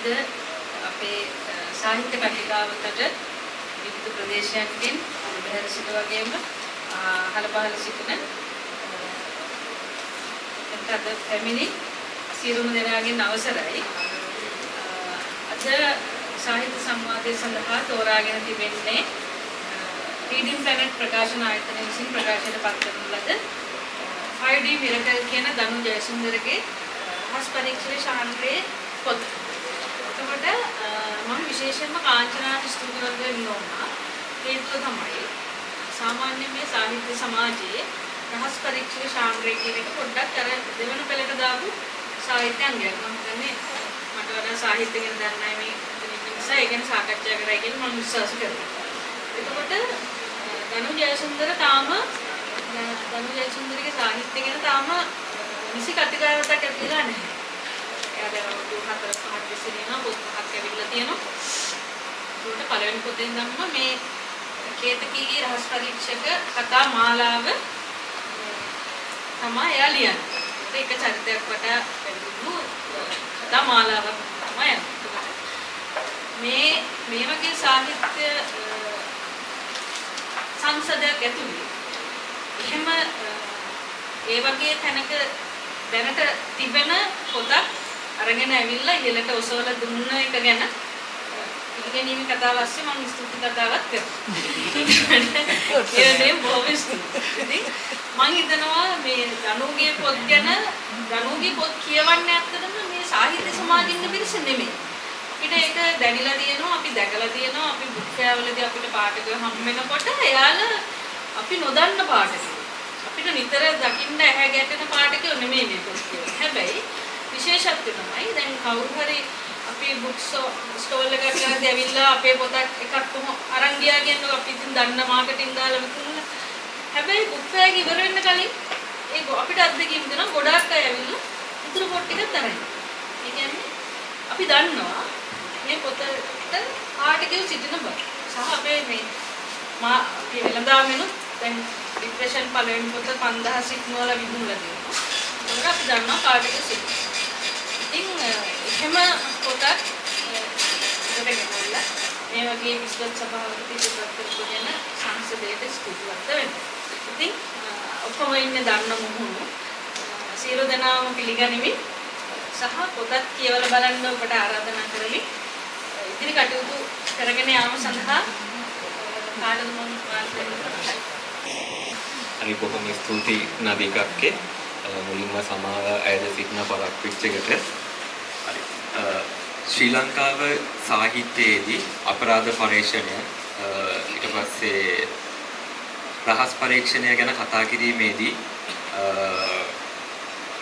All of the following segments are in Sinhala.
අද අපේ සාහිත්‍ය කතිකාවතට විවිධ ප්‍රදේශයන්ගෙන් බැහැර සිට වගේම අහල පහල සිටින අද පැමිණි සියලුම දෙනාගෙන් අවසරයි. අද සාහිත්‍ය සංවාදය සඳහා තෝරාගෙන තිබෙන්නේ රීඩින් ප්ලැනට් ප්‍රකාශන ආයතනය විසින් ප්‍රකාශයට පත් කරන ලද 5D miracle කියන දනු ජයසුන්දරගේ රහස් පරීක්ෂණ ශාන්ත්‍රයේ පොත. එතකොට මම විශේෂයෙන්ම කාංචනාට ස්තුතිවන්ත වෙන්න ඕන. හේතුව තමයි සාමාන්‍ය මේ සාහිත්‍ය සමාජයේ රහස් පරීක්ෂණ ශාන්ත්‍රය කියන එක පොඩ්ඩක් අර දෙවන පෙළට දාපු සාහිත්‍ය අංගයක්. මම හිතන්නේ මට වඩා සාහිත්‍ය ගැන දන්න අය මේ එතන ඉන්න නිසා ඒ ගැන සාකච්ඡා කරයි කියලා මම විශ්වාස කරනවා. එතකොට දනු ජයසුන්දර තාම දනු ජයසුන්දරගේ සාහිත්‍ය ගැන තාම නිසි කතිකාවතක් ඇති වෙලා නැහැ. එයා දැන් අවුරුදු 4 5ක් තිස්සේ තියෙනවා, පොත් පහක් ඇවිල්ලා තියෙනවා. ඒකට පළවෙනි පොතෙන් ඉඳන්ම මේ කේතකීගේ රහස් පරීක්ෂක කතා මාලාව තමයි එයා ලියන්නේ. ඒක චරිතයක් වටා වැඩිදුණු කතා මාලාවක් තමයි යන්නේ. මේ මේ වගේ සාහිත්‍ය සංසදයක් ඇතුලේ එහෙම ඒ වගේ තැනක දැනට තිබෙන පොතක් අරගෙන ඇවිල්ලා ඉහළට ඔසවලා දුන්න එක ගැන පිළිගැනීමේ කතාව ASCII මම ස්තුති කතාවක් කරනවා. ඒ බොහොම ස්තුතියි. ඉතින් මං හිතනවා මේ දනුගේ පොත් ගැන, දනුගේ පොත් කියවන්නේ ඇත්තටම මේ සාහිත්‍ය සමාජෙ ඉන්න පිරිස නෙමෙයි. අපිට ඒක දැනිලා තියෙනවා, අපි දැකලා තියෙනවා, අපි බුක් ෆෙයාර් වලදී අපිට පාඨකයෝ හම් වෙනකොට එයාලා අපි නොදන්න පාඨකයෝ. අපිට නිතර දකින්න ඇහැ ගැටෙන පාඨකයෝ නෙමෙයි මේ පොත් කියවන්නේ. හැබැයි විශේෂත්වය තමයි දැන් කවුරු හරි අපි බුක් ස්ටෝල් එකක් ළඟදී ඇවිල්ලා අපේ පොතක් එකක් කොහොම අරන් ගියා කියන්නේ අපි ඉතින් දන්න මාකටිං දාලා විකුණලා. හැබැයි බුක් ෆෙයාර් එක ඉවර වෙන්න කලින් ඒ අපිට අත්දැකීම් දෙනවා, ගොඩාක් අය ඇවිල්ලා ඉතුරු පොත් ටිකත් අරන්. ඒ කියන්නේ අපි දන්නවා මේ පොතට පාඨකයෝ සිටින බව. සහ අපේ මේ මා අපි වෙළඳාමෙනුත් දැන් ડિප්‍රෙෂන් පළවෙනි පොත 5000 ඉක්මවලා විකුණලා තියෙනවා. ඒකට අපි දන්නවා පාඨකයෝ සිටිනවා. ඉතින් එහෙම පොතක් ඉකට ගෙනල්ලා මේ වගේ විද්වත් සභාවකට ඉදිරිපත් කරපු ගැන සංසදයට ස්තුතිවන්ත වෙනවා. ඉතින් ඔක්කොම ඉන්නේ දන්න මුහුණු සියලු දෙනාම පිළිගනිමින් සහ පොතත් කියවලා බලන්න ඔබට ආරාධනා කරමි. ඉදිරි කටයුතු කරගෙන යාම සඳහා කාටද මම වාර්තා දෙන්න? හරි, බොහොම ස්තුතියි නදීකක්කේ. මුලින්ම සමාව අයද සිටින පරක් වෙච්ච එකට. හරි. ශ්‍රී ලංකාව සාහිත්‍යයේදී අපරාධ පරීක්ෂණය, ඊට පස්සේ රහස් පරීක්ෂණය ගැන කතා කිරීමේදී,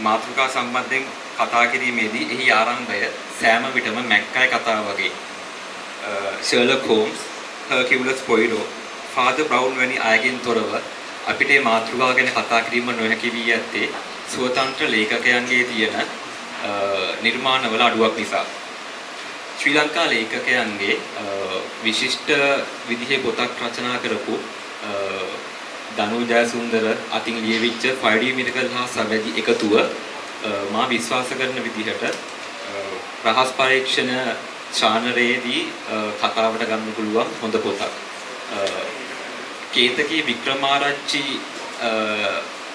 මාතෘකා සම්බන්ධයෙන් කතා කිරීමේදී එහි ආරම්භය සෑම විටම මැක්කයි කතාව වගේ ෂර්ලොක් හෝම්ස්, හර්කියුලස් පොයිරෝ, ෆාදර් බ්‍රවුන් වැනි අයගෙන් තොරව අපිට මේ මාතෘකාව ගැන කතා කිරීම නොහැකි වී ඇත්තේ ස්වතන්ත්‍ර ලේඛකයන්ගේ තියෙන නිර්මාණවල අඩුවක් නිසා. ශ්‍රී ලංකා ලේඛකයන්ගේ විශිෂ්ට විදිහේ පොතක් රචනා කරපු දනු ජයසුන්දර අතින් ලියවිච්ච 5D miracle හා සවැදි එකතුව මා විශ්වාස කරන විදිහට රහස් පරීක්ෂණ ශානරයේදී කතාවට ගන්න පුළුවන් හොඳ පොතක්. කේතකී වික්‍රමාරච්චි,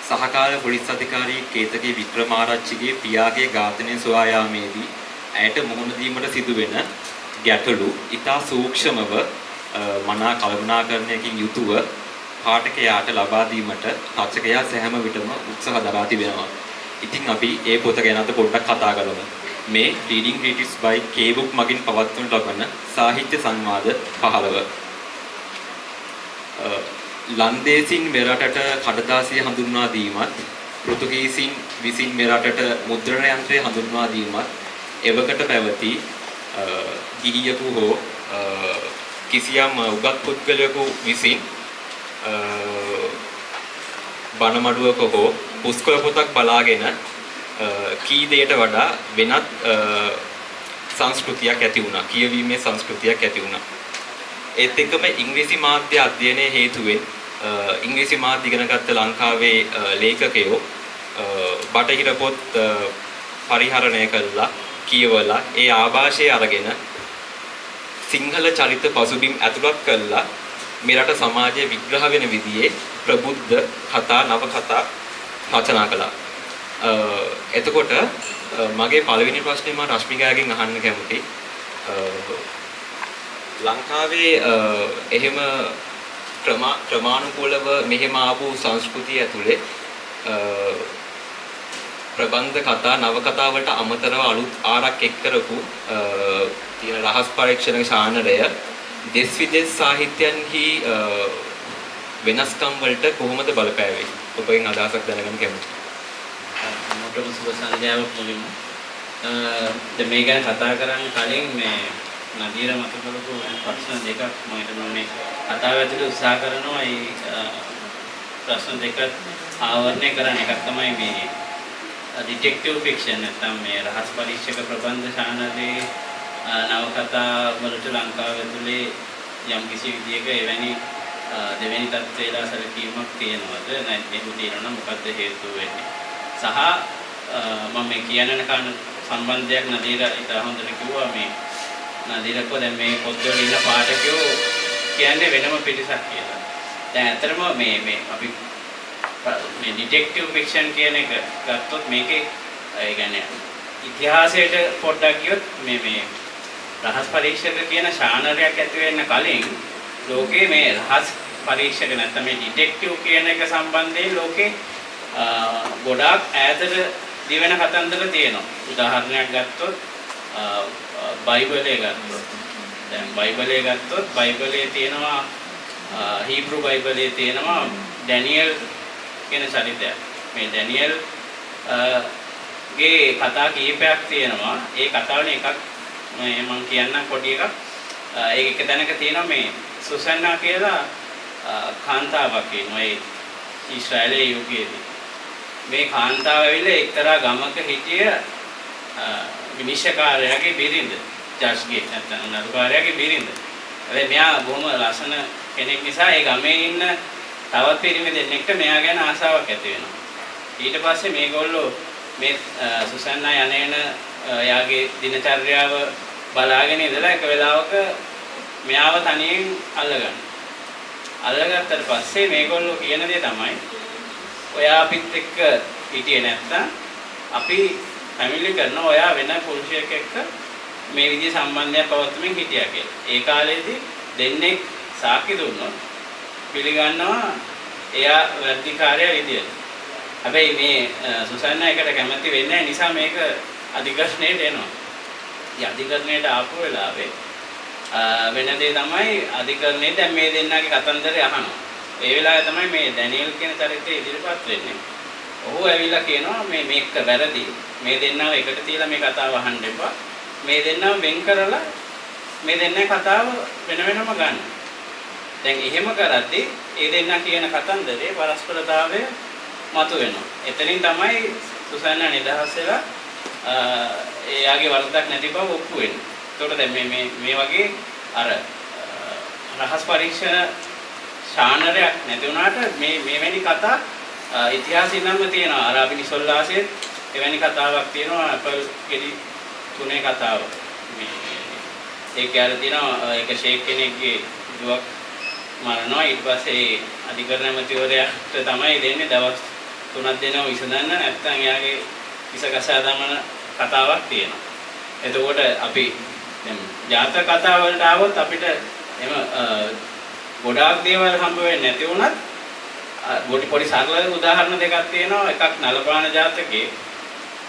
සහකාර පොලිස් අධිකාරී කේතකී වික්‍රමාරච්චිගේ පියාගේ ඝාතනය සොයා යාමේදී ඇයට මුහුණ දීමට සිදුවෙන ගැටලු ඉතා සූක්ෂමව මනා කල්පනාකරණයකින් යුතුව පාඨකයාට ලබා දීමට රචකයා සෑම විටම උත්සාහ දරා තිබෙනවා. ඉතින් අපි ඒ පොත ගැන අද පොඩ්ඩක් කතා කරමු. මේ Reading Retreats by K-Book මගින් පවත්වනු ලබන සාහිත්‍ය සංවාද 15. ලන්දේසින් මෙරටට කඩදාසිය හඳුන්වා දීමත්, පෘතුගීසින් විසින් මෙරටට මුද්‍රණ යන්ත්‍රය හඳුන්වා දීමත් එවකට පැවති ගිහියෙකු හෝ කිසියම් උගත් පුද්ගලයෙකු විසින් බණමඩුවක හෝ පුස්කොළ පොතක් බලාගෙන කී දෙයට වඩා වෙනත් සංස්කෘතියක් ඇති වුණා. කියවීමේ සංස්කෘතියක් ඇති වුණා. ඒත් එක්කම ඉංග්‍රීසි මාධ්‍ය අධ්‍යයනයේ හේතුවෙන් ඉංග්‍රීසි මාධ්‍ය ඉගෙන ගත්ත ලංකාවේ ලේඛකයෝ බටහිර පොත් පරිහරණය කළා. කියවලා ඒ ආభాෂය අරගෙන සිංහල චරිත පසුබිම් ඇතුළත් කරලා මේ රට සමාජයේ විග්‍රහ වෙන විදිහේ ප්‍රබුද්ධ කතා නව කතා රචනා කළා. එතකොට මගේ පළවෙනි ප්‍රශ්නේ මම රශ්මිකාගෙන් අහන්න කැමතියි. ලංකාවේ එහෙම ක්‍රමානුකූලව මෙහෙම ආපු සංස්කෘතිය ඇතුලේ ප්‍රබන්ධ කතා නව කතා වලට අමතරව අලුත් ආරක් එක් කරපු තියෙන රහස් පරීක්ෂණ ශානරය දෙස් විදෙස් සාහිත්‍යයන්හි වෙනස්කම් වලට කොහොමද බලපෑවේ? ඔබගෙන් අදහසක් දැනගන්න කැමතියි. හැමෝටම සුබ සන්ධ්‍යාවක් මුලින්ම. දැන් මේ ගැන කතා කරන්න කලින් මේ නදීර මතු කරපු ප්‍රශ්න දෙකක් මම හිතනවා මේ කතාව ඇතුලේ උත්සාහ කරනවා ඒ ප්‍රශ්න දෙක ආවරණය කරන්න. එකක් තමයි මේ ඩිටෙක්ටිව් ෆික්ෂන් නැත්නම් මේ රහස් පරීක්ෂක ප්‍රබන්ධ ශානරයේ නවකතා වලට ලංකාව ඇතුලේ යම් කිසි විදියක එවැනි දෙවෙනි තත්ත්වයලා සැලකීමක් තියෙනවද? නැත්නම් එහෙම තියෙනවා නම් මොකද්ද හේතුව වෙන්නේ? සහ මම මේ කියන්න කාරණ සම්බන්ධයක් නදීර ඉතා හොඳට කිව්වා. මේ නදීර කිව්වා දැන් මේ පොත්වල ඉන්න පාඨකයෝ කියන්නේ වෙනම පිරිසක් කියලා. දැන් ඇත්තටම මේ මේ අපි මේ ඩිටෙක්ටිව් ෆික්ෂන් කියන එක ගත්තොත් මේකේ ඒ කියන්නේ ඉතිහාසයට පොඩ්ඩක් ගියොත් මේ මේ රහස් පරීක්ෂක කියන ශානරයක් ඇති වෙන්න කලින් ලෝකේ මේ රහස් පරීක්ෂක නැත්නම් මේ ඩිටෙක්ටිව් කියන එක සම්බන්ධයෙන් ලෝකේ ගොඩාක් ඈතට දිවෙන කතන්දර තියෙනවා. උදාහරණයක් ගත්තොත් බයිබලය ගත්තොත් දැන් බයිබලය ගත්තොත් බයිබලයේ තියෙනවා හීබ්‍රු බයිබලයේ තියෙනවා ඩැනියල් කියන චරිතයක්. මේ ඩැනියල් ගේ කතා කීපයක් තියෙනවා. ඒ කතාවනේ එකක් මේ මම කියන්නම් පොඩි එකක්. ඒක එක තැනක තියෙනවා මේ සුසන්නා කියලා කාන්තාවක් ඉන්නවා ඒ ඊශ්‍රායලයේ යුගයේදී. මේ කාන්තාව ඇවිල්ලා එක්තරා ගමක හිටිය විනිශ්චයකාරයාගේ බිරිඳ, ජජ්ගේ නැත්නම් නඩුකාරයාගේ බිරිඳ. හැබැයි මෙයා බොහොම ලස්සන කෙනෙක් නිසා ඒ ගමේ ඉන්න තවත් පිරිමි දෙන්නෙක්ට මෙයා ගැන ආසාවක් ඇති වෙනවා. ඊට පස්සේ මේගොල්ලෝ මේ සුසන්නා යන්නේන එයාගේ දිනචර්යාව බලාගෙන ඉඳලා එක වෙලාවක මෙයාව තනියෙන් අල්ලගන්නවා. අල්ලගත්තට පස්සේ මේගොල්ලෝ කියන දේ තමයි ඔයා අපිත් එක්ක හිටියේ නැත්තම් අපි ෆැමිලි කරන ඔයා වෙන පුරුෂයෙක් එක්ක මේ විදිහේ සම්බන්ධයක් පවත්වමින් හිටියා කියලා. ඒ කාලේදී දෙන්නෙක් සාක්ෂි දුන්නොත් පිළිගන්නවා එයා වැරදිකාරයා විදියට. හැබැයි මේ සුසන්නා එකට කැමති වෙන්නේ නැහැ නිසා මේක අධිකරණයට එනවා. ඉතින් අධිකරණයට ආපු වෙලාවේ වෙන දේ තමයි අධිකරණයේ දැන් මේ දෙන්නාගේ කතන්දරය අහනවා. ඒ වෙලාවේ තමයි මේ ඩැනියල් කියන චරිතය ඉදිරිපත් වෙන්නේ. ඔහු ඇවිල්ලා කියනවා මේ මේක වැරදි. මේ දෙන්නව එකට තියලා මේ කතාව අහන්න එපා. මේ දෙන්නව වෙන් කරලා මේ දෙන්නා කතාව වෙන වෙනම ගන්න. දැන් එහෙම කරද්දී ඒ දෙන්නා කියන කතන්දරේ පරස්පරතාවය මතුවෙනවා. එතනින් තමයි සුසන්නා නිදහස් වෙලා එයාගේ වරදක් නැති බව ඔප්පු වෙන්නේ. එතකොට දැන් මේ මේ මේ වගේ අර රහස් පරීක්ෂණ ශානරයක් නැති වුණාට මේ මෙවැනි කතා ඉතිහාසයේ ඉඳන්ම තියෙනවා. අරාබි නිසොල්ලාසෙත් එවැනි කතාවක් තියෙනවා. ඇපල් ගෙඩි තුනේ කතාව. මේ ඒක අර තියෙනවා ඒක ෂේක් කෙනෙක්ගේ දුවක් මරනවා. ඊට පස්සේ ඒ අධිකරණ ඇමතිවරයාට තමයි දෙන්නේ දවස් 3ක් දෙනවා විසඳන්න, නැත්නම් එයාගේ විස කසා දමන කතාවක් තියෙනවා. එතකොට අපි දැන් ජාතක කතා වලට ආවොත් අපිට එම ගොඩාක් දේවල් හම්බ වෙන්නේ නැති වුණත් පොඩි පොඩි සරල උදාහරණ දෙකක් තියෙනවා. එකක් නලපාන ජාතකයේ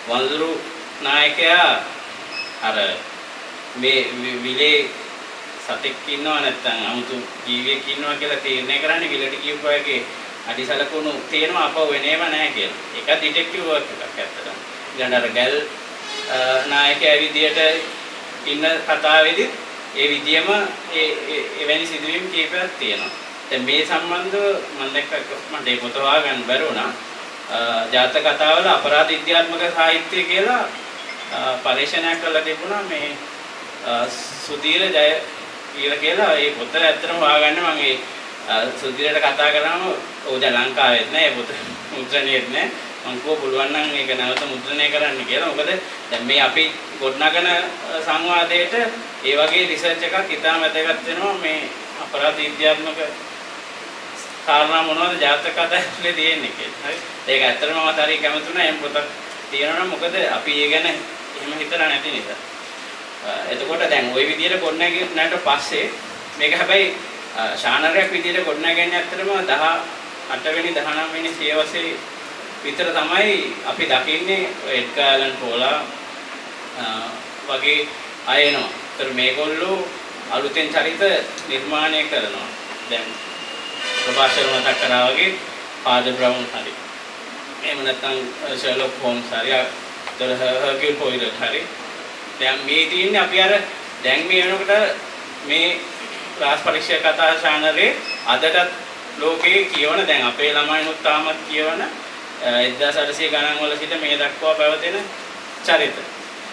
වඳුරු නායකයා අර මේ විලේ සතෙක් ඉන්නවා නැත්නම් 아무තු ජීවියෙක් ඉන්නවා කියලා තීරණය කරන්නේ විලට කියපු අයගේ අඩිසලකුණු තියෙනවා අපව වෙන ඒවා නැහැ කියලා. ඒක ඩිටෙක්ටිව් වර්ක් එකක් ඇත්තටම. ඊළඟට අර ගැල් නායකයා විදියට ඉන්න කතාවේදීත් ඒ විදියම ඒ එවැනි සිදුවීම් කීපයක් තියෙනවා. දැන් මේ සම්බන්ධව මම දැක්ක මට ඒ පොත හොයාගන්න බැරි වුණා. ජාතක කතාවල අපරාධ විද්‍යාත්මක සාහිත්‍ය කියලා පරීක්ෂණයක් කරලා තිබුණා මේ සුධීර ජය කියලා. ඒ පොත ඇත්තටම හොයාගන්න මම ඒ සුධීරට කතා කරාම ඔව් දැන් ලංකාවෙත් නෑ ඒ පොත මුද්‍රණයෙත් නෑ. මං කිව්වා පුළුවන් නම් ඒක නැවත මුද්‍රණය කරන්න කියලා. මොකද දැන් මේ අපි ගොඩනගන සංවාදයට ඒ වගේ රිසර්ච් එකක් ඉතාම වැදගත් වෙනවා. මේ අපරාධ විද්‍යාත්මක කාරණා මොනවද ජාතක කතා ඇතුලේ තියෙන්නේ කියලා. හරි. ඒක ඇත්තටම මම හරි කැමති වුණා එහෙම පොතක් තියෙනවා නම්, මොකද අපි ඒ ගැන එහෙම හිතලා නැති නිසා. එතකොට දැන් ওই විදියට ගොඩනැගුණාට පස්සේ මේක හැබැයි ශානරයක් විදියට ගොඩනගන්නේ ඇත්තටම 18 වෙනි 19 වෙනි සියවසේ විතර තමයි අපි දකින්නේ එඩ්ගර් ඇලන් පෝලා වගේ අය එනවා. ඒතර මේගොල්ලෝ අලුතෙන් චරිත නිර්මාණය කරනවා. දැන් ප්‍රභාෂර මතක් කරා වගේ ෆාදර් බ්‍රවුන් හරි, එහෙම නැත්නම් ෂර්ලොක් හෝම්ස් හරි, ඒතර හර්කියුල් පොයිරොට් හරි. දැන් මේ තියෙන්නේ අපි අර දැන් මේ වෙනකොට මේ රහස් පරීක්ෂක කතා ශානරේ අදටත් ලෝකේ කියවන, දැන් අපේ ළමයිනුත් තාමත් කියවන 1800 ගණන් වල සිට මේ දක්වා පැවතෙන චරිත.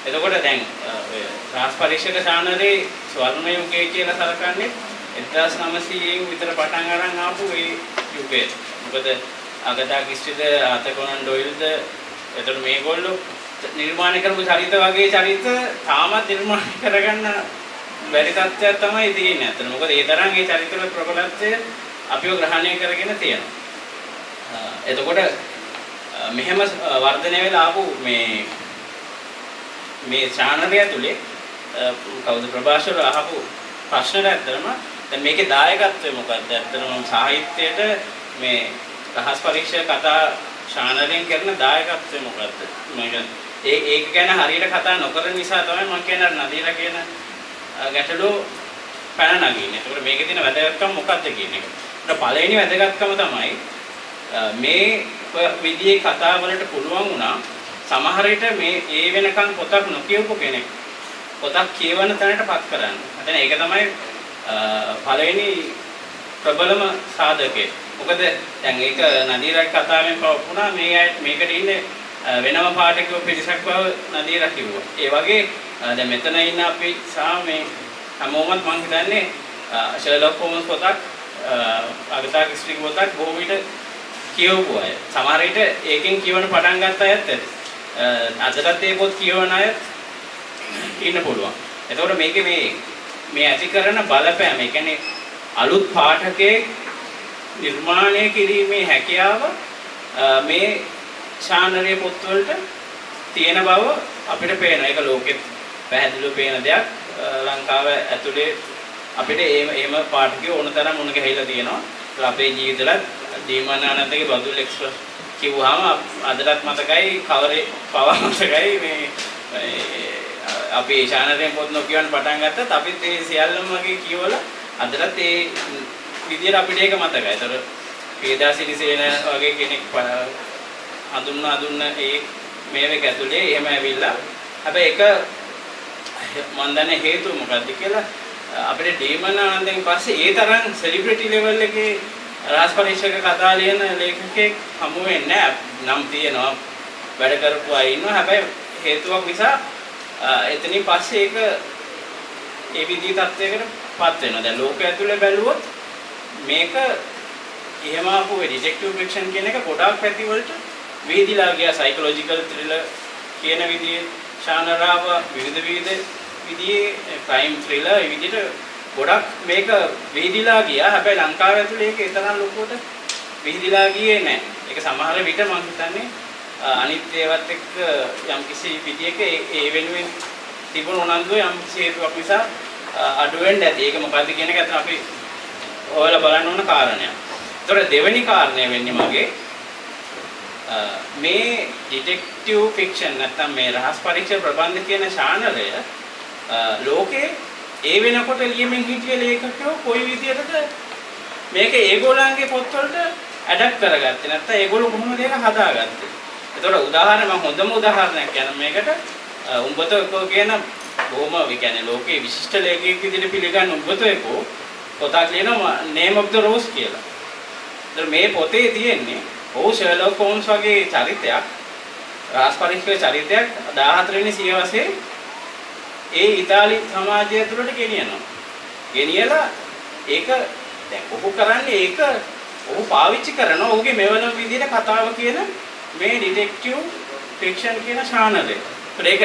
එතකොට දැන් ඔය රහස් පරීක්ෂක ශානරේ ස්වර්ණ යුගය කියලා සලකන්නේ 1900න් විතර පටන් අරන් ආපු ඒ යුගය. මොකද අගතා ක්‍රිස්ටිද, ආතර් කොනන් ඩොයිල්ද, එතකොට මේගොල්ලෝ නිර්මාණය කරපු චරිත වගේ චරිත තාමත් නිර්මාණය කරගන්න බැරි තත්ත්වයක් තමයි තියෙන්නේ අතන. මොකද ඒ තරම් ඒ චරිතවල ප්‍රබලත්වය අපිව ග්‍රහණය කරගෙන තියෙනවා. එතකොට මෙහෙම වර්ධනය වෙලා ආපු මේ මේ ශානරය ඇතුලේ කවුද ප්‍රභාෂර අහපු ප්‍රශ්නෙට ඇත්තටම දැන් මේකේ දායකත්වය මොකද්ද? ඇත්තටම සාහිත්‍යයට මේ රහස් පරීක්ෂක කතා ශානරයෙන් කරන දායකත්වය මොකද්ද? මේක ඒක ගැන හරියට කතා නොකරන නිසා තමයි මම කියන්නේ අර නදීලා කියන ගැටලුව පැන නගින්නේ. ඒතකොට මේකේ තියෙන වැදගත්කම මොකද්ද කියන එක. ඒත් පළවෙනි වැදගත්කම තමයි මේ විදිහේ කතා වලට පුළුවන් වුණා සමහර විට මේ ඒ වෙනකන් පොතක් නොකියවපු කෙනෙක් පොතක් කියවන තැනටපත් කරන්න. නැත්නම් ඒක තමයි පළවෙනි ප්‍රබලම සාධකය. මොකද දැන් ඒක නදීරගේ කතාවෙන් පවුණා මේ අය මේකට ඉන්නේ වෙනම පාඨකයෝ පිරිසක් බව නදීරා කිව්වා. ඒ වගේ දැන් මෙතන ඉන්න අපි සහ මේ හැමෝමත් මං හිතන්නේ ෂර්ලොක් හෝම්ස් පොතක්, අගතා ක්‍රිස්ටිගේ පොතක් බොහෝ විට කියවපු අය. සමහර විට ඒකෙන් කියවන පටන් ගත්ත අයත් ඇති. අදටත් ඒ පොත් කියවන අයත් ඉන්න පුළුවන්. එතකොට මේකේ මේ මේ ඇති කරන බලපෑම, ඒ කියන්නේ අලුත් පාඨකයෙක් නිර්මාණය කිරීමේ හැකියාව මේ ශානරයේ පොත්වලට තියෙන බව අපිට පේනවා. ඒක ලෝකෙත් පැහැදිලිව පේන දෙයක්. ලංකාව ඇතුලේ අපිට එහෙම පාඨකයෝ ඕන තරම් මුණ ගැහිලා තියෙනවා. අපේ ජීවිතවලත් දීමන් ආනන්දගේ බදුල් එක්ස්ප්‍රස් කිව්වහම අදටත් මතකයි, කවරේ පවා මතකයි. මේ අපි ශානරයෙන් පොත් නොකියවන්න පටන් ගත්තත් අපිත් ඒ සියල්ලම වගේ කියවලා අදටත් ඒ විදියට අපිට ඒක මතකයි. ඒතර පේදා සිරිසේන වගේ කෙනෙක් හඳුන්වා දුන්න ඒ මේක ඇතුලේ එහෙම ඇවිල්ලා, හැබැයි ඒක මන් දන්නේ හේතුව මොකද්ද කියලා, අපිට ඩීමන් ආනන්දෙන් පස්සේ ඒ තරම් සෙලිබ්‍රිටි ලෙවල් එකේ රහස් පරීක්ෂක කතා ලියන ලේඛකයෙක් හමු වෙන්නේ නැහැ. නම් තියෙනවා, වැඩ කරපු අය ඉන්නවා. හැබැයි හේතුවක් නිසා එතනින් පස්සේ ඒක ඒ විදිහේ තත්වයකට පත් වෙනවා. දැන් ලෝකය ඇතුලේ බැලුවොත් මේක එහෙම ආපු ඩිටෙක්ටිව් ෆික්ෂන් කියන එක ගොඩාක් පැති වලට විහිදිලා ගියා. සයිකොලොජිකල් ත්‍රිලර් කියන විදිහේ ශානරාව, විවිධ විවිධ විදිහේ ක්‍රයිම් ත්‍රිලර්, ඒ විදිහට ගොඩක් මේක විහිදිලා ගියා. හැබැයි ලංකාව ඇතුලේ ඒක ඒ තරම් ලොකුවට විහිදිලා ගියේ නෑ. ඒක සමහර විට මං හිතන්නේ අනිත් ඒවත් එක්ක යම්කිසි විදියක ඒ වෙනුවෙන් තිබුණු උනන්දුව යම්කිසි හේතුවක් නිසා අඩු වෙන්න ඇති. ඒක මොකද්ද කියන එක අතන අපි හොයලා බලන්න ඕන කාරණයක්. ඒතකොට දෙවෙනි කාරණය වෙන්නේ මගේ මේ ඩිටෙක්ටිව් ෆික්ෂන් නැත්තම් මේ රහස් පරීක්ෂක ප්‍රබන්ධ කියන ශානරය ලෝකේ ඒ වෙනකොට ලියමින් හිටිය ලේඛකයෝ කොයි විදියටද මේක ඒගොල්ලන්ගේ පොත්වලට ඇඩප්ට් කරගත්තේ, නැත්තම් ඒගොල්ලෝ කොහොමද ඒක හදාගත්තේ? එතකොට උදාහරණ, මම හොඳම උදාහරණයක් කියන මේකට උම්බර්ටෝ එකෝ කියන බොහොම ඒ කියන්නේ ලෝකේ විශිෂ්ට ලේඛකයෙක් විදිහට පිළිගන්න උම්බර්ටෝ එකෝ පොතක් ලියනවා Name of the Rose කියලා. ඒතර මේ පොතේ තියෙන්නේ ඔහු ෂර්ලොක් හෝම්ස් වගේ චරිතයක්, රහස් පරීක්ෂක චරිතයක් 14 වෙනි සියවසේ ඒ ඉතාලි සමාජය තුළට ගෙනියනවා. ගෙනියලා ඒක දැන් ඔහු කරන්නේ ඒක ඔහු පාවිච්චි කරන ඔහුගේ මෙවලම් විදිහට කතාව කියන මේ ඩිටෙක්ටිව් ෆික්ෂන් කියන ශානරය. ඒක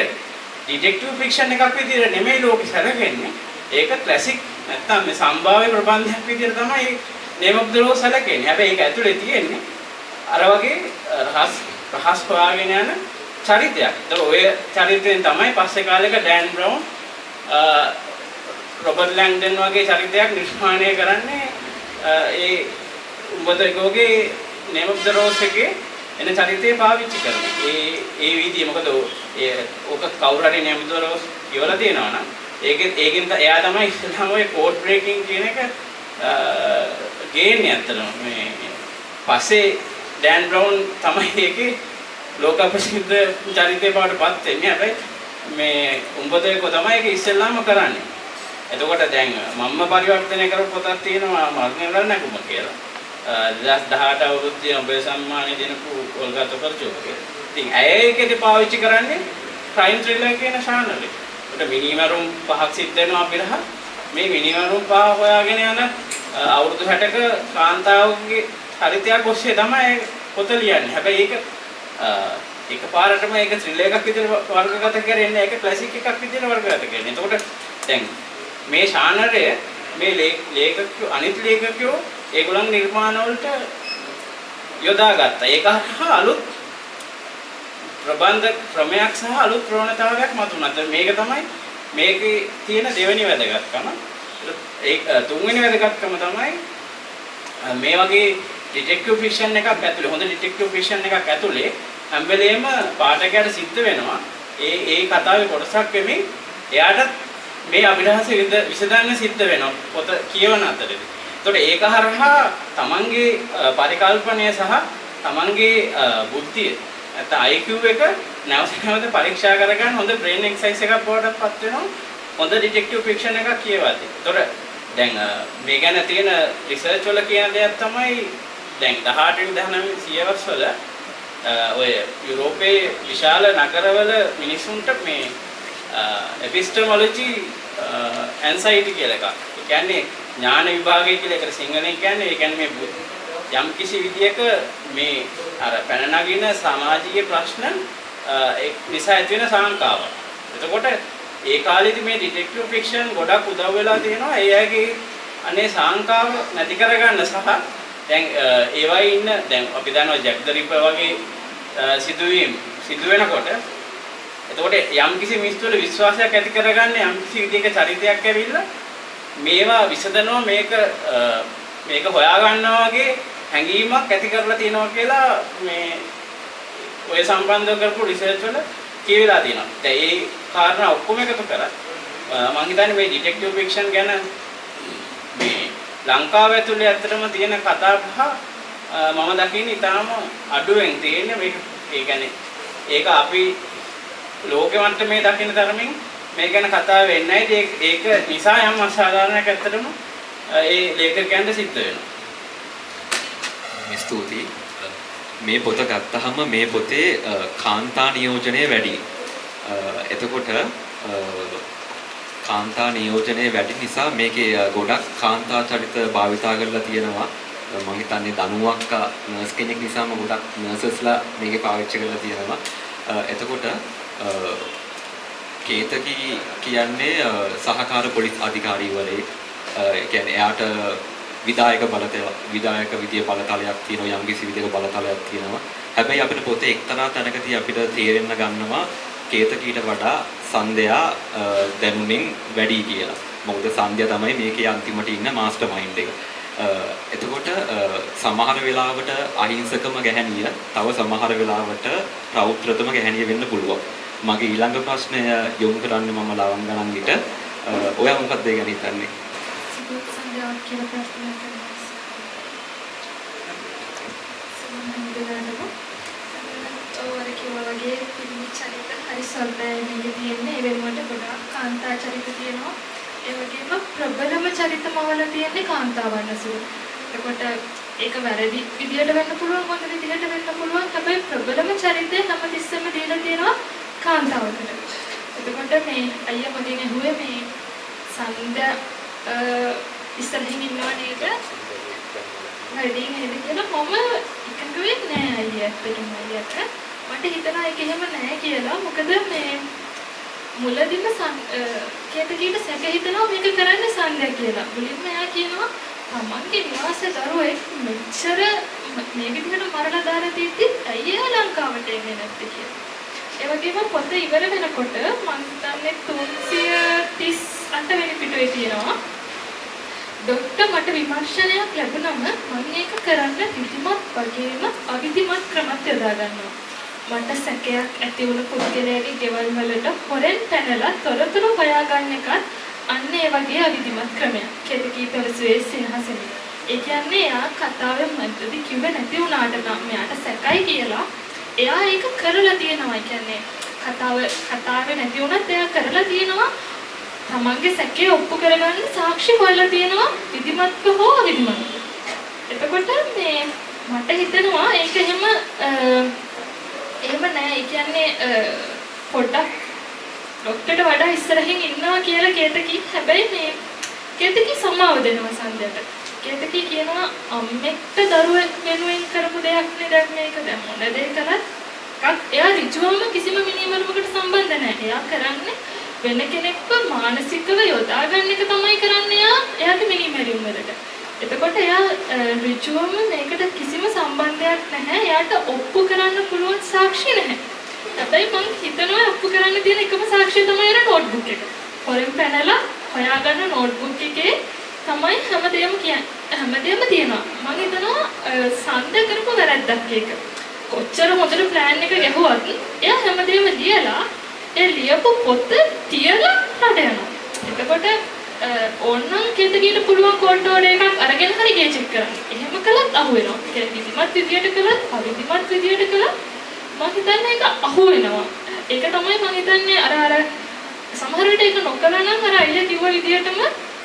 ඩිටෙක්ටිව් ෆික්ෂන් එකක් විදිහට නෙමෙයි ලෝකෙ සැලකෙන්නේ. ඒක ක්ලාසික් නැත්තම් මේ සම්භාව්‍ය ප්‍රබන්ධයක් විදිහට තමයි Name of the Rose සැලකෙන්නේ. හැබැයි ඒක ඇතුලේ තියෙන්නේ අර වගේ රහස් රහස් හොයාගෙන යන චරිතයක්. ඒතකොට ඔය චරිතයෙන් තමයි පස්සේ කාලෙක ඩෑන් බ්‍රවුන් රොබර්ට් ලැන්ග්ඩන් වගේ චරිතයක් නිර්මාණය කරන්නේ ඒ උම්බර්ටෝ එකෝගේ Name of the Rose එකේ එන චරිතය පාවිච්චි කරන. ඒ ඒ විදිය මොකද ඒ ඕක කවුරු හරි Name of the Rose කියවලා තියෙනවා නම් ඒකෙන් එයා තමයි ඉස්සෙල්ලාම ඔය කෝඩ් බ්‍රේකින් කියන එක ගේන්නේ ඇත්තටම. මේ පස්සේ ඩෑන් බ්‍රවුන් තමයි ඒකේ ලෝක ප්‍රසිද්ධ චරිතය බවට පත් වෙන්නේ. හැබැයි මේ උම්බර්ටෝ එකෝ තමයි ඒක ඉස්සෙල්ලාම කරන්නේ. එතකොට දැන් මම්ම පරිවර්තනය කරපු පොතක් තියෙනවා මරණ නැගුම කියලා. 2018 අවුරුද්දේ නොබෙල් සම්මානය දිනපු ඔල්ගා තොකර්චුක්ගේ. ඉතින් ඇය ඒකෙදි පාවිච්චි කරන්නේ ක්‍රයිම් ත්‍රිලර් කියන ශානරය. ඒකට මිනිමරුම් පහක් සිද්ධ වෙනවා අපිරහ. මේ මිනිමරුම් පහ හොයාගෙන යන අවුරුදු 60ක කාන්තාවගේ චරිතයක් ඔස්සේ තමයි පොත ලියන්නේ. හැබැයි ඒක එකපාරටම ඒක ත්‍රිලර් එකක් විදිහට වර්ගගත කරන්නේ, ඒක ක්ලාසික් එකක් විදිහට වර්ගගත කරන්නේ. එතකොට දැන් මේ ශානරය මේ ලේඛකයෝ අනිත් ලේඛකයෝ ඒගොල්ලන් නිර්මාණ වලට යොදාගත්තා. ඒක හරහා අලුත් ප්‍රබන්ධ ක්‍රමයක් සහ අලුත් ප්‍රවණතාවයක් මතුවුණා. මේක තමයි මේකේ තියෙන දෙවෙනි වැදගත්කම. ඒ තුන්වෙනි වැදගත්කම තමයි මේ වගේ ඩිටෙක්ටිව් ෆික්ෂන් එකක් ඇතුලේ, හොඳ ඩිටෙක්ටිව් ෆික්ෂන් එකක් ඇතුලේ හැම වෙලේම පාඨකයාට සිද්ධ වෙනවා ඒ ඒ කතාවේ කොටසක් වෙමින් එයාට මේ අභිරහස විසඳන්න සිද්ධ වෙනවා පොත කියවන අතරේදී. එතකොට ඒක හරහා තමන්ගේ පරිකල්පනය සහ තමන්ගේ බුද්ධිය නැත්නම් IQ එක නැවත නැවත පරීක්ෂා කරගන්න හොඳ බ්‍රේන් එක්සර්සයිස් එකක් බවට පත් වෙනවා හොඳ ඩිටෙක්ටිව් ෆික්ෂන් එකක් කියවද්දී. එතකොට දැන් මේ ගැන තියෙන රිසර්ච් වල කියන දෙයක් තමයි දැන් 18 වෙනි 19 සියවස් වල ඔය යුරෝපයේ විශාල නගරවල මිනිසුන්ට මේ එපිස්ටමොලොජි ඇන්සයිටි කියලා එකක්. ඒ කියන්නේ ඥාන විභාගය කියලා ඒකට සිංහලෙන් කියන්නේ. ඒ කියන්නේ මේ යම් කිසි විදියක මේ අර පැන නගින සමාජීය ප්‍රශ්න නිසා ඇති වෙන සංකාවක්. එතකොට ඒ කාලේදී මේ ඩිටෙක්ටිව් ෆික්ෂන් ගොඩක් උදව් වෙලා තියෙනවා ඒ අයගේ අනේ සංකාව නැති කරගන්න සහ දැන් ඒ වගේ ඉන්න දැන් අපි දන්නවා ජැක් ද රිපර් වගේ සිදුවීම් සිදු වෙනකොට එතකොට යම් කිසි මිනිස්සු වල විශ්වාසයක් ඇති කරගන්න යම් කිසි විදිහක චරිතයක් ඇවිල්ලා මේවා විසඳනවා, මේක මේක හොයා ගන්නවා වගේ හැඟීමක් ඇති කරලා තියෙනවා කියලා මේ ඔය සම්බන්ධව කරපු රිසර්ච් වල කියවිලා තියෙනවා. දැන් ඒ කාරණා ඔක්කොම එකතු කරා මං හිතන්නේ මේ ඩිටෙක්ටිව් ෆික්ෂන් ගැන මේ ලංකාව ඇතුලේ ඇත්තටම තියෙන කතා බහ මම දකින්නේ ඉතාම අඩුවෙන් තියෙන්නේ. මේක ඒ කියන්නේ ඒක අපි ලෝකෙ මට්ටමේ දකින්න තරමින් මේ ගැන කතා වෙන්නේ නැහැ. ඒක නිසා යම් අසාධාරණයක් ඇත්තටම ඒ ලේඛකයන්ට සිද්ධ වෙනවා. මේ ස්තුතියි. මේ පොත ගත්තහම මේ පොතේ කාන්තා නියෝජනය වැඩි. එතකොට කාන්තා නියෝජනය වැඩි නිසා මේකේ ගොඩක් කාන්තා චරිත භාවිතා කරලා තියෙනවා. මම හිතන්නේ දනුවක්කා නර්ස් කෙනෙක් නිසාම ගොඩක් නර්සස්ලා මේකේ පාවිච්චි කරලා තියෙනවා. එතකොට කේතකී කියන්නේ සහකාර පොලිස් අධිකාරීවරයෙක්. ඒ කියන්නේ එයාට විදායක බලතල විදායක විදිය බලතලයක් තියෙනවා, යම්කිසි විදියක බලතලයක් තියෙනවා. හැබැයි අපිට පොතේ එක්තරා තැනකදී අපිට තේරෙන්න ගන්නවා කේතකීට වඩා සන්ධ්‍යා දැනුමින් වැඩි කියලා. මොකද සන්ධ්‍යා තමයි මේකේ අන්තිමට ඉන්න මාස්ටර් මයින්ඩ් එක. එතකොට සමහර වෙලාවට අහිංසකම ගැහැණිය තව සමහර වෙලාවට රෞද්‍රතම ගැහැණිය වෙන්න පුළුවන්. මගේ ඊළඟ ප්‍රශ්නය යොමු කරන්නේ මම ලවංගනංගිට. ඔයා මොකක්ද ඒ ගැන හිතන්නේ? සුබ සන්ධ්‍යාවක් කියලා ප්‍රාර්ථනා කරනවා. සුබ හැමදෙනාටම. ඔව්, අර කිව්වා වගේ පිරිමි චරිත හරි ස්වල්පයි මේකේ තියෙන්නේ. ඒ වෙනුවට ගොඩාක් කාන්තා චරිත තියෙනවා. ඒ වගේම ප්‍රබලම චරිත මවල තියෙන්නේ කාන්තාවන් අසුර. එතකොට ඒක වැරදි විදියට වෙන්න පුළුවන්, හොඳ විදියට වෙන්න පුළුවන්. හැබැයි ප්‍රබලම චරිතය හැමතිස්සෙම දීලා තියෙනවා කාන්තාවකට. එතකොට මේ අයියා මගෙන් ඇහුවේ මේ සන්ධ්‍යා ඉස්සරහින් ඉන්නව නේද? වැඩියෙන් නේද කියලා. මම එකඟ වෙන්නේ නෑ අයියා, ඇත්තටම අයියාට. මට හිතෙනවා ඒක එහෙම නෑ කියලා. මොකද මේ මුලදිම කේතකීට සැක හිතෙනවා මේක කරන්නේ සන්ධ්‍යා කියලා. මුලින්ම එයා කියනවා තමන්ගේ නිවාස දරුවෙක් මෙච්චර මේ විදිහට මරලා දාලා තියෙද්දි ඇයි එයා ලංකාවට එන්නේ නැත්තේ කියලා. ඒ වගේම පොත ඉවර වෙනකොට මං හිතන්නේ 338 වෙනි පිටුවේ තියෙනවා ඩොක්ටර් මට විමර්ශනයක් ලැබුණම මං ඒක කරන්න විධිමත් වගේම අවිධිමත් ක්‍රමත් යොදා ගන්නවා. මට සැකයක් ඇති වුණු පුද්ගලයාගේ ගෙවල් වලට හොරෙන් පැනලා තොරතුරු හොයා ගන්න එකත් අන්න ඒ වගේ අවිධිමත් ක්‍රමයක්. කේතකී පැවසුවේ සිනහසෙමින්. ඒ කියන්නේ එයා කතාවේ මැදදී කිව්වේ නැති වුණාට නම් මෙයාට සැකයි කියලා එයා ඒක කරලා තියෙනවා. ඒ කියන්නේ කතාවේ නැති වුණත් එයා කරලා තියෙනවා. තමන්ගේ සැකය ඔප්පු කරගන්න සාක්ෂි හොයලා තියෙනවා විධිමත්ව හෝ අවිධිමත්ව. එතකොට මේ මට හිතෙනවා ඒක එහෙම එහෙම නෑ. ඒ කියන්නේ පොඩ්ඩක් ඩොක්ටර්ට වඩා ඉස්සරහින් ඉන්නවා කියලා කේතකී. හැබැයි මේ කේතකී සමාව දෙනවා සන්ධ්‍යට. කේතකී කියනවා අම්මෙක්ට දරුවෙක් වෙනුවෙන් කරපු දෙයක් නේ දැන් මේක. දැන් මොන දේ කරත් එකක් එයා ඍජුවම කිසිම මිනීමරුමකට සම්බන්ධ නෑ. එයා කරන්නේ වෙන කෙනෙක්ව මානසිකව යොදා ගන්න එක තමයි කරන්නේ එයා එයාගේ මිනීමැරීම් වලට. එතකොට එයා ඍජුවම මේකට කිසිම සම්බන්ධයක් නැහැ. එයාට ඔප්පු කරන්න පුළුවන් සාක්ෂි නැහැ. හැබැයි මං හිතනවා ඔප්පු කරන්න තියෙන එකම සාක්ෂිය තමයි අර නෝට්බුක් එක. හොරෙන් පැනලා හොයාගන්න නෝට්බුක් එකේ තමයි හැමදේම කියන්නේ. හැමදේම තියෙනවා. මං හිතනවා සන්ධ්‍යා කරපු වැරැද්දක් ඒක. කොච්චර හොඳට ප්ලෑන් එක ගැහුවත් එයා හැමදේම ලියලා ඒ ලියපු පොත තියලා රට යනවා. එතකොට ඕනනම් කේතකීට පුළුවන් කෝට් ඕඩර් එකක් අරගෙන හරි ගේ චෙක් කරන්න. එහෙම කළත් අහු වෙනවා. ඒ කියන්නේ විධිමත් විදියට කළත් අවිධිමත් විදියට කළත් මං හිතන්නේ ඒක අහු වෙනවා. ඒක තමයි මං හිතන්නේ අර අර සමහර විට ඒක නොකළා නම් අර අයියා කිව්ව විදියටම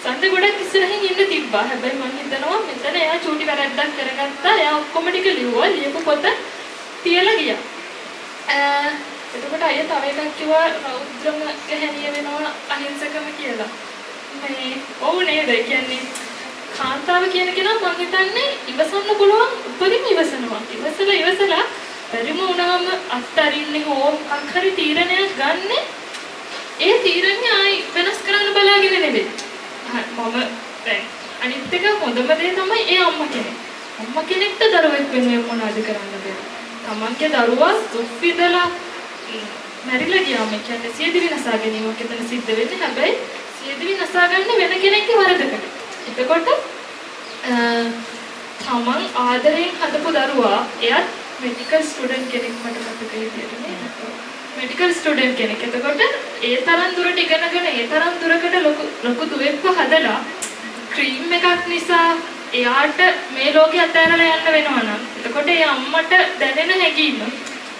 සන්ධ ගොඩක් ඉස්සරහින් ඉන්න තිබ්බා. හැබැයි මං හිතනවා මෙතන එයා චූටි වැරැද්දක් කරගත්තා. එයා ඔක්කොම ටික ලිව්වා. ලියපු පොත තියලා ගියා. එතකොට අයියා තව එකක් කිව්වා රෞද්‍රම ගැහැණිය වෙනවා අහිංසකම කියලා. මේ ඔව් නේද? ඒ කියන්නේ කාන්තාව කියන කෙනා මං හිතන්නේ ඉවසන්න පුළුවන් උපරිම ඉවසනවා. ඉවසලා ඉවසලා බැරිම වුණාම අත්තරින්නේ හෝ මොකක් හරි තීරණයක් ගන්න ඒ තීරණය ආයි වෙනස් කරන්න බලාගෙන නෙවෙයි. මම දැන් අනිත් එක හොඳම දේ තමයි ඒ අම්මා කෙනෙක්. අම්මා කෙනෙක්ට දරුවෙක් වෙනුවෙන් මොනවද කරන්න බැරි. තමන්ගේ දරුවා දුක් විඳලා මැරිලා ගියාම ඒ කියන්නේ සියදිවි නසා ගැනීමක් එතන සිද්ධ වෙන්නේ. හැබැයි සියදිවි නසා ගන්න වෙන කෙනෙක්ගේ වරදකට. එතකොට තමන් ආදරයෙන් හදපු දරුවා එයත් මෙඩිකල් ස්ටුඩන්ට් කෙනෙක් මට මතක විදියට නේද? මෙඩිකල් ස්ටුඩන්ට් කෙනෙක්. එතකොට ඒ තරම් දුරට ඉගෙනගෙන ඒ තරම් දුරකට ලොකු ලොකු දුවෙක්ව හදලා ක්‍රීම් එකක් නිසා එයාට මේ ලෝකේ අතෑරලා යන්න වෙනවා නම් එතකොට ඒ අම්මට දැනෙන හැඟීම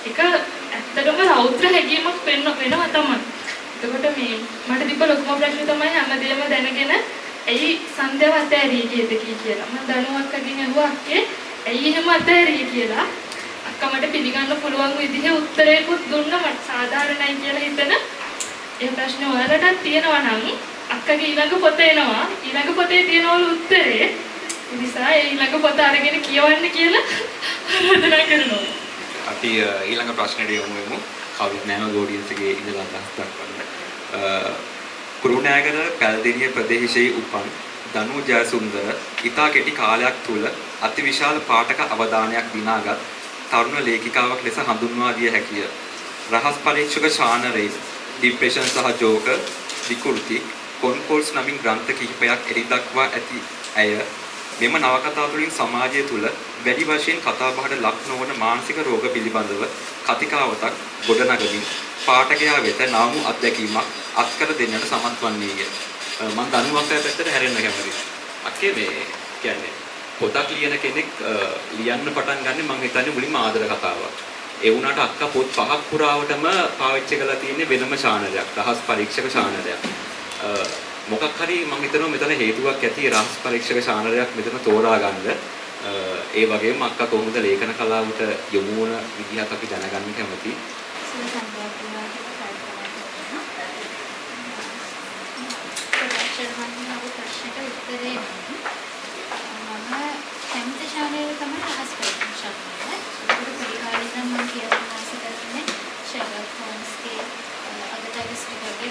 ඒක ඇත්තටම රෞද්‍ර හැඟීමක් වෙනවා තමයි. එතකොට මේ මට තිබ්බ ලොකුම ප්‍රශ්නේ තමයි හැමදේම දැනගෙන ඇයි සන්ධ්‍යාව අතෑරියේ කේතකී කියලා. මම දනුව අක්කගෙන් ඇහුවා අක්කේ ඇයි එහෙම අතෑරියේ කියලා. අක්කා මට පිළිගන්න පුළුවන් විදිහේ උත්තරයකුත් දුන්නා මට සාධාරණයි කියලා හිතන ඒ ප්‍රශ්නේ ඔයාලටත් තියෙනවා නම් අක්කගේ ඊළඟ පොත එනවා. ඊළඟ පොතේ තියෙනවලු උත්තරේ. ඒ නිසා ඒ ඊළඟ පොත අරගෙන කියවන්න කියලා ආරාධනා කරනවා. අපි ඊළඟ ප්‍රශ්නෙට යමු වෙමු. කවුරුත් නෑම ඔඩියන්ස් එකේ ඉඳලා අදහස් දක්වන්න. කුරුණෑගල පැල්දෙනිය ප්‍රදේශයේ උපන් දනු ජයසුන්දර ඉතා කෙටි කාලයක් තුල අතිවිශාල පාඨක අවධානයක් දිනාගත් තරුණ ලේඛිකාවක් ලෙස හඳුන්වා දිය හැකිය. රහස් පරීක්ෂක ශානරේ ඩිප්‍රෙෂන් සහ ජෝකර් විකෘති කොන්කෝල්ස් නමින් ග්‍රන්ථ කිහිපයක් එළි දක්වා ඇති ඇය මෙම නවකතා තුළින් සමාජය තුළ වැඩි වශයෙන් කතාබහට ලක් නොවන මානසික රෝග පිළිබඳව කතිකාවතක් ගොඩනගමින් පාඨකයා වෙත නාමු අත්දැකීමක් අත්කර දෙන්නට සමත් වන්නේය. මම දනුව අක්කා පැත්තට හැරෙන්න කැමතියි. අක්කේ මේ කියන්නේ පොතක් ලියන කෙනෙක් ලියන්න පටන් ගන්න මං හිතන්නේ මුලින්ම ආදර කතාවක්. ඒ වුණාට අක්කා පොත් පහක් පුරාවටම පාවිච්චි කරලා තියෙන්නේ වෙනම ශානරයක්, රහස් පරීක්ෂක ශානරයක්. මොකක් හරි මං හිතනවා මෙතන හේතුවක් ඇති රහස් පරීක්ෂක ශානරයක් මෙතන තෝරා ගන්න. ඒ වගේම අක්කා කොහොමද ලේඛන කලාවට යොමු වුණ විදිහත් අපි දැනගන්න කැමතියි. ප්‍රශ්නෙට උත්තරේ මම කැමති ශානරය තමයි රහස් පරීක්ෂක ශානරය. ඒකට පොඩි කාලේ ඉඳන් මම කියවන්න ආස කරන්නේ ෂර්ලොක් හෝම්ස්ගේ අගතා ක්‍රිස්ටි වගේ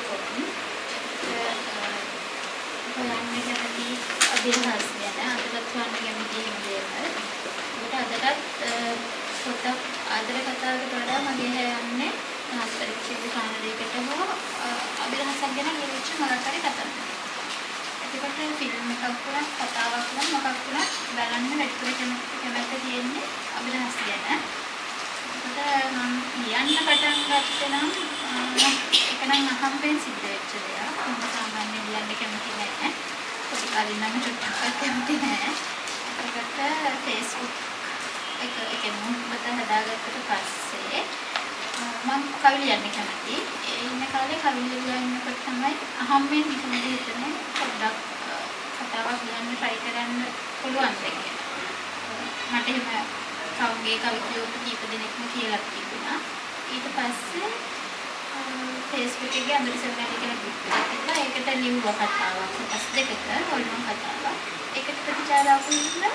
අභිරහස් ගැන අදටත් හොයන්න කැමති එහෙම දේවල්. ඒකට අදටත් පොතක් ආදර කතාවකට වඩා මගේ ඇහැ යන්නේ රහස් පරීක්ෂක ශානරයකට හෝ අභිරහසක් ගැන ලියවිච්ච මොකක් හරි කතාවක්. එතකොට ෆිල්ම් එකක් වුණත් කතාවක් වුණත් මොකක් වුණත් බලන්න වැඩිපුර කැමැත්ත තියෙන්නේ අභිරහස් ගැන. එතකොට මම ලියන්න පටන් ගත්තේ නම් ඒක නම් අහම්බෙන් සිද්ධ වෙච්ච දෙයක්. මම සාමාන්‍යයෙන් ලියන්න කැමති නෑ. පොඩි කාලේ ඉඳන්ම චුට්ටක්වත් කැමති නෑ. එතකොට Facebook එක ඒ කියන්නේ මුහුණුපත හදාගත්තට පස්සේ මම කවි ලියන්න කැමතියි. ඒ ඉන්න කාලේ කවි ලියනකොට තමයි අහම්බෙන් නිකම්ම හිතුනේ පොඩ්ඩක් කතාවක් ලියන්න try කරන්න පුළුවන්ද කියලා. මට එහෙම කවුගේ කවි කියවපු කීප දෙනෙක්ම කියලා තිබුණා. ඊට පස්සේ Facebook එකේ අඳුරු සෙවණැලි කියලා ගෲප් එකක් තිබ්බා. ඒකට ලිව්වා කතාවක් කොටස් දෙකක හොල්මන් කතාවක්. ඒකට ප්‍රතිචාර ආපු හින්දා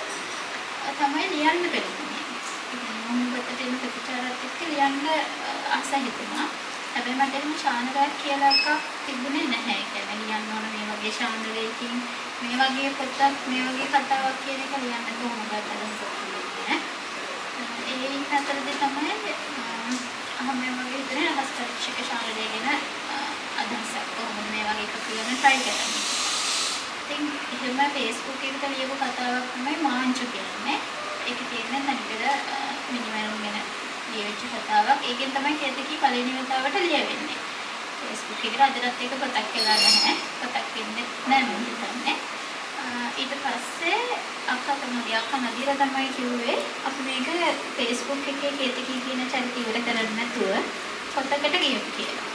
තමයි ලියන්න පෙළඹුණේ. ඒ කියන්නේ මුහුණුපතට එන ප්‍රතිචාරات එක්ක ලියන්න ආස හිතුණා. හැබැයි මට එහෙම ශානරයක් කියලා එකක් තිබුණේ නැහැ. ඒ කියන්නේ ලියන්න ඕන මේ වගේ ශානරයකින් මේ වගේ පොතක් මේ වගේ කතාවක් කියන එක ලියන්න කොහොමද අදහසක් තිබුණේ නැහැ. ඒ ඉන්න අතරදී තමයි අහම්බෙන් වගේ හිතුනේ රහස් පරීක්ෂක ශානරය ගැන අදහසක් කොහොමද මේ වගේ එකක් ලියන්න try කරන්නේ. ඉතින් එහෙම Facebook එකට ලියපු කතාවක් තමයි මාංචු කියන්නේ. ඒකේ තියෙන තනිකර මිනිමරුන් ගැන ලියවිච්ච කතාවක්. ඒකෙන් තමයි කේතකී පළවෙනි වතාවට ලියවෙන්නේ. Facebook එකට අදටත් ඒක පොතක් වෙලා නැහැ. පොතක් වෙන්නේ නැහැ මම හිතන්නේ. ඊට පස්සේ අක්කා තමයි අක්කා නදීරා තමයි කිව්වේ අපි මේක Facebook එකේ කේතකී කියන චරිත ඉවර කරන්නේ නැතුව පොතකට ගියමු කියලා.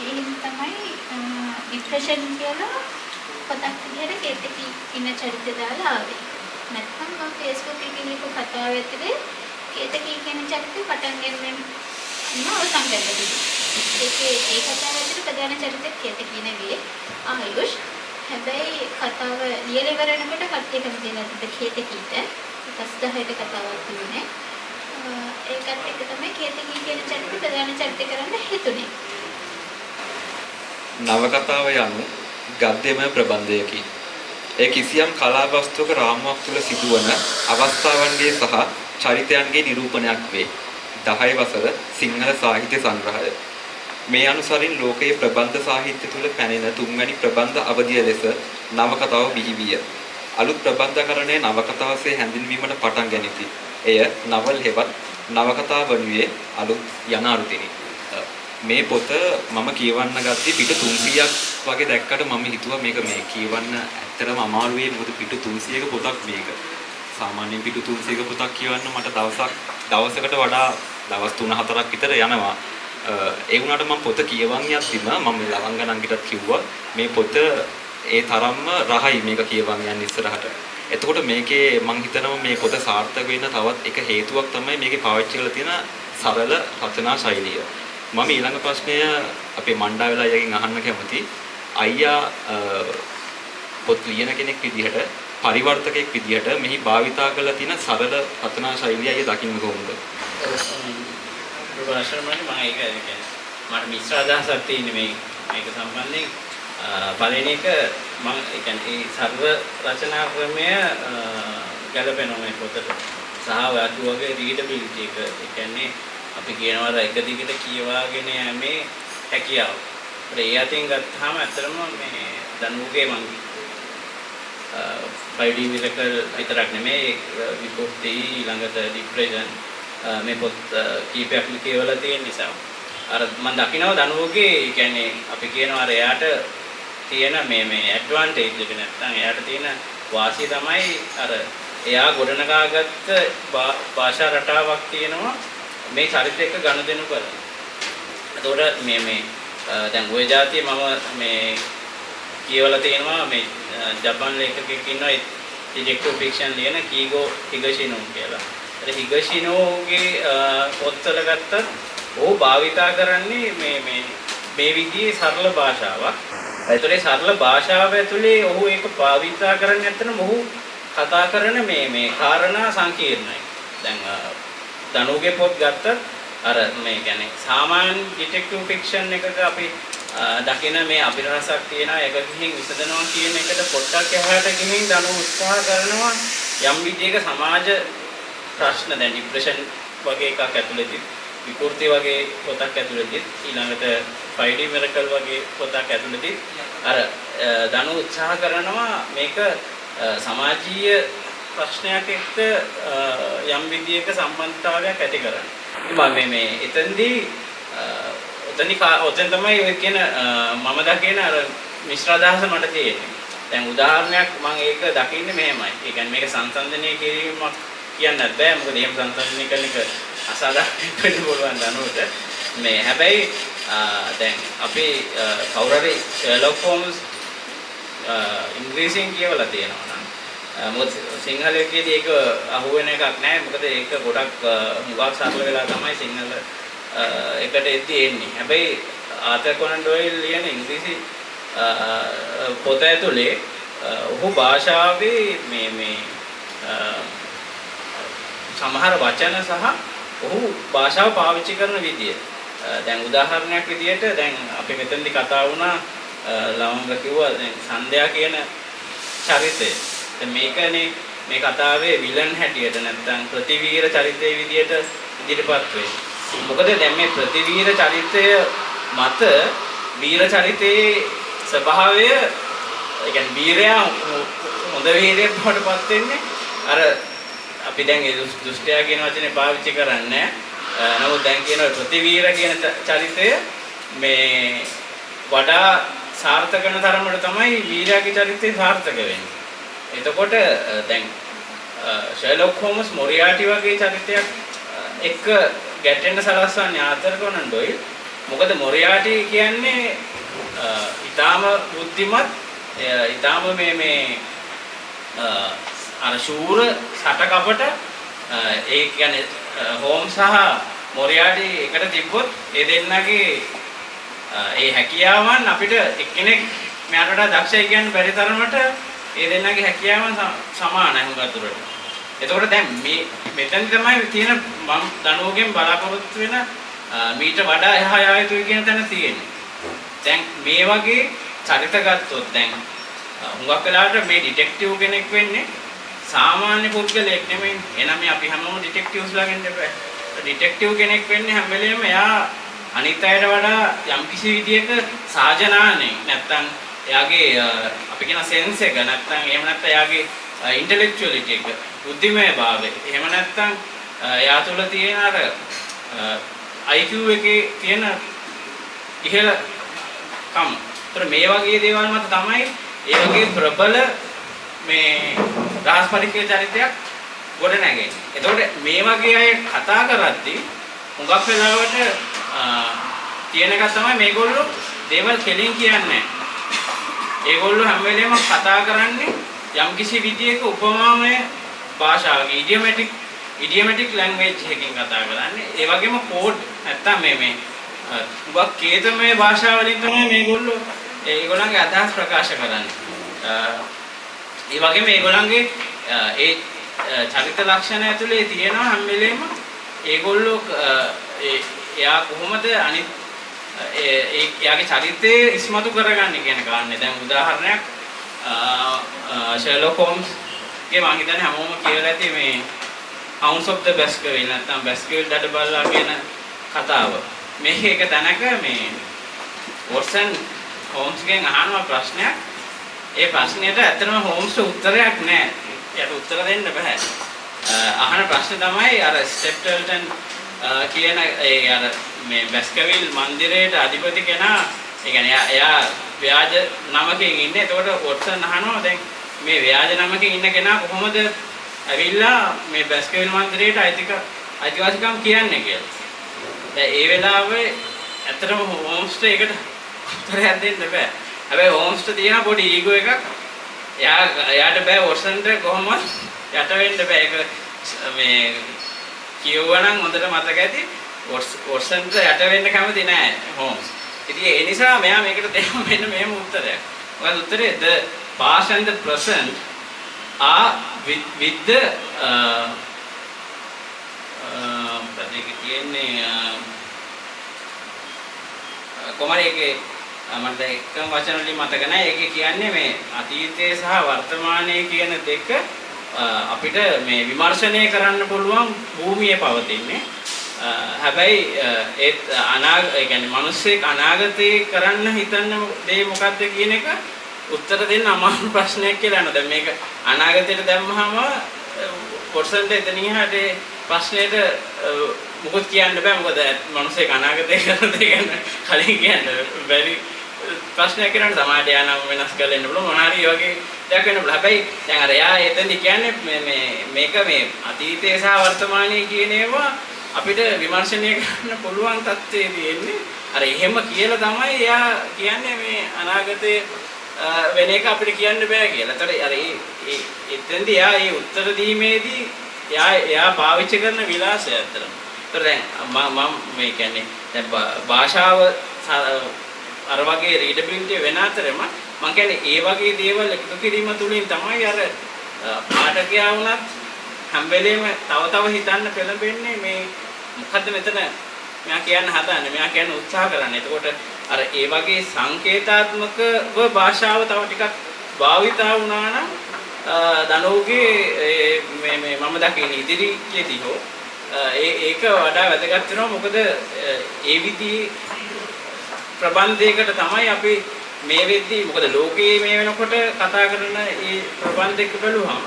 ඒ හින්දා තමයි ડિප්‍රෙෂන් කියලා පොතක් විදිහට කේතකී ඉන්න චරිත දාලා ආවේ. නැත්නම් මම Facebook එකේ ලියපු කතාව ඇතුලේ කේතකී කියන චරිතය පටන් ගන්නෙම අවසන් කරලා තිබුණා. ඒකේ ඒ කතාව ඇතුලේ ප්‍රධාන චරිතය කේතකී නෙවෙයි ආයුෂ්. හැබැයි කතාව ලියලා ඉවර වෙනකොට කට්ටිය කැමති නැතිද කේතකීට. කොටස් 10ක කතාවක් තිබුණේ. ඒකත් එක්ක තමයි කේතකී කියන චරිතය ප්‍රධාන චරිතය කරන්න හිතුනේ. නවකතාව යනු ගද්‍යමය ප්‍රබන්ධයකි. එය කිසියම් කලා වස්තුවක රාමුවක් තුළ සිදුවන අවස්ථාවන්ගේ සහ චරිතයන්ගේ නිරූපණයක් වේ. 10 වසර සිංහල සාහිත්‍ය සංග්‍රහය. මේ අනුසරින් ලෝකයේ ප්‍රබන්ධ සාහිත්‍ය තුළ පැනෙන තුන්වැනි ප්‍රබන්ධ අවධිය ලෙස නවකතාව බිහි විය. අලුත් ප්‍රබන්ධකරණය නවකතාවසේ හැඳින්වීමට පටන් ගනිති. එය නවල් හෙවත් නවකතාව වනුයේ අලුත් යන අරුතිනි. මේ පොත මම කියවන්න ගත්තේ පිටු 300ක් වගේ දැක්කට මම හිතුවා මේක මේ කියවන්න ඇත්තටම අමාරු වෙයි, මොකද පිටු 300ක පොතක් මේක. සාමාන්‍යයෙන් පිටු 300ක පොතක් කියවන්න මට දවසකට වඩා දවස් 3-4ක් විතර යනවා. ඒ වුණාට මම පොත කියවන් යද්දිම මම ලවංග නංගිටත් කිව්වා මේ පොත ඒ තරම්ම රහයි මේක කියවන් යන්න ඉස්සරහට. එතකොට මේකේ මං හිතනවා මේ පොත සාර්ථක වෙන්න තවත් එක හේතුවක් තමයි මේකේ පාවිච්චි කරලා තියෙන සරල රචනා ශෛලිය. මම ඊළඟ ප්‍රශ්නය අපේ මණ්ඩාවෙල අයියාගෙන් අහන්න කැමති. අයියා පොත් ලියන කෙනෙක් විදිහට පරිවර්තකයෙක් විදිහට මෙහි භාවිතා කරලා තියෙන සරල රචනා ශෛලිය අයියා දකින්නේ කොහොමද? ප්‍රභාෂර් මම ඒක කියන්නේ මට මිශ්‍ර අදහසක් තියෙන්නේ මේක සම්බන්ධයෙන්. පළවෙනි එක මම ඒ කියන්නේ ඒ සරල රචනා ක්‍රමය ගැලපෙනවා මේ පොතට. සහ ඔයා කිව්වාගේ රීඩබිලිටි එක. ඒ කියන්නේ අපි කියනවා අර එක දිගට කියවාගෙන යෑමේ හැකියාව. ඒ අතින් ගත්තාම ඇත්තටම මේ දනුගේ මං 5D Miracle විතරක් නෙමෙයි විකෘති ඊළඟට ડિප්‍රෙෂන් මේ පොත් කීපයක්ම කියවලා තියෙන නිසා අර මං දකිනවා දනුවගේ ඒ කියන්නේ අපි කියනවා අර එයාට තියෙන මේ මේ ඇඩ්වාන්ටේජ් එක නැත්තම් එයාට තියෙන වාසිය තමයි අර එයා ගොඩනගාගත්ත භාෂා රටාවක් තියෙනවා මේ චරිත එක්ක ගනුදෙනු කරන. එතකොට මේ මේ දැන් ওই જાතිය මම මේ කියවලා තියෙනවා මේ ජපාන් ලේඛකෙක් ඉන්නවා ඩිටෙක්ටිව් ෆික්ෂන් ලියන කීගෝ හිගෂිනෝ කියලා. අර හිගෂිනෝගේ පොත්වල ගත්තත් ඔහු භාවිතා කරන්නේ මේ මේ මේ විදිහේ සරල භාෂාවක්. ඒතකොට ඒ සරල භාෂාව ඇතුලේ ඔහු ඒක භාවිතා කරන්නේ නැත්නම් ඔහු කතා කරන මේ මේ කාරණා සංකීර්ණයි. දැන් දනුගේ පොත් ගත්තත් අර මේ කියන්නේ සාමාන්‍ය ඩිටෙක්ටිව් ෆික්ෂන් එකක අපි දකින මේ අභිරහසක් තියෙනවා ඒක ගිහින් විසඳනවා කියන එකට පොඩ්ඩක් එහාට ගිහින් දනු උත්සාහ කරනවා යම් විදියක සමාජ ප්‍රශ්න දැන් ડિප්‍රෙෂන් වගේ එකක් ඇතුළතදී විකෘති වගේ පොතක් ඇතුළතදී ඊළඟට ෆ්‍රයිඩේ මිරකල් වගේ පොතක් ඇතුළතදී අර දනු උත්සාහ කරනවා මේක සමාජීය ප්‍රශ්නයක් එක්ක යම් විදියක සම්බන්ධතාවයක් ඇති කරන්න. ඉතින් මම මේ මේ එතනදී ඔතෙන් තමයි ඔය කියන මම දකින අර මිශ්‍ර අදහස මට තියෙන්නේ. දැන් උදාහරණයක් මම ඒක දකින්නේ මෙහෙමයි. ඒ කියන්නේ මේක සංසන්දනය කිරීමක් කියන්නත් බෑ. මොකද එහෙම සංසන්දනය කරන එක අසාධාරණ වෙන්න පුළුවන් දනුවට. මේ හැබැයි දැන් අපි කවුරු හරි ෂර්ලොක් හෝම්ස් ඉංග්‍රීසියෙන් කියවලා තියෙනවා නම් මොකද සිංහල එකේදී ඒක අහුවෙන එකක් නෑ. මොකද ඒක ගොඩක් හුඟක් සරල වෙලා තමයි සිංහල එකට එද්දී එන්නේ. හැබැයි ආතර් කොනන් ඩොයිල් ලියන ඉංග්‍රීසි පොත ඇතුලේ ඔහු භාෂාවේ මේ මේ සමහර වචන සහ ඔහු භාෂාව පාවිච්චි කරන විදිය. දැන් උදාහරණයක් විදියට දැන් අපි මෙතනදී කතා වුණා ලවංග කිව්වා දැන් සන්ධ්‍යා කියන චරිතය. දැන් මේකනේ මේ කතාවේ විලන් හැටියට නැත්නම් ප්‍රතිවීර චරිතයේ විදියට ඉදිරිපත් වෙන්නේ. මොකද දැන් මේ ප්‍රතිවීර චරිතය මත වීර චරිතයේ ස්වභාවය ඒ කියන්නේ වීරයා හොඳ වීරයෙක් බවට පත් වෙන්නේ අර අපි දැන් ඒ දුෂ්ටයා කියන වචනේ පාවිච්චි කරන්නේ නැහැ. නමුත් දැන් කියන ප්‍රතිවීර කියන චරිතය මේ වඩා සාර්ථක වෙන තරමට තමයි වීරයාගේ චරිතය සාර්ථක වෙන්නේ. එතකොට දැන් ෂර්ලොක් හෝම්ස් මොරියාටි වගේ චරිතයක් එක්ක ගැටෙන්න සලස්වන්නේ ආතර් කොනන් ඩොයිල්. මොකද මොරියාටි කියන්නේ ඊටාම බුද්ධිමත් ඊටාම මේ මේ අර ශූර සටකපට ඒ කියන්නේ හෝම්ස් සහ මොරියාටි එකට තිබ්බොත් ඒ දෙන්නගේ ඒ හැකියාවන් අපිට එක්කෙනෙක් මෙයාට වඩා දක්ෂයි කියන්න බැරි තරමට ඒ දෙන්නගේ හැකියාවන් සමානයි හුඟක් දුරට. එතකොට දැන් මේ මෙතන තමයි තියෙන මම දනුවගෙන් බලාපොරොත්තු වෙන මීට වඩා එහා යා යුතුයි කියන තැන තියෙන්නේ. දැන් මේ වගේ චරිත ගත්තොත් දැන් හුඟක් වෙලාවට මේ ඩිටෙක්ටිව් කෙනෙක් වෙන්නේ සාමාන්‍ය පුද්ගලයෙක් නෙමෙයි. එහෙනම් මේ අපි හැමෝම ඩිටෙක්ටිව්ස්ලා වෙන්න බෑ. ඩිටෙක්ටිව් කෙනෙක් වෙන්නේ හැම වෙලේම එයා අනිත් අයට වඩා යම්කිසි විදියක සාජනානේ නැත්තම් එයාගේ අපි කියන සෙන්ස් එක නැත්තම් එහෙම නැත්තම් එයාගේ ඉන්ටෙලෙක්චුවලිටි එක බුද්ධිමය භාවය එහෙම නැත්තම් එයා තුළ තියෙන අර IQ එකේ තියෙන ඉහළ කම. ඒතර මේ වගේ දේවල් මත තමයි ඒ වගේ ප්‍රබල මේ රහස් පරික්‍රිය චරිතයක් ගොඩ නැගෙන්නේ. එතකොට මේ වගේ අය කතා කරද්දී හුඟක් වෙලාවට තියෙන එක තමයි මේගොල්ලෝ දේවල් කෙලින් කියන්නේ නැහැ. ඒගොල්ලෝ හැම වෙලේම කතා කරන්නේ යම්කිසි විදියක උපමාමය භාෂාවක ඉඩියමැටික් ලැන්ග්වේජ් එකකින් කතා කරන්නේ. ඒ වගේම කෝඩ් නැත්තම් මේ මේ හුඟක් කේතමය භාෂාව වලින් තමයි මේගොල්ලෝ ඒගොල්ලන්ගේ අදහස් ප්‍රකාශ කරන්නේ. ඒ වගේම ඒගොල්ලන්ගේ ඒ චරිත ලක්ෂණ ඇතුලේ තියෙනවා හැම වෙලේම ඒගොල්ලෝ එයා කොහොමද අනිත් ඒ එයාගේ චරිතය ඉස්මතු කරගන්නේ කියන කාරණේ. දැන් උදාහරණයක් ෂර්ලොක් හෝම්ස් ගේ මං හිතන්නේ හැමෝම කියලා ඇති මේ Hounds of the Baskerville නැත්නම් බැස්කර්විල් දඩබල්ලා කියන කතාව. මේක එක තැනක මේ වොට්සන් හෝම්ස්ගෙන් අහනවා ප්‍රශ්නයක්. ඒ ප්‍රශ්නෙට ඇත්තටම හෝම්ස්ට උත්තරයක් නෑ. එයාට උත්තර දෙන්න බෑ. අහන ප්‍රශ්නේ තමයි අර ස්ටෙප්ටල්ටන් කියන ඒ අර මේ බැස්කර්විල් මන්දිරයට අධිපති කෙනා, ඒ කියන්නේ එයා ව්‍යාජ නමකින් ඉන්නේ. එතකොට වොට්සන් අහනවා දැන් මේ ව්‍යාජ නමකින් ඉන්න කෙනා කොහොමද ඇවිල්ලා මේ බැස්කර්විල් මන්දිරයට අයිතිවාසිකම් කියන්නේ කියලා. දැන් ඒ වෙලාවේ ඇත්තටම හෝම්ස්ට ඒකට උත්තරයක් දෙන්න බෑ. හැබැයි හෝම්ස්ට තියෙන පොඩි ඊගෝ එකක්. එයාට බෑ වොට්සන්ට කොහොමවත් යට වෙන්න බෑ. ඒක මේ කියුවා නම් හොඳට මතක ඇති වොට්සන්ට යට වෙන්න කැමති නෑ හෝම්ස්. ඉතින් ඒ නිසා මෙයා මේකට දෙනවා මෙන්න මෙහෙම උත්තරයක්. මොකද උත්තරේ the past and the present are with the මොකද ඒක තියෙන්නේ කොහමද ඒකේ මට දැන් එකම වචන වලින් මතක නැහැ. ඒකේ කියන්නේ මේ අතීතය සහ වර්තමානය කියන දෙක අපිට මේ විමර්ශනය කරන්න පුළුවන් භූමියේ පවතින්නේ. හැබැයි ඒත් ඒ කියන්නේ මිනිස්සෙක් අනාගතේ කරන්න හිතන දේ මොකද්ද කියන එක උත්තර දෙන්න අමාරු ප්‍රශ්නයක් කියලා යනවා. දැන් මේක අනාගතයට දැම්මහම වොට්සන්ට එතනින් එහාට ඒ ප්‍රශ්නෙට මොකොත් කියන්න බෑ. මොකද මිනිස්සෙක් අනාගතේ කරන දේ ගැන කලින් කියන්න බැරි ප්‍රශ්නයක් වෙනවනේ. සමහරට එයා නම් වෙනස් කරලා එන්න පුළුවන් මොන හරි ඒ වගේ දෙයක් වෙන්න පුළුවන්. හැබැයි දැන් අර එයා එතනදි කියන්නේ මේ මේ මේක මේ අතීතය සහ වර්තමානයේ කියන ඒවා අපිට විමර්ශනය කරන්න පුළුවන් තත්ත්වයේ තියෙන්නේ. අර එහෙම කියලා තමයි එයා කියන්නේ මේ අනාගතේ වෙන එක අපිට කියන්න බෑ කියලා. ඒතර අර ඒ ඒ එතෙන්දී එයා ඒ උත්තර දීමේදී එයා එයා පාවිච්චි කරන විලාසය ඇත්තටම. ඒතර දැන් මම මේ කියන්නේ දැන් භාෂාව අර වගේ රීඩබිලිටි වෙන අතරම මම කියන්නේ ඒ වගේ දේවල් එකතු කිරීම තුලින් තමයි අර පාඨකයා වුණත් හැම වෙලේම තව තව හිතන්න පෙළඹෙන්නේ මේ මොකද්ද මෙතන මෙයා කියන්න හදන්නේ, මෙයා කියන්න උත්සාහ කරන්නේ. එතකොට අර ඒ වගේ සංකේතාත්මකව භාෂාව තව ටිකක් භාවිතා වුණා නම් දනෝගේ මේ මේ මම දකින ඉදිරියේදී හෝ ඒ ඒක වඩා වැදගත් වෙනවා. මොකද ඒ විදිහේ ප්‍රබන්ධයකට තමයි අපි මේ වෙද්දී, මොකද ලෝකයේ මේ වෙනකොට කතා කරන ඒ ප්‍රබන්ධ එක බැලුවම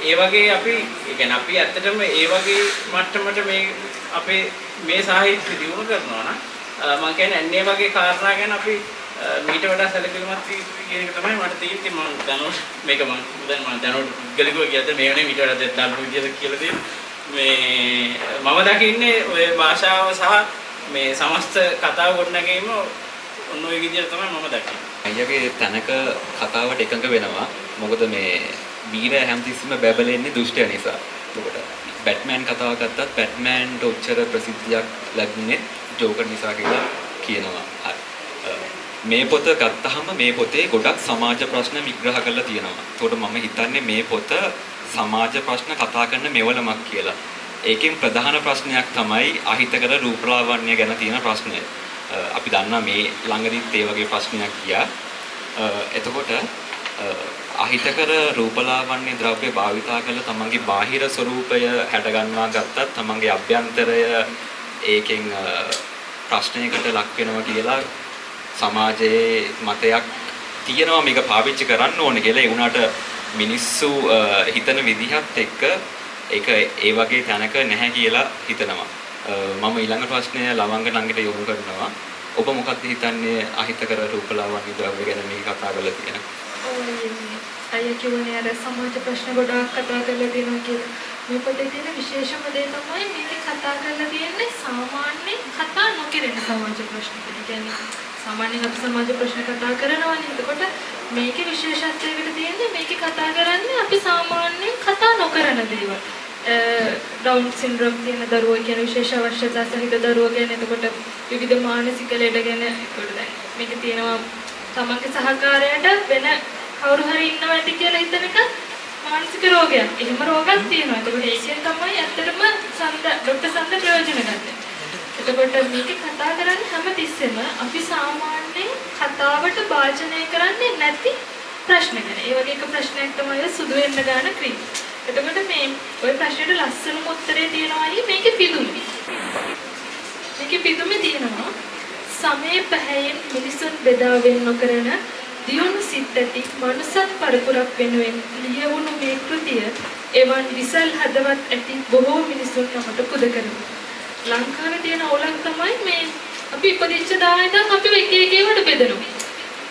ඒ වගේ අපි ඒ කියන්නේ අපි ඇත්තටම ඒ වගේ මට්ටමට මේ අපේ මේ සාහිත්‍ය දියුණු කරනවා නම් මම කියන්නේ අන්න ඒ වගේ කාරණා ගැන අපි මීට වඩා සැලකිලිමත් විය යුතුයි කියන එක තමයි මට තියෙන්නේ. මම දැනුවට මේක මම දැන් මම දැනුවට පුද්ගලිකව කියද්දී මේ වෙනේ මීට වඩා දරුණු විදියට කියලා දෙන්න. මේ මම දකින්නේ ඔය භාෂාව සහ මේ සමස්ත කතාව ගොඩනැගීම ඔන්න ඔය විදියට තමයි මම දකින්නේ. අයියාගේ තැනක කතාවට එකඟ වෙනවා. මොකද මේ වීරයා හැමතිස්සෙම බැබලෙන්නේ දුෂ්ටයා නිසා. එතකොට බැට්මෑන් කතාව ගත්තත් බැට්මෑන්ට ඔච්චර ප්‍රසිද්ධියක් ලැබුණේ ජෝකර් නිසා කියලා කියනවා. හරි. මේ පොත ගත්තහම මේ පොතේ ගොඩක් සමාජ ප්‍රශ්න විග්‍රහ කරලා තියෙනවා. එතකොට මම හිතන්නේ මේ පොත සමාජ ප්‍රශ්න කතා කරන මෙවලමක් කියලා. ඒකෙන් ප්‍රධාන ප්‍රශ්නයක් තමයි අහිතකර රූපලාවන්‍ය ගැන තියෙන ප්‍රශ්නය. අපි දන්නා මේ ළඟදිත් ඒ වගේ ප්‍රශ්නයක් ගියා. එතකොට අහිතකර රූපලාවන්‍ය ද්‍රව්‍ය භාවිතා කරලා තමන්ගේ බාහිර ස්වරූපය හැඩගන්වා ගත්තත් තමන්ගේ අභ්‍යන්තරය ඒකෙන් ප්‍රශ්නයකට ලක් වෙනවා කියලා සමාජයේ මතයක් තියෙනවා. මේක පාවිච්චි කරන්න ඕනේ කියලා. ඒ වුණාට මිනිස්සු හිතන විදිහත් එක්ක ඒක ඒ වගේ තැනක නැහැ කියලා හිතනවා. මම ඊළඟ ප්‍රශ්නය ලවංග නංගිට යොමු කරනවා. ඔබ මොකක්ද හිතන්නේ අහිතකර රූපලාවන්‍ය ද්‍රව්‍ය ගැන මේක කතා කරලා තියෙන? ඔව් අයියා කියුවනේ අර සමාජ ප්‍රශ්න ගොඩාක් කතා කරලා තියෙනවා කියලා. මේ පොතේ තියෙන විශේෂම දේ තමයි මේකේ කතා කරලා තියෙන්නේ සාමාන්‍යයෙන් කතා නොකරන සමාජ ප්‍රශ්න. ඒ කියන්නේ සාමාන්‍යයෙන් අපි සමාජ ප්‍රශ්න කතා කරනවානේ. එතකොට මේකේ විශේෂත්වයකට තියෙන්නේ මේකේ කතා කරන්නේ අපි සාමාන්‍යයෙන් කතා නොකරන දේවල්. ඩවුන් සින්ඩ්‍රෝම් තියෙන දරුවෝ කියන විශේෂ අවශ්‍යතා සහිත දරුවෝ ගැන, එතකොට විවිධ මානසික ලෙඩ ගැන. එතකොට දැන් මේකේ තියෙනවා තමන්ගේ සහකාරයාට වෙන කවුරු හරි ඉන්නවා ඇති කියලා හිතන එක මානසික රෝගයක්. එහෙම රෝගයක් තියෙනවා. එතකොට ඒකෙන් තමයි ඇත්තටම සන්ද ඩොක්ටර් සන්ද ප්‍රයෝජන ගන්න. එතකොට මේකේ කතා කරන්නේ හැමතිස්සෙම අපි සාමාන්‍යයෙන් කතාවට භාජනය කරන්නේ නැති ප්‍රශ්න ගැන. ඒ වගේ එක ප්‍රශ්නයක් තමයි ඔය සුදු වෙන්න ගන්න ක්‍රීම්. එතකොට මේ ඔය ප්‍රශ්නෙට ලස්සනම උත්තරේ තියෙනවා අයියේ මේකේ පිදුමේ. මේකේ පිදුමේ තියෙනවා සමේ පැහැයෙන් මිනිසුන් බෙදා වෙන් නොකරන දියුණු සිත් ඇති මනුසත් පරපුරක් වෙනුවෙන් ලියවුණු මේ කෘතිය එවන් විසල් හදවත් ඇති බොහෝ මිනිසුන් නමට පුද කරමු. ලංකාවේ තියෙන අවුලක් තමයි මේ අපි ඉපදිච්ච දා ඉඳන් අපි එක එක ඒවාට බෙදනවා.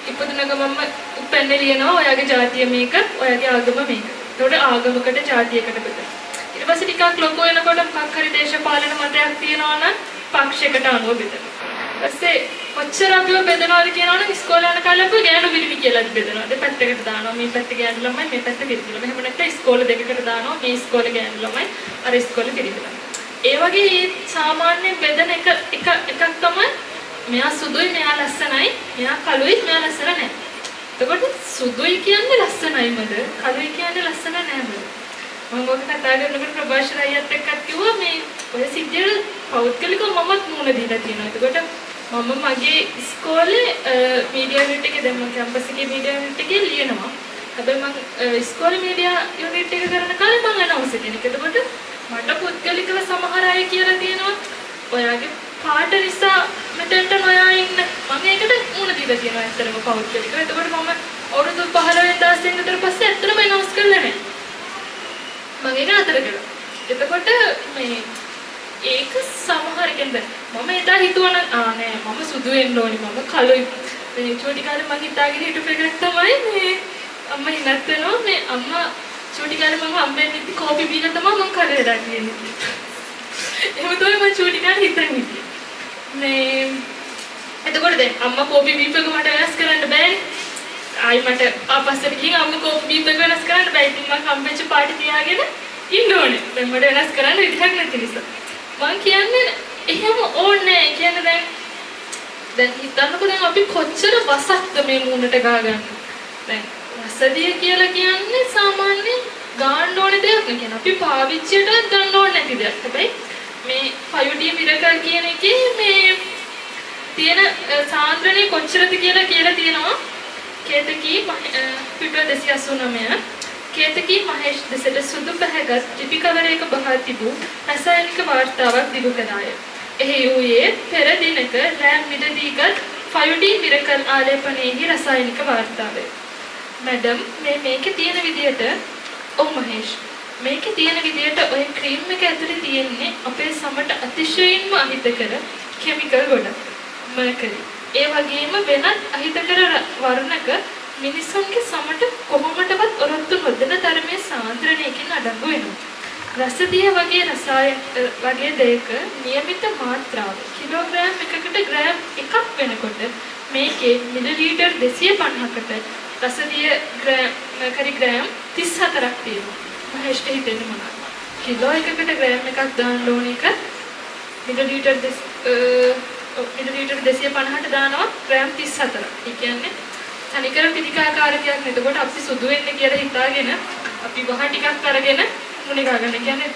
ඉපදුන ගමන්ම උපැන්නේ ලියනවා ඔයාගේ ජාතිය මේක, ඔයාගේ ආගම මේක. එතකොට ආගමකට ජාතියකට බෙදනවා. ඊට පස්සේ ටිකක් ලොකු වෙනකොට මොකක් හරි දේශපාලන මතයක් තියෙනවා නම් පක්ෂයකට අනුව බෙදනවා. ඊපස්සේ කොච්චර අපිව බෙදනවද කියනවනම් ඉස්කෝලේ යන කාලේ අපිව ගෑනු පිරිමි කියලා බෙදනවා. දෙපැත්තකට දානවා. මේ පැත්ත ගෑනු ළමයි, මේ පැත්ත පිරිමි ළමයි. එහෙම නැත්නම් ඉස්කෝලේ දෙකකට දානවා. මේ ඉස්කෝලේ ගෑනු ළමයි, අර ඉස්කෝලේ පිරිමි ළමයි. ඒ වගේ මේ සාමාන්‍යයෙන් බෙදන එක එක එකක් තමයි මෙයා සුදුයි මෙයා ලස්සනයි, මෙයා කළුයි මෙයා ලස්සන නෑ. එතකොට සුදුයි කියන්නේ ලස්සනයිමද, කළුයි කියන්නේ ලස්සන නෑමද? මම ඔක කතා කරනකොට ප්‍රභාෂර අයියත් එක්කත් කිව්වා මේ ඔය සිද්ධියට පෞද්ගලිකව මමත් මුණ දීලා තියෙනවා. එතකොට මම මගේ ඉස්කෝලේ මීඩියා යුනිට් එකේ දැන් මම කැම්පස් එකේ මීඩියා යුනිට් එකේ ලියනවා. හැබැයි මං ඉස්කෝලේ මීඩියා යුනිට් එක කරන කාලේ මං ඇනවුන්සර් කෙනෙක්. එතකොට මට පුද්ගලිකව සමහර අය කියලා තියෙනවා ඔයාගේ පාට නිසා මෙතෙන්ට නොයා ඉන්න. මම ඒකට මුණ දීලා තියෙනවා ඇත්තටම පෞද්ගලිකව. එතකොට මම අවුරුදු 15 16 විතර පස්සේ ඇත්තටම ඇනවුන්ස් කරලා නැහැ. මම ඒක නතර කළා. එතකොට මේ ඒක සමහර කියන්නේ මම එදා හිතුවා නම් ආ නෑ මම සුදු වෙන්න ඕනි මම කළුයි. මේ චූටි කාලේ මං හිතාගෙන හිටපු එකක් තමයි මේ අම්මා හිනත් වෙනවා මේ අම්මා චූටි කාලේ මම හම්බෙන්නේ ඉති කෝපි බීලා තමයි මං කර වෙලා තියෙන්නේ. එහෙම තමයි මං චූටි කාලේ හිතන් හිටියේ. මේ එතකොට දැන් අම්මා කෝපි බීප එක මට වෙනස් කරන්න බෑනේ. ආයි මට ආපස්සට ගිහින් අම්මා කෝපි බීප එක වෙනස් කරන්න බෑ. ඉතින් මං හම්බෙච්ච පාටි තියාගෙන ඉන්න ඕනේ. දැන් මට වෙනස් කරන්න විදිහක් නැති නිසා. මං කියන්නේ එහෙම ඕනේ නෑ. ඒ කියන්නේ දැන් දැන් හිතන්නකෝ දැන් අපි කොච්චර වසක්ද මේ මූණට ගාගන්නේ. දැන් රසදිය කියලා කියන්නේ සාමාන්‍යයෙන් ගාන්න ඕනේ දෙයක් නේ. කියන්නේ අපි පාවිච්චියටවත් ගන්න ඕනේ නැති දෙයක්. හැබැයි මේ 5D miracle කියන එකේ මේ තියෙන සාන්ද්‍රණය කොච්චරද කියලා කියලා තියෙනවා. කේතකී පිටුව 289 කේතකී මහේෂ් දෙසට සුදු පැහැගත් ලිපි කවරයක බහා තිබූ රසායනික වාර්තාවක් දිගු කළාය. එහි වූයේ පෙර දිනක රෑ මිලදීගත් 5D miracle ආලේපනයේහි රසායනික වාර්තාවය. මැඩම් මේ මේකේ තියෙන විදියට ඔව් මහේෂ් මේකේ තියෙන විදියට ඔය ක්‍රීම් එක ඇතුලේ තියෙන්නේ අපේ සමට අතිශයින්ම අහිතකර කෙමිකල් ගොඩක්. මර්කරි. ඒ වගේම වෙනත් අහිතකර වර්ණක මිනිසුන්ගේ සමට කොහොමටවත් ඔරොත්තු නොදෙන තරමේ සාන්ද්‍රණයකින් අඩංගු වෙනවා. රසදිය වගේ රසායන වගේ දෙයක නියමිත මාත්‍රාව කිලෝග්‍රෑම් එකකට ග්‍රෑම් එකක් වෙනකොට මේකේ මිලිලීටර් 250කට රසදිය ග්‍රෑම් මර්කරි ග්‍රෑම් 34ක් තියෙනවා. මහේෂ්ට හිතෙන්නේ මොනවද? කිලෝ එකකට ග්‍රෑම් එකක් දාන්න ඕන එක මිලිලීටර් මිලිලීටර් 250ට දානවා ග්‍රෑම් 34ක්. ඒ කියන්නේ තනිකර පිළිකාකාරකයක් නේ. එතකොට අපි සුදු වෙන්න කියලා හිතාගෙන අපි වහ ටිකක් අරගෙන මුණ ගා ගන්න. ඒ කියන්නේ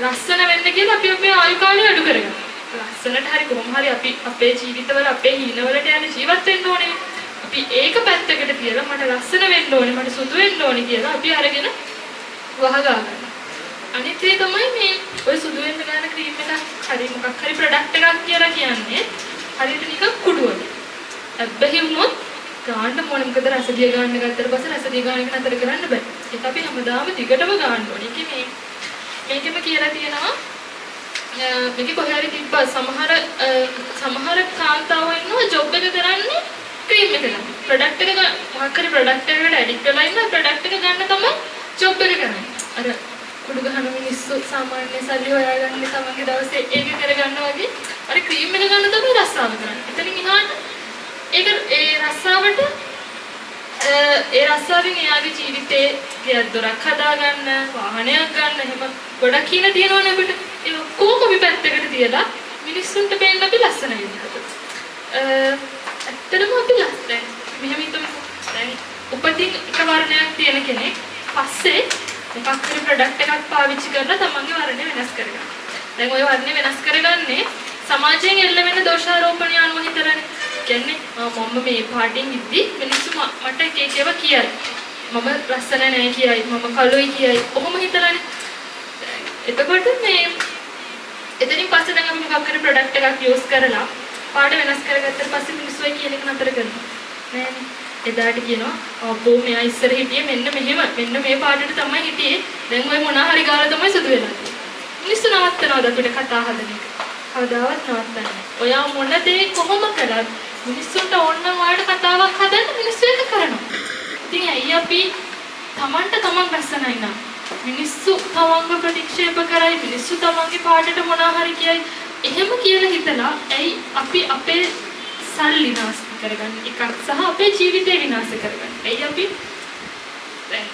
ලස්සන වෙන්න කියලා අපි අපේ ආයු කාලය අඩු කරගන්නවා. ලස්සනට හරි කොහොම හරි අපි අපේ ජීවිතවල අපේ හීනවලට යන ජීවත් වෙන්න ඕනේ. අපි ඒක පැත්තකට තියලා මට ලස්සන වෙන්න ඕනේ, මට සුදු වෙන්න ඕනේ කියලා අපි අරගෙන වහ ගා ගන්නවා. අනිත් දේ තමයි මේ ඔය සුදු වෙන්න ගන්න ක්‍රීම් එකක් හරි මොකක් හරි ප්‍රොඩක්ට් එකක් කියලා කියන්නේ හරියට නිකන් කුඩු වගේ. ඇබ්බැහි වුණොත් ගාන්න ඕනේ. මොකද රසදිය ගන්න ගත්තට පස්සේ රසදිය ගාන එක නතර කරන්න බෑ. ඒක අපි හැමදාම දිගටම ගාන්න ඕනේ. ඒකේ මේ මේකෙම කියලා තියෙනවා මේකේ කොහේ හරි තිබ්බා සමහර සමහර කාන්තාවෝ ඉන්නවා ජොබ් එක කරන්නේ ක්‍රීම් එක ගන්න. ප්‍රොඩක්ට් එක මොකක් හරි ප්‍රොඩක්ට් එකකට ඇඩික්ට් වෙලා ඉන්නවා. ප්‍රොඩක්ට් එක ගන්න තමයි ජොබ් එක කරන්නේ. අර කුඩු ගහන මිනිස්සු සාමාන්‍ය සල්ලි හොයාගන්නේ තමන්ගේ දවසේ ඒක කරගන්න වගේ අර ක්‍රීම් එක ගන්න තමයි රස්සාව කරන්නේ. එතනින් එහාට ඒක ඒ රස්සාවට ඒ රස්සාවෙන් එයාගේ ජීවිතේ ගෙයක් දොරක් හදාගන්න, වාහනයක් ගන්න එහෙම ගොඩක් හීන තියෙනවනේ අපිට. ඒ ඔක්කොම අපි පැත්තකට තියලා මිනිස්සුන්ට පේන්න අපි ලස්සන වෙන්න හදනවා. ඇත්තටම අපි ලස්සන. මෙහෙම හිතමුකෝ. දැන් උපතින් එක වර්ණයක් තියෙන කෙනෙක් පස්සේ මොකක් හරි ප්‍රොඩක්ට් එකක් පාවිච්චි කරලා තමන්ගේ වර්ණය වෙනස් කරගන්නවා. දැන් ඔය වර්ණය වෙනස් කරගන්නේ සමාජයෙන් එල්ල වෙන දෝෂාරෝපණය අනුව හිතලානේ. කියන්නේ මම මේ පාටින් ඉද්දි මිනිස්සු මට එක එක ඒවා කියයි. මම ලස්සන නෑ කියයි, මම කළුයි කියයි. ඔහොම හිතලානේ. එතකොට මේ එතනින් පස්සේ දැන් අපි මොකක් හරි ප්‍රොඩක්ට් එකක් යූස් කරලා පාට වෙනස් කරගත්තට පස්සේ මිනිස්සු ඔය කියන එක නතර කරනවා. නෑනේ. එදාට කියනවා අපෝ මෙයා ඉස්සර හිටියේ මෙන්න මෙහෙම, මෙන්න මේ පාටට තමයි හිටියේ. දැන් ඔය මොනා හරි ගාලා තමයි සුදු වෙලා තියෙන්නේ. මිනිස්සු නවත්තනවාද අපිට කතා හදන එක? කවදාවත් නවත්තන්නේ නෑ. ඔයා මොන දේ කොහොම කළත් මිනිස්සුන්ට ඕන නම් ඔයාලට කතාවක් හදන්න මිනිස්සු ඒක කරනවා. ඉතින් ඇයි අපි තමන්ට තමන් ලස්සනයි නම් මිනිස්සු තමන්ව ප්‍රතික්ෂේප කරයි, මිනිස්සු තමන්ගේ පාටට මොනා හරි කියයි. එහෙම කියලා හිතලා ඇයි අපි අපේ සල්ලි නාස්ති කරගන්න එකක් සහ අපේ ජීවිතේ විනාශ කරගන්න. ඇයි අපි දැන්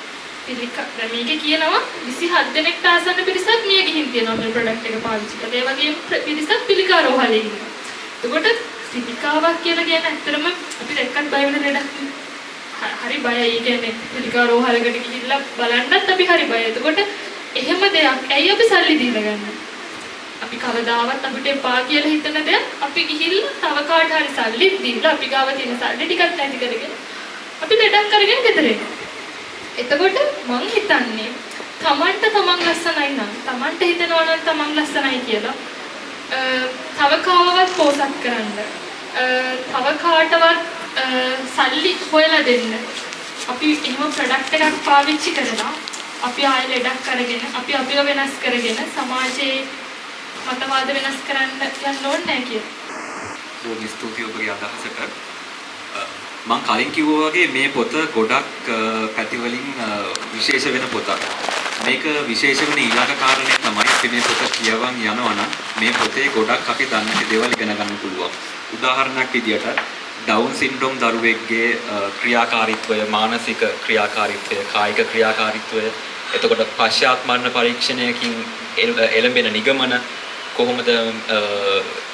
පිළිකා දැන් මේකේ කියනවා 27 දෙනෙක්ට ආසන්න පිරිසක් මිය ගිහින් තියෙනවා මේ ප්‍රොඩක්ට් එක පාවිච්චි කරලා. ඒ වගේම පිරිසක් පිළිකා රෝහලේ ඉන්නවා. එතකොට පිළිකාවක් කියලා කියන්නේ ඇත්තටම අපි දැක්කත් බය වෙන ලෙඩක් නේ. හරි බයයි. ඒ කියන්නේ පිළිකා රෝහලකට ගිහිල්ලා බලන්නත් අපි හරි බයයි. එතකොට එහෙම දෙයක් ඇයි අපි සල්ලි දීලා ගන්නේ? අපි කවදාවත් අපිට එපා කියලා හිතන දෙයක් අපි ගිහිල්ලා තව කාට හරි සල්ලිත් දීලා අපි ගාව තියෙන සල්ලි ටිකක් නැති කරගෙන අපි ලෙඩක් අරගෙන ගෙදර එනවා. එතකොට මං හිතන්නේ තමන්ට තමන් ලස්සනයි නම්, තමන්ට හිතෙනවා නම් තමන් ලස්සනයි කියලා තව කාවවත් පෝසත් කරන්න, තව කාටවත් සල්ලි හොයලා දෙන්න, අපි එහෙම ප්‍රොඩක්ට් එකක් පාවිච්චි කරලා අපි ආයෙ ලෙඩක් අරගෙන අපි අපිව වෙනස් කරගෙන සමාජයේ මතවාද වෙනස් කරන්න යන්න ඕනේ නැහැ කියලා. බොහොම ස්තුතියි ඔබගේ අදහසට. මං කලින් කිව්වා වගේ මේ පොත ගොඩක් පැතිවලින් විශේෂ වෙන පොතක්. මේක විශේෂ වෙන ඊළඟ කාරණේ තමයි අපි මේ පොත කියවන් යනවා නම් මේ පොතේ ගොඩක් අපි දන්නේ නැති දේවල් ඉගෙන ගන්න පුළුවන්. උදාහරණයක් විදියට ඩවුන් සින්ඩ්‍රෝම් දරුවෙක්ගේ ක්‍රියාකාරීත්වය, මානසික ක්‍රියාකාරීත්වය, කායික ක්‍රියාකාරීත්වය, එතකොට පශ්චාත් මරණ පරීක්ෂණයකින් එළඹෙන නිගමන කොහොමද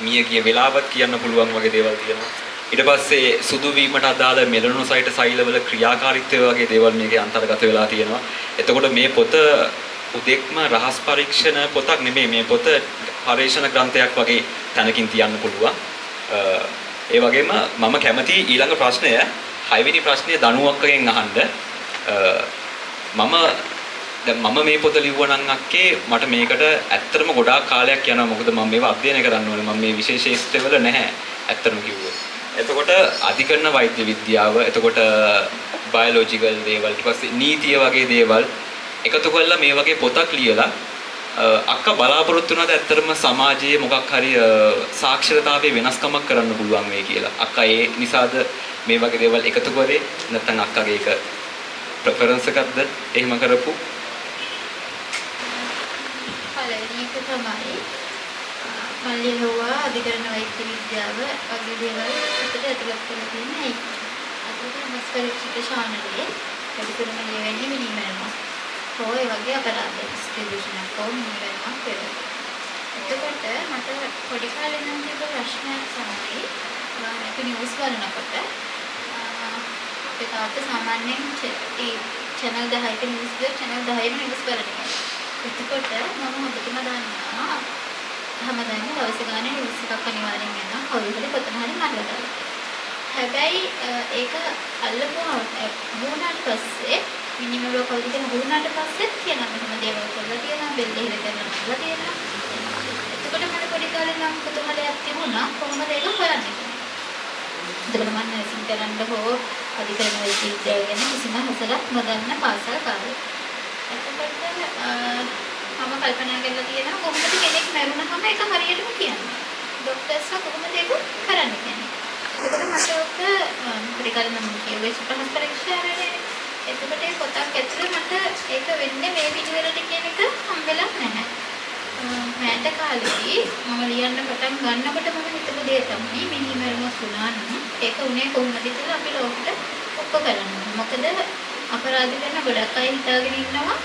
මිය ගිය වෙලාවත් කියන්න පුළුවන් වගේ දේවල් තියෙනවා. ඊට පස්සේ සුදු වීමට අදාළ මෙලනොසයිට් සෛලවල ක්‍රියාකාරීත්වය වගේ දේවල් මේකේ අන්තර්ගත වෙලා තියෙනවා. එතකොට මේ පොත උදෙක්ම රහස් පරීක්ෂණ පොතක් නෙමෙයි, මේ පොත පරීක්ෂණ ග්‍රන්ථයක් වගේ තැනකින් තියන්න පුළුවන්. ඒ වගේම මම කැමති ඊළඟ ප්‍රශ්නය, හයවෙනි ප්‍රශ්නය දනුවක්කගෙන් අහන්න. මම දැන් මම මේ පොත ලිව්වා නම් අක්කේ මට මේකට ඇත්තටම ගොඩාක් කාලයක් යනවා. මොකද මම මේවා අධ්‍යයනය කරන්න ඕනේ. මම මේ විශේෂ ක්ෂේත්‍රවල නැහැ ඇත්තටම කිව්වොත්. එතකොට අධිකරණ වෛද්‍ය විද්‍යාව, එතකොට බයොලොජිකල් දේවල්, ඊට පස්සේ නීතිය වගේ දේවල් එකතු කරලා මේ වගේ පොතක් ලියලා අක්කා බලාපොරොත්තු වෙනවද ඇත්තටම සමාජයේ මොකක් හරි සාක්ෂරතාවයේ වෙනස්කමක් කරන්න පුළුවන් වෙයි කියලා? අක්කා ඒ නිසාද මේ වගේ දේවල් එකතු කරේ? නැත්නම් අක්කාගේ ඒක ප්‍රෙෆරන්ස් එකක්ද එහෙම කරපු? පළවෙනි එක තමයි මම ලියුවා අධිකරණ වෛද්‍ය විද්‍යාව වගේ දේවල් අපිට ඇතුළත් කරලා තියෙන එක. අතට රහස් පරීක්ෂක ශානලයේ වැඩිපුරම ලියවෙන්නේ මිනීමැරුමක් හෝ ඒ වගේ අපරාධ ඩිස්ට්‍රිබියුෂන් හෝ මිනීමැරුමක් වෙනවා. එතකොට මට පොඩි කාලේ ඉඳන් තිබ්බ ප්‍රශ්නයක් තමයි අපි නිවුස් බලනකොට අපේ තාත්තා සාමාන්‍යයෙන් චැනල් 10ක නිවුස් ගියොත් චැනල් 10ෙම නිවුස් බලන කෙනෙක්. එතකොට මම හොඳටම දන්නවා හැමදාම දවස ගානේ නිවුස් එකක් අනිවාර්යෙන් එනවා, කවුරු හරි කොතන හරි මරලා දාලා. හැබැයි ඒක අල්ලපුවම වුණාට පස්සේ මිනිමරුව කවුද කියලා වුණාට පස්සෙත් කියනවා මෙහෙම දේවල් කරලා තියෙනවා, බෙල්ල හිර කරලා මරලා තියෙනවා. එතකොට මට පොඩි කාලේ නම් කුතුහලයක් තිබුණා කොහොමද ඒක හොයන්නේ කියලා. එතකොට මම නර්සිං කරන්න හෝ අධිකරණ වෛද්‍ය විද්‍යාව ගැන කිසිම හසරක් නොදන්න පාසල් කාලේ. එතකොට මම කල්පනා කරලා තියෙනවා කොහොමද කෙනෙක් මැරුණාම ඒක හරියටම කියන්නේ. ඩොක්ටර්ස්ලා කොහොමද ඒක කරන්නේ කියන්නේ. එතකොට මට ඔක පොඩි කාලේ නම් කියුවේ රහස් පරීක්ෂාවනේ. එතකොට ඒ පොතක් ඇතුලේ මට ඒක වෙන්නේ මේ පිළිවෙලට කියන එක හම්බෙලා නැහැ. මෑත කාලෙදී මම ලියන්න පටන් ගන්නකොට මම හිතපු දේ තමයි මිනිමරුමක් වුණා නම් ඒක උනේ කොහොමද කියලා අපි ලෝකෙට ඔප්පු කරන්න. මොකද අපරාධ කරන ගොඩක් අය හිතාගෙන ඉන්නවා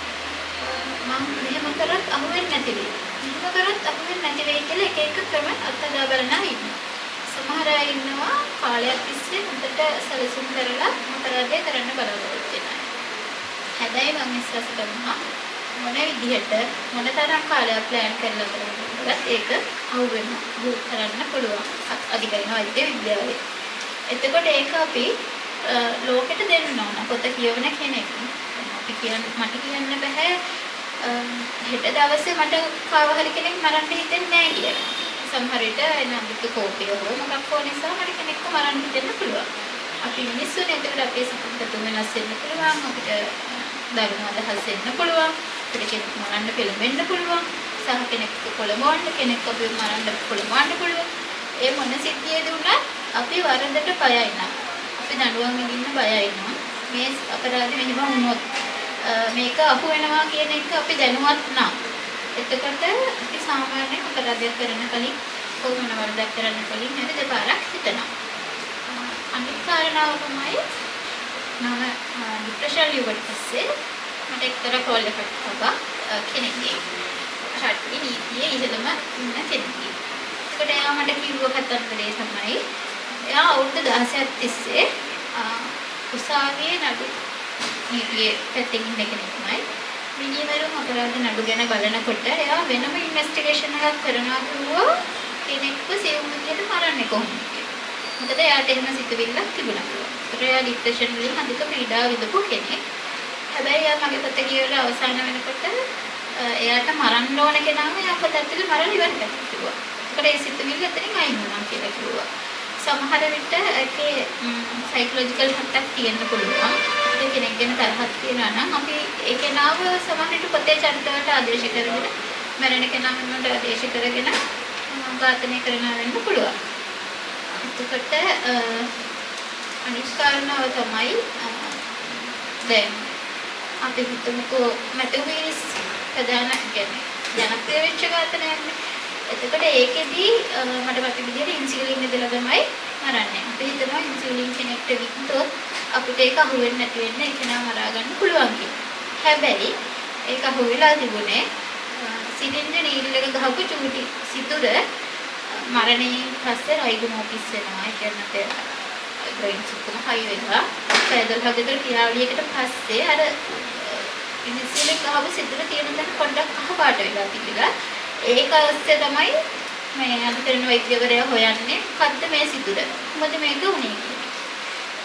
මං මෙහෙම කරොත් අහුවෙන්නේ නැති වෙයි. මෙහෙම කරොත් අහුවෙන්නේ නැති වෙයි කියලා එක එක ක්‍රම අත්හදා බලන අය ඉන්නවා. සමහර අය ඉන්නවා කාලයක් තිස්සේ හොඳට සැලසුම් කරලා අපරාධය කරන්න බලාපොරොත්තු වෙන අය. හැබැයි මං විශ්වාස කරනවා මොන විදිහට මොන තරම් කාලයක් ප්ලෑන් කරලා කරලා ඒක අහුවෙන්න කරන්න පුළුවන් අධිකරණ වෛද්‍ය විද්‍යාවේ. එතකොට ඒක අපි ලෝකෙට දෙන්න ඕන. පොත කියවන කෙනෙක් අපි කියන්න මට කියන්න බෑ හෙට දවසේ මට කාව හරි කෙනෙක් මරන්න හිතෙන්නේ නැහැ කියලා. සමහර විට එන අමුතු කෝපය හෝ මොකක් හෝ නිසා මට කෙනෙක්ව මරන්න හිතෙන්න පුළුවන්. අපි මිනිස්සුනේ, එතකොට අපේ සිතුම් වෙනස් වෙන්න පුළුවන්, අපිට දරුණු අදහස් එන්න පුළුවන්, අපිට කෙනෙක් මරන්න පෙළඹෙන්න පුළුවන්, සහ කෙනෙක් කොළඹවන්න, කෙනෙක් අපිව මරන්න පොළඹවන්න පුළුවන්. ඒ මොන සිද්ධියේදී වුණත් අපි වරදට බයයි නම්, අපි දඬුවම් විඳින්න බයයි නම්, මේ අපරාධෙ මෙහෙම වුණොත් මේක අහු වෙනවා කියන එක අපි දැනුවත් නම්, එතකොට අපි සාමාන්‍යයෙන් අපරාධයක් කරන කලින් කොහොම වරදක් කරන්න කලින් හරි දෙපාරක් හිතනවා. අනිත් කාරණාව තමයි මම ડિප්‍රෙෂන් ලියුවට පස්සේ මට එක්තරා කෝල් එකක් ආවා කෙනෙක්ගේ. රටේ නීතියේ ඉහළම ඉන්න කෙනෙක්ගේ. එතකොට එයා මට කිව්ව කතන්දරේ තමයි එයා අවුරුදු 16ක් තිස්සේ උසාවියේ නඩු නීතියේ පැත්තෙන් ඉන්න කෙනෙක්මයි. මිනීමැරුම් අපරාධ නඩු ගැන බලනකොට එයා වෙනම ඉන්වෙස්ටිගේෂන් එකක් කරනවා කිව්වා කෙනෙක්ව සියුම් විදියට මරන්නේ කොහොමද කියලා. මොකද එයාට එහෙම සිතුවිල්ලක් තිබුණා කිව්වා. ඒතර එයා ડિප්‍රෙෂන් වලින් අධික පීඩා විඳපු කෙනෙක්. හැබැයි එයා මගේ පොත කියවලා අවසාන වෙනකොට එයාට මරන්න ඕන කෙනාම එයා පොත ඇතුලේ මරලා ඉවර කරලා කිව්වා. ඒකට ඒ සිතුවිල්ල එතනින් අයින් වුණා කියලා කිව්වා. සමහර විට ඒකේ සයිකොලොජිකල් පැත්තක් තියෙන්න පුළුවන්. ඒ කෙනෙක් ගැන තරහක් තියෙනවා නම් අපි ඒ කෙනාව සමහර විට පොතේ චරිත වලට ආදේශ කරගෙන මරණ කෙනා වෙනුවට ආදේශ කරගෙන ඝාතනය කරනවා වෙන්න පුළුවන්. එතකොට අනිත් කාරණාව තමයි දැන් අපි හිතමුකෝ මැතිව් පීරිස් ප්‍රධාන කියන්නේ ජනප්‍රිය වෙච්ච ඝාතනයක්නේ. එතකොට ඒකෙදි මට මතක විදියට ඉන්සියුලින් ඉදලා තමයි මරන්නේ. අපි හිතනවා ඉන්සියුලින් කෙනෙක්ට විත්තොත් අපිට ඒක අහු වෙන්නේ නැති වෙන්න ඒක නා මරා ගන්න පුළුවන් කියලා. හැබැයි ඒක අහු වෙලා තිබුණේ සිරින්ජ නීඩල් එක ගහපු චූටි සිදුර මරණයෙන් පස්සේ රයිගොමෝටිස් වෙනවා. ඒ කියන්නේ අපේ ග්‍රේන්ස් ඔක්කොම හයි වෙනවා. පැය 12 විතර ක්‍රියාවලියකට පස්සේ අර ඉන්සියුලින් ගහපු සිදුර තියෙන තැන පොඩ්ඩක් කහ පාට වෙලා තිබිලා ඒක ඔස්සේ තමයි මේ අධිකරණ වෛද්‍යවරයා හොයන්නේ මොකද්ද මේ සිදුර, මොකද මේක වුනේ කියලා.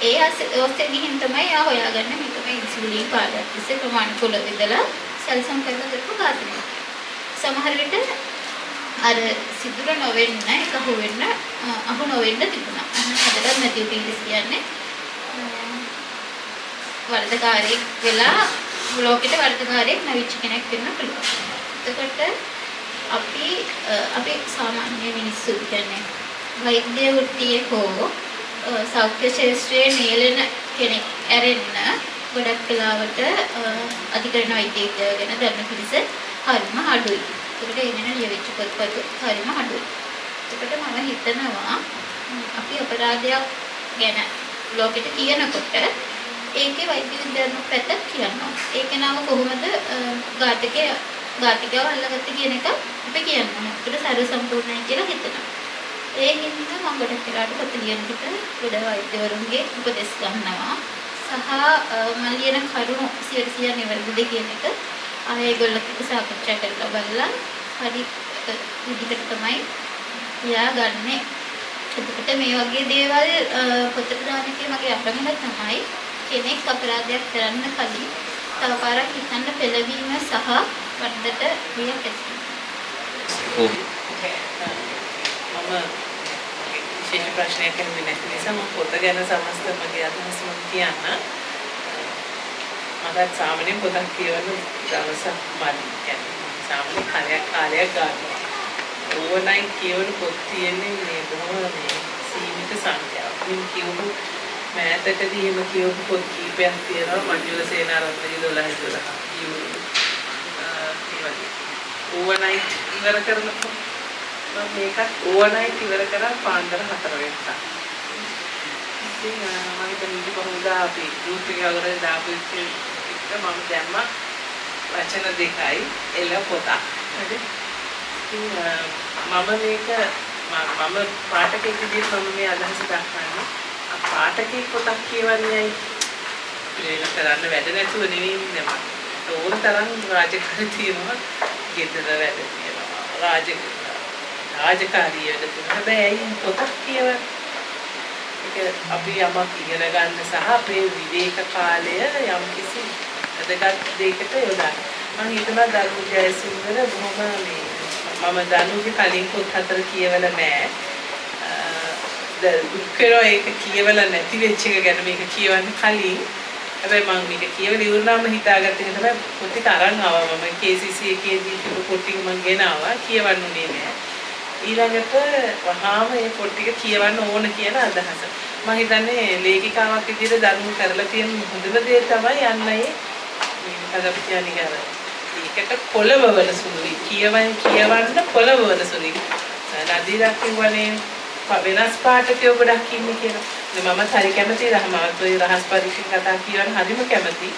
ඒ ඔස්සේ ගිහින් තමයි එයා හොයාගන්නේ මේක මේ ඉන්සියුලින් කාලයක් තිස්සේ ප්‍රමාණිකූලව ඉඳලා සැලසුම් කරලා කරපු ඝාතනයක්. සමහර විට අර සිදුර නොවෙන්න ඒක අහු වෙන්න අහු නොවෙන්න තිබුණා. අදටත් මැතිව් පීරිස් කියන්නේ වරදකාරයෙක් වෙලා ලෝකෙට වරදකාරයෙක් නැවිච්ච කෙනෙක් වෙන්න පුළුවන්. එතකොට අපි අපි සාමාන්‍ය මිනිස්සු කියන්නේ වෛද්‍ය වෘත්තියේ හෝ සෞඛ්‍ය ක්ෂේත්‍රයේ නියැලෙන කෙනෙක් ඇරෙන්න ගොඩක් වෙලාවට අධිකරණ වෛද්‍ය විද්‍යාව ගැන දන්න පිරිස හරිම අඩුයි. ඒකට ඒ ගැන ලියවිච්ච පොත්පත් හරිම අඩුයි. එතකොට මම හිතනවා අපි අපරාධයක් ගැන ලෝකෙට කියනකොට ඒකේ වෛද්‍ය විද්‍යාත්මක පැත්තක් කියන්න ඕන. ඒක නම කොහොමද ඝාතකයව අල්ලගත්තේ කියන එක අපි කියන්න ඕන. ඒකට සර්ව සම්පූර්ණයි කියලා හිතනවා. ඒ හින්දා මම ගොඩක් වෙලාවට පොත ලියනකොට ගොඩ වෛද්‍යවරුන්ගේ උපදෙස් ගන්නවා. සහ මම ලියන කරුණු 100% නිවැරදිද කියන එක ආයෙ ඒගොල්ලොත් එක්ක සාකච්ඡා කරලා බලලා හරි විදිහට තමයි ලියාගන්නේ. එතකොට මේ වගේ දේවල් පොතට දාන එකේ මගේ අරමුණ තමයි කෙනෙක් අපරාධයක් කරන්න කලින් තව පාරක් හිතන්න පෙළවීම සහ වරදට බියක් ඇති කිරීම. ඔව්. මම විශේෂ ප්‍රශ්නයක් ඇහුවේ නැති නිසා මම පොත ගැන සමස්ත මගේ අදහස මම කියන්න. මටත් සාමාන්‍යයෙන් පොතක් කියවන්න දවසක් මදි. කියන්නේ සාමාන්‍ය කාලයක් ගන්නවා. ඕවර්නයිට් කියවන පොත් තියෙන්නේ මේ බොහොම මේ සීමිත සංඛ්‍යාවක්. මම කියවපු මෑතකදී එහෙම කියවපු පොත් කීපයක් තියෙනවා. මංජුල සේනාරත්නගේ 12 12 ඒ වගේ. ඕවර්නයිට් ඉවර කරනකොට මම මේකත් ඕවර්නයිට් ඉවර කරා පාන්දර 4 වෙනිදා. ඉතින් මම හිතන්නේ ඊට පහුවදා අපි ගෲප් එකේ වගේ දාපු එක මම දැම්මා වචන දෙකයි එළ පොතක්. හරි. ඉතින් මම මේක මම පාඨකයෙක් විදිහට මම මේ අදහස දක්වන්නේ. පාඨකයෙක් පොතක් කියවන්නේ ඇයි? අපිට වෙන කරන්න වැඩ නැතුව නෙවෙයි ඉන්නේ මම. ඕන තරම් රාජකාරී තියෙනවා, ගෙදර වැඩ තියෙනවා, රාජකාරී වැඩ තියෙනවා. හැබැයි ඇයි පොතක් කියවන්නේ? ඒක අපි යමක් ඉගෙන ගන්න සහ අපේ විවේක කාලය යම් කිසි වැදගත් දෙයකට යොදන්න. මම හිතනවා දරු ජයසුන්දර බොහොම මේ මම දනුගේ කලින් පොත් හතර කියවලා නෑ. දුක් වෙනවා ඒක කියවලා නැති වෙච්ච එක ගැන මේක කියවන්න කලින්. හැබැයි මම මේක කියවලා ඉවරනාම හිතාගත්ත එක තමයි පොත් ටික අරන් ආවා මම KCC එකේදී තිබ්බ පොත් ටික මම ගෙන ආවා කියවන්න උනේ නෑ. ඊළඟට වහාම මේ පොත් ටික කියවන්න ඕන කියන අදහස. මම හිතන්නේ ලේඛිකාවක් විදිහට දරුණු කරලා තියෙන හොඳම දේ තමයි යන්න ඒ මේ මොකද අපි කියන්නේ අර ඒකට පොළවවන සුළුයි. කියවන්න පොළවවන සුළුයි. නදීරක් කිව්වනේ වෙනස් පාඨකයෝ ගොඩක් ඉන්නේ කියලා. දැන් මමත් හරි කැමතියි මමත් ඔය රහස් පරීක්ෂණ කතා කියවන්න හරිම කැමතියි.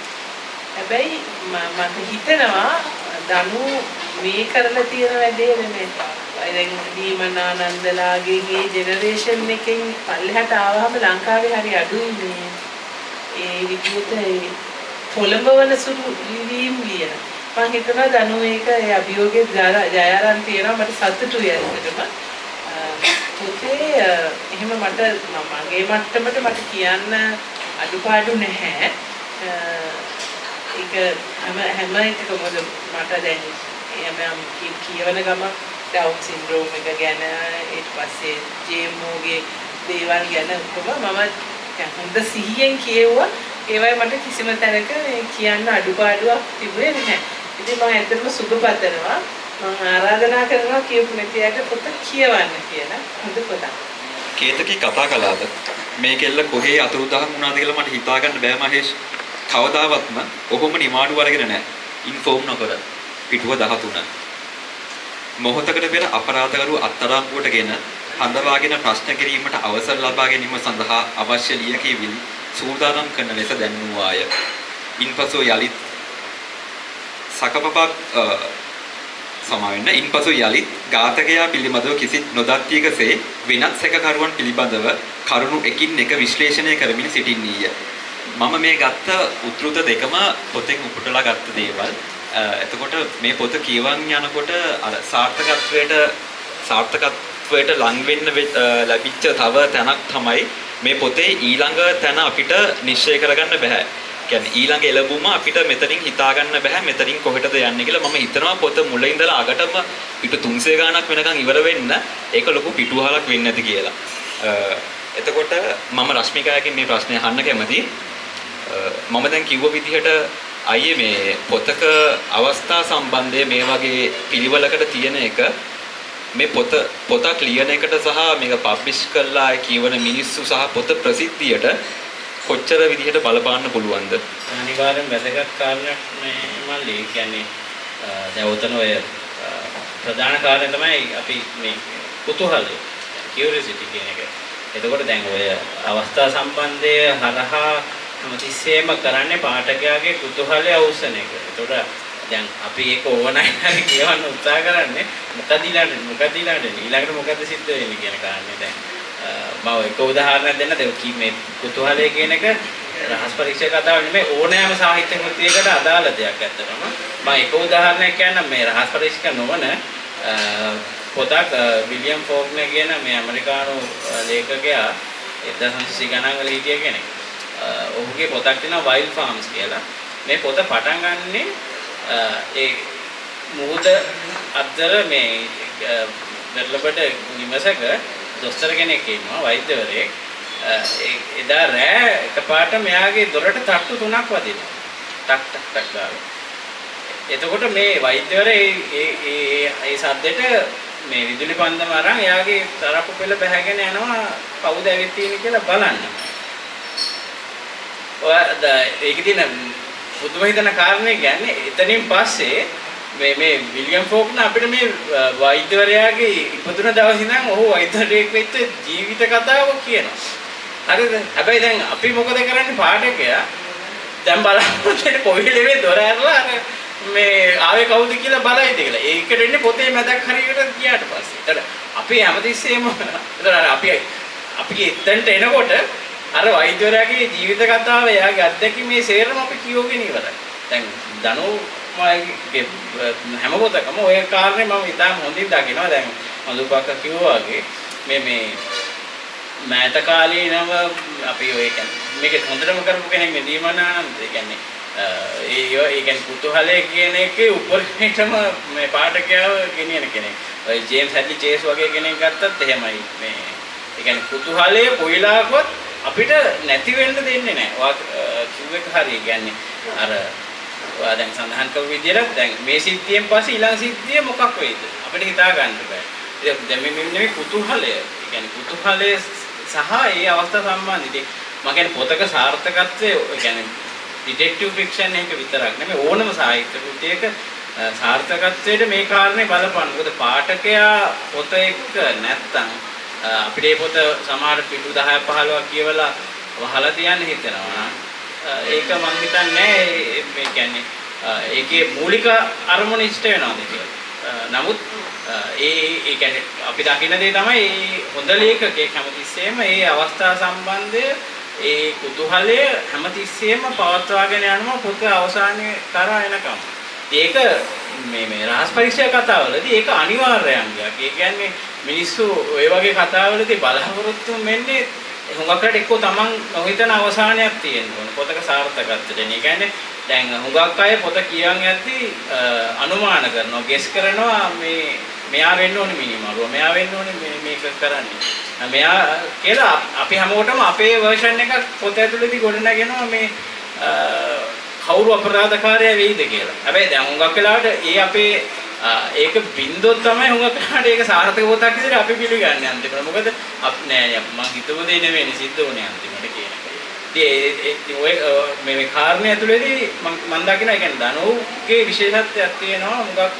හැබැයි මට හිතෙනවා දනු මේ කරලා තියෙන වැඩේ නෙමෙයි. දැන් දීමන් ආනන්දලාගේ මේ ජෙනරේෂන් එකෙන් පල්ලෙහාට ආවහම ලංකාවේ හරි අඩුයි මේ ඒ විදිහට ඒ පොළඹවන සුළු ලිවීම් ලියන. මං හිතනවා දනු මේක ඒ අභියෝගයේ ජය අරන් තියෙනවා. මට සතුටුයි ඇත්තටම. පොතේ එහෙම මට මගේ මට්ටමට මට කියන්න අඩුපාඩු නැහැ. ඒක හැම හැම එකකම මොකද මට දැන් එහෙම කියවන ගම ඩවුන් සින්ඩ්‍රෝම් එක ගැන, ඊට පස්සේ ජේඑම්ඕ ගේ දේවල් ගැන ඔක්කොම මම හොඳ සිහියෙන් කියෙව්වා. ඒවයි මට කිසිම තැනක කියන්න අඩුපාඩුවක් තිබුණේ නැහැ. ඉතින් මම ඇත්තටම සුබ පතනවා. මම ආරාධනා කරනවා කියපු නැති අයට පොත කියවන්න කියලා. හොඳ පොතක්. කේතකී කතා කළාද? මේ කෙල්ල කොහේ අතුරුදහන් වුණාද කියලා මට හිතා ගන්න බෑ මහේෂ්. කවදාවත්ම ඔහොම නිවාඩු අරගෙන නැහැ. ඉන්ෆෝම් නොකර. පිටුව 13. මොහොතකට පෙර අපරාධකරු අත්අඩංගුවටගෙන හඳවාගෙන ප්‍රශ්න කිරීමට අවසර ලබා ගැනීම සඳහා අවශ්‍ය ලියකියවිලි සූදානම් කරන ලෙස දැන්වූවාය. ඉන්පසු යලිත් සකපපක් සමාවෙන්න ඉන්පසු යලිත් ඝාතකයා පිළිබඳව කිසිත් නොදත්තියකසේ වෙනත් සැකකරුවන් පිළිබඳව කරුණු එකින් එක විශ්ලේෂණය කරමින් සිටින්නීය. මම මේ ගත්ත උද්දෘත දෙකම පොතෙන් උපුටලා ගත්ත දේවල්. එතකොට මේ පොත කියවන් යනකොට අර සාර්ථකත්වයට ලං වෙන්න ලැබිච්ච තව තැනක් තමයි මේ පොතේ ඊළඟ තැන අපිට නිශ්චය කරගන්න බෑ. කියන්නේ ඊළඟ එළඹුම අපිට මෙතනින් හිතා ගන්න බෑ මෙතනින් කොහෙටද යන්නේ කියලා. මම හිතනවා පොත මුල ඉඳලා අගටම පිටු 300 ගාණක් වෙනකන් ඉවර වෙන්න ඒක ලොකු පිටුවහලක් වෙන්නේ නැති කියලා. එතකොට මම රශ්මිකාගෙන් මේ ප්‍රශ්නය අහන්න කැමතියි. මම දැන් කිව්ව විදිහට අයියේ මේ පොතක අවස්ථා සම්බන්ධය මේ වගේ පිළිවෙලකට තියෙන එක මේ පොතක් ලියන එකට සහ මේක පබ්ලිෂ් කරලා කියවන මිනිස්සු සහ පොත ප්‍රසිද්ධියට කොච්චර විදිහට බලපාන්න පුළුවන්ද? අනිවාර්යෙන් වැදගත් කාරණයක් මේ මල්ලි. ඒ කියන්නේ දැන් ඔතන ඔය ප්‍රධාන කාරණය තමයි අපි මේ කුතුහලය, කියුරියොසිටි කියන එක. එතකොට දැන් ඔය අවස්ථා සම්බන්ධය හරහා හැමතිස්සෙම කරන්නේ පාඨකයාගේ කුතුහලය අවුස්සන එක. එතකොට දැන් අපි ඒක ඕනයි හරි කියවන්න උත්සාහ කරන්නේ මොකද ඊළඟට ඊළඟට මොකද සිද්ධ වෙන්නේ කියන කාරණේ. දැන් මම එක උදාහරණයක් දෙන්න. දැන් මේ කුතුහලය කියන එක රහස් පරීක්ෂක කතාව නෙමෙයි, ඕනෑම සාහිත්‍ය කෘතියකට අදාළ දෙයක් ඇත්තටම. මම එක උදාහරණයක් කියන්නම්. මේ රහස් පරීක්ෂක නොවන පොතක් විලියම් ෆෝක්නර් කියන මේ ඇමරිකානු ලේඛකයා 1920 ගණන් වල හිටිය කෙනෙක්. ඔහුගේ පොතක් තියෙනවා වයිල්ඩ් ෆාම්ස් කියලා. මේ පොත පටන් ගන්නෙ ඒ මුහුද අතර මේ වෙරළබඩ නිවසක දොස්තර කෙනෙක් ඉන්නවා, වෛද්‍යවරයෙක්. එදා රෑ එකපාරට මෙයාගේ දොරට තට්ටු තුනක් වදිනවා. ටක් ටක් ටක් ගාලා. එතකොට මේ වෛද්‍යවරයා ඒ ඒ ඒ සද්දෙට මේ විදුලි පන්දම අරන් එයාගේ තරප්පු පෙළ බැහැගෙන යනවා කවුද ඇවිත් තියෙන්නේ කියලා බලන්න. ඔය ඒකේ තියෙන පුදුම හිතන කාරණේ කියන්නේ එතනින් පස්සේ මේ මේ විලියම් ෆෝක්නර් අපිට මේ වෛද්‍යවරයාගේ ඉපදුන දවස් ඉඳන් ඔහු වෛද්‍යවරයෙක් වෙච්ච ජීවිත කතාව කියනවා. හරිද? හැබැයි දැන් අපි මොකද කරන්නේ පාඨකයා දැන් බලන්න කොයි වෙලේ දොර ඇරලා අර මේ ආවේ කවුද කියලා බලයිද කියලා. ඒකට වෙන්නේ පොතේ මැදක් හරියට ගියාට පස්සේ. එතකොට අපි හැමතිස්සෙම එතකොට අර අපි අපි එතනට එනකොට අර වෛද්‍යවරයාගේ ජීවිත කතාව එයාගේ අත්දැකීම් මේ සේරම අපි කියෝගෙන ඉවරයි. දැන් දනු මගේ හැම පොතකම ඔය කාරණේ මම ඉතාම හොඳින් දකිනවා. දැන් මధుපක්ක කිව්වා වගේ මේ මේ මෑත කාලීනව අපි ඔය කියන්නේ මේක හොඳටම කරපු කෙනෙක් මේ දීමනානන්ද. ඒ කියන්නේ ඒ කියන්නේ කුතුහලය කියන එකේ උපරිමයටම මේ පාඨකයාව ගෙනියන කෙනෙක්. ඔය ජේම්ස් හැඩ්ලි චේස් වගේ කෙනෙක් ගත්තත් එහෙමයි. මේ ඒ කියන්නේ කුතුහලය කොයිලාකවත් අපිට නැති වෙන්න දෙන්නේ නැහැ. ඔයා කිව්ව එක හරිය. කියන්නේ අර ඔයා දැන් සඳහන් කරපු විදිහට දැන් මේ සිද්ධියෙන් පස්සේ ඊළඟ සිද්ධිය මොකක් වෙයිද අපිට හිතා ගන්න බෑ. ඉතින් දැන් මේ නෙමෙයි කුතුහලය. ඒ කියන්නේ කුතුහලය සහ ඒ අවස්ථා සම්බන්ධ. ඉතින් මම කියන්නේ පොතක සාර්ථකත්වය ඒ කියන්නේ ඩිටෙක්ටිව් ෆික්ෂන් එක විතරක් නෙමෙයි ඕනම සාහිත්‍ය කෘතියක සාර්ථකත්වයට මේ කාරණේ බලපාන. මොකද පාඨකයා පොත එක්ක නැත්තම් අපිට මේ පොත සමහර පිටු 10 15ක් කියවලා වහලා තියන්න හිතෙනවා නම් ඒක මං හිතන්නේ මේ කියන්නේ ඒකේ මූලික අරමුණ ඉෂ්ට වෙනවද කියලා. නමුත් ඒ කියන්නේ අපි දකින දේ තමයි ඒ හොඳ ලේඛකයෙක් හැමතිස්සෙම ඒ අවස්ථා සම්බන්ධය ඒ කුතුහලය හැමතිස්සෙම පවත්වාගෙන යනවා පොත අවසානයේ කරා එනකම්. ඒක මේ මේ රහස් පරීක්ෂා කතාවලදී ඒක අනිවාර්ය අංගයක්. ඒ කියන්නේ මිනිස්සු ඔය වගේ කතාවලදී බලාපොරොත්තු වෙන්නේ හුඟක් රට එක්කෝ තමන් නොහිතන අවසානයක් තියෙන්න ඕන පොතක සාර්ථකත්වයට. ඒ කියන්නේ දැන් හුඟක් අය පොත කියන් යද්දී අනුමාන කරනවා, ගෙස් කරනවා මේ මෙයා වෙන්න ඕනේ මිනිමරුවා, මෙයා වෙන්න ඕනේ මේ මේක කරන්නේ. මෙයා කියලා අපි හැමෝටම අපේ වර්ෂන් එකක් පොත ඇතුළේදී ගොඩනගෙනවා මේ කවුරු අපරාධකාරයා වෙයිද කියලා. හැබැයි දැන් හුඟක් වෙලාවට ඒ අපේ ඒක බින්දොත් තමයි හුඟක් වෙලාවට ඒක සාර්ථක පොතක් විදිහට අපි පිළිගන්නේ අන්තිමට. මොකද නෑ නෑ මං හිතපු දේ නෙමෙයිනේ සිද්ධ වුණේ අන්තිමට කියන එක. ඉතින් ඒ ඔය මේ මේ කාරණේ ඇතුළේදී මං දකිනවා ඒ කියන්නේ දනුගේ විශේෂත්වයක් තියෙනවා. හුඟක්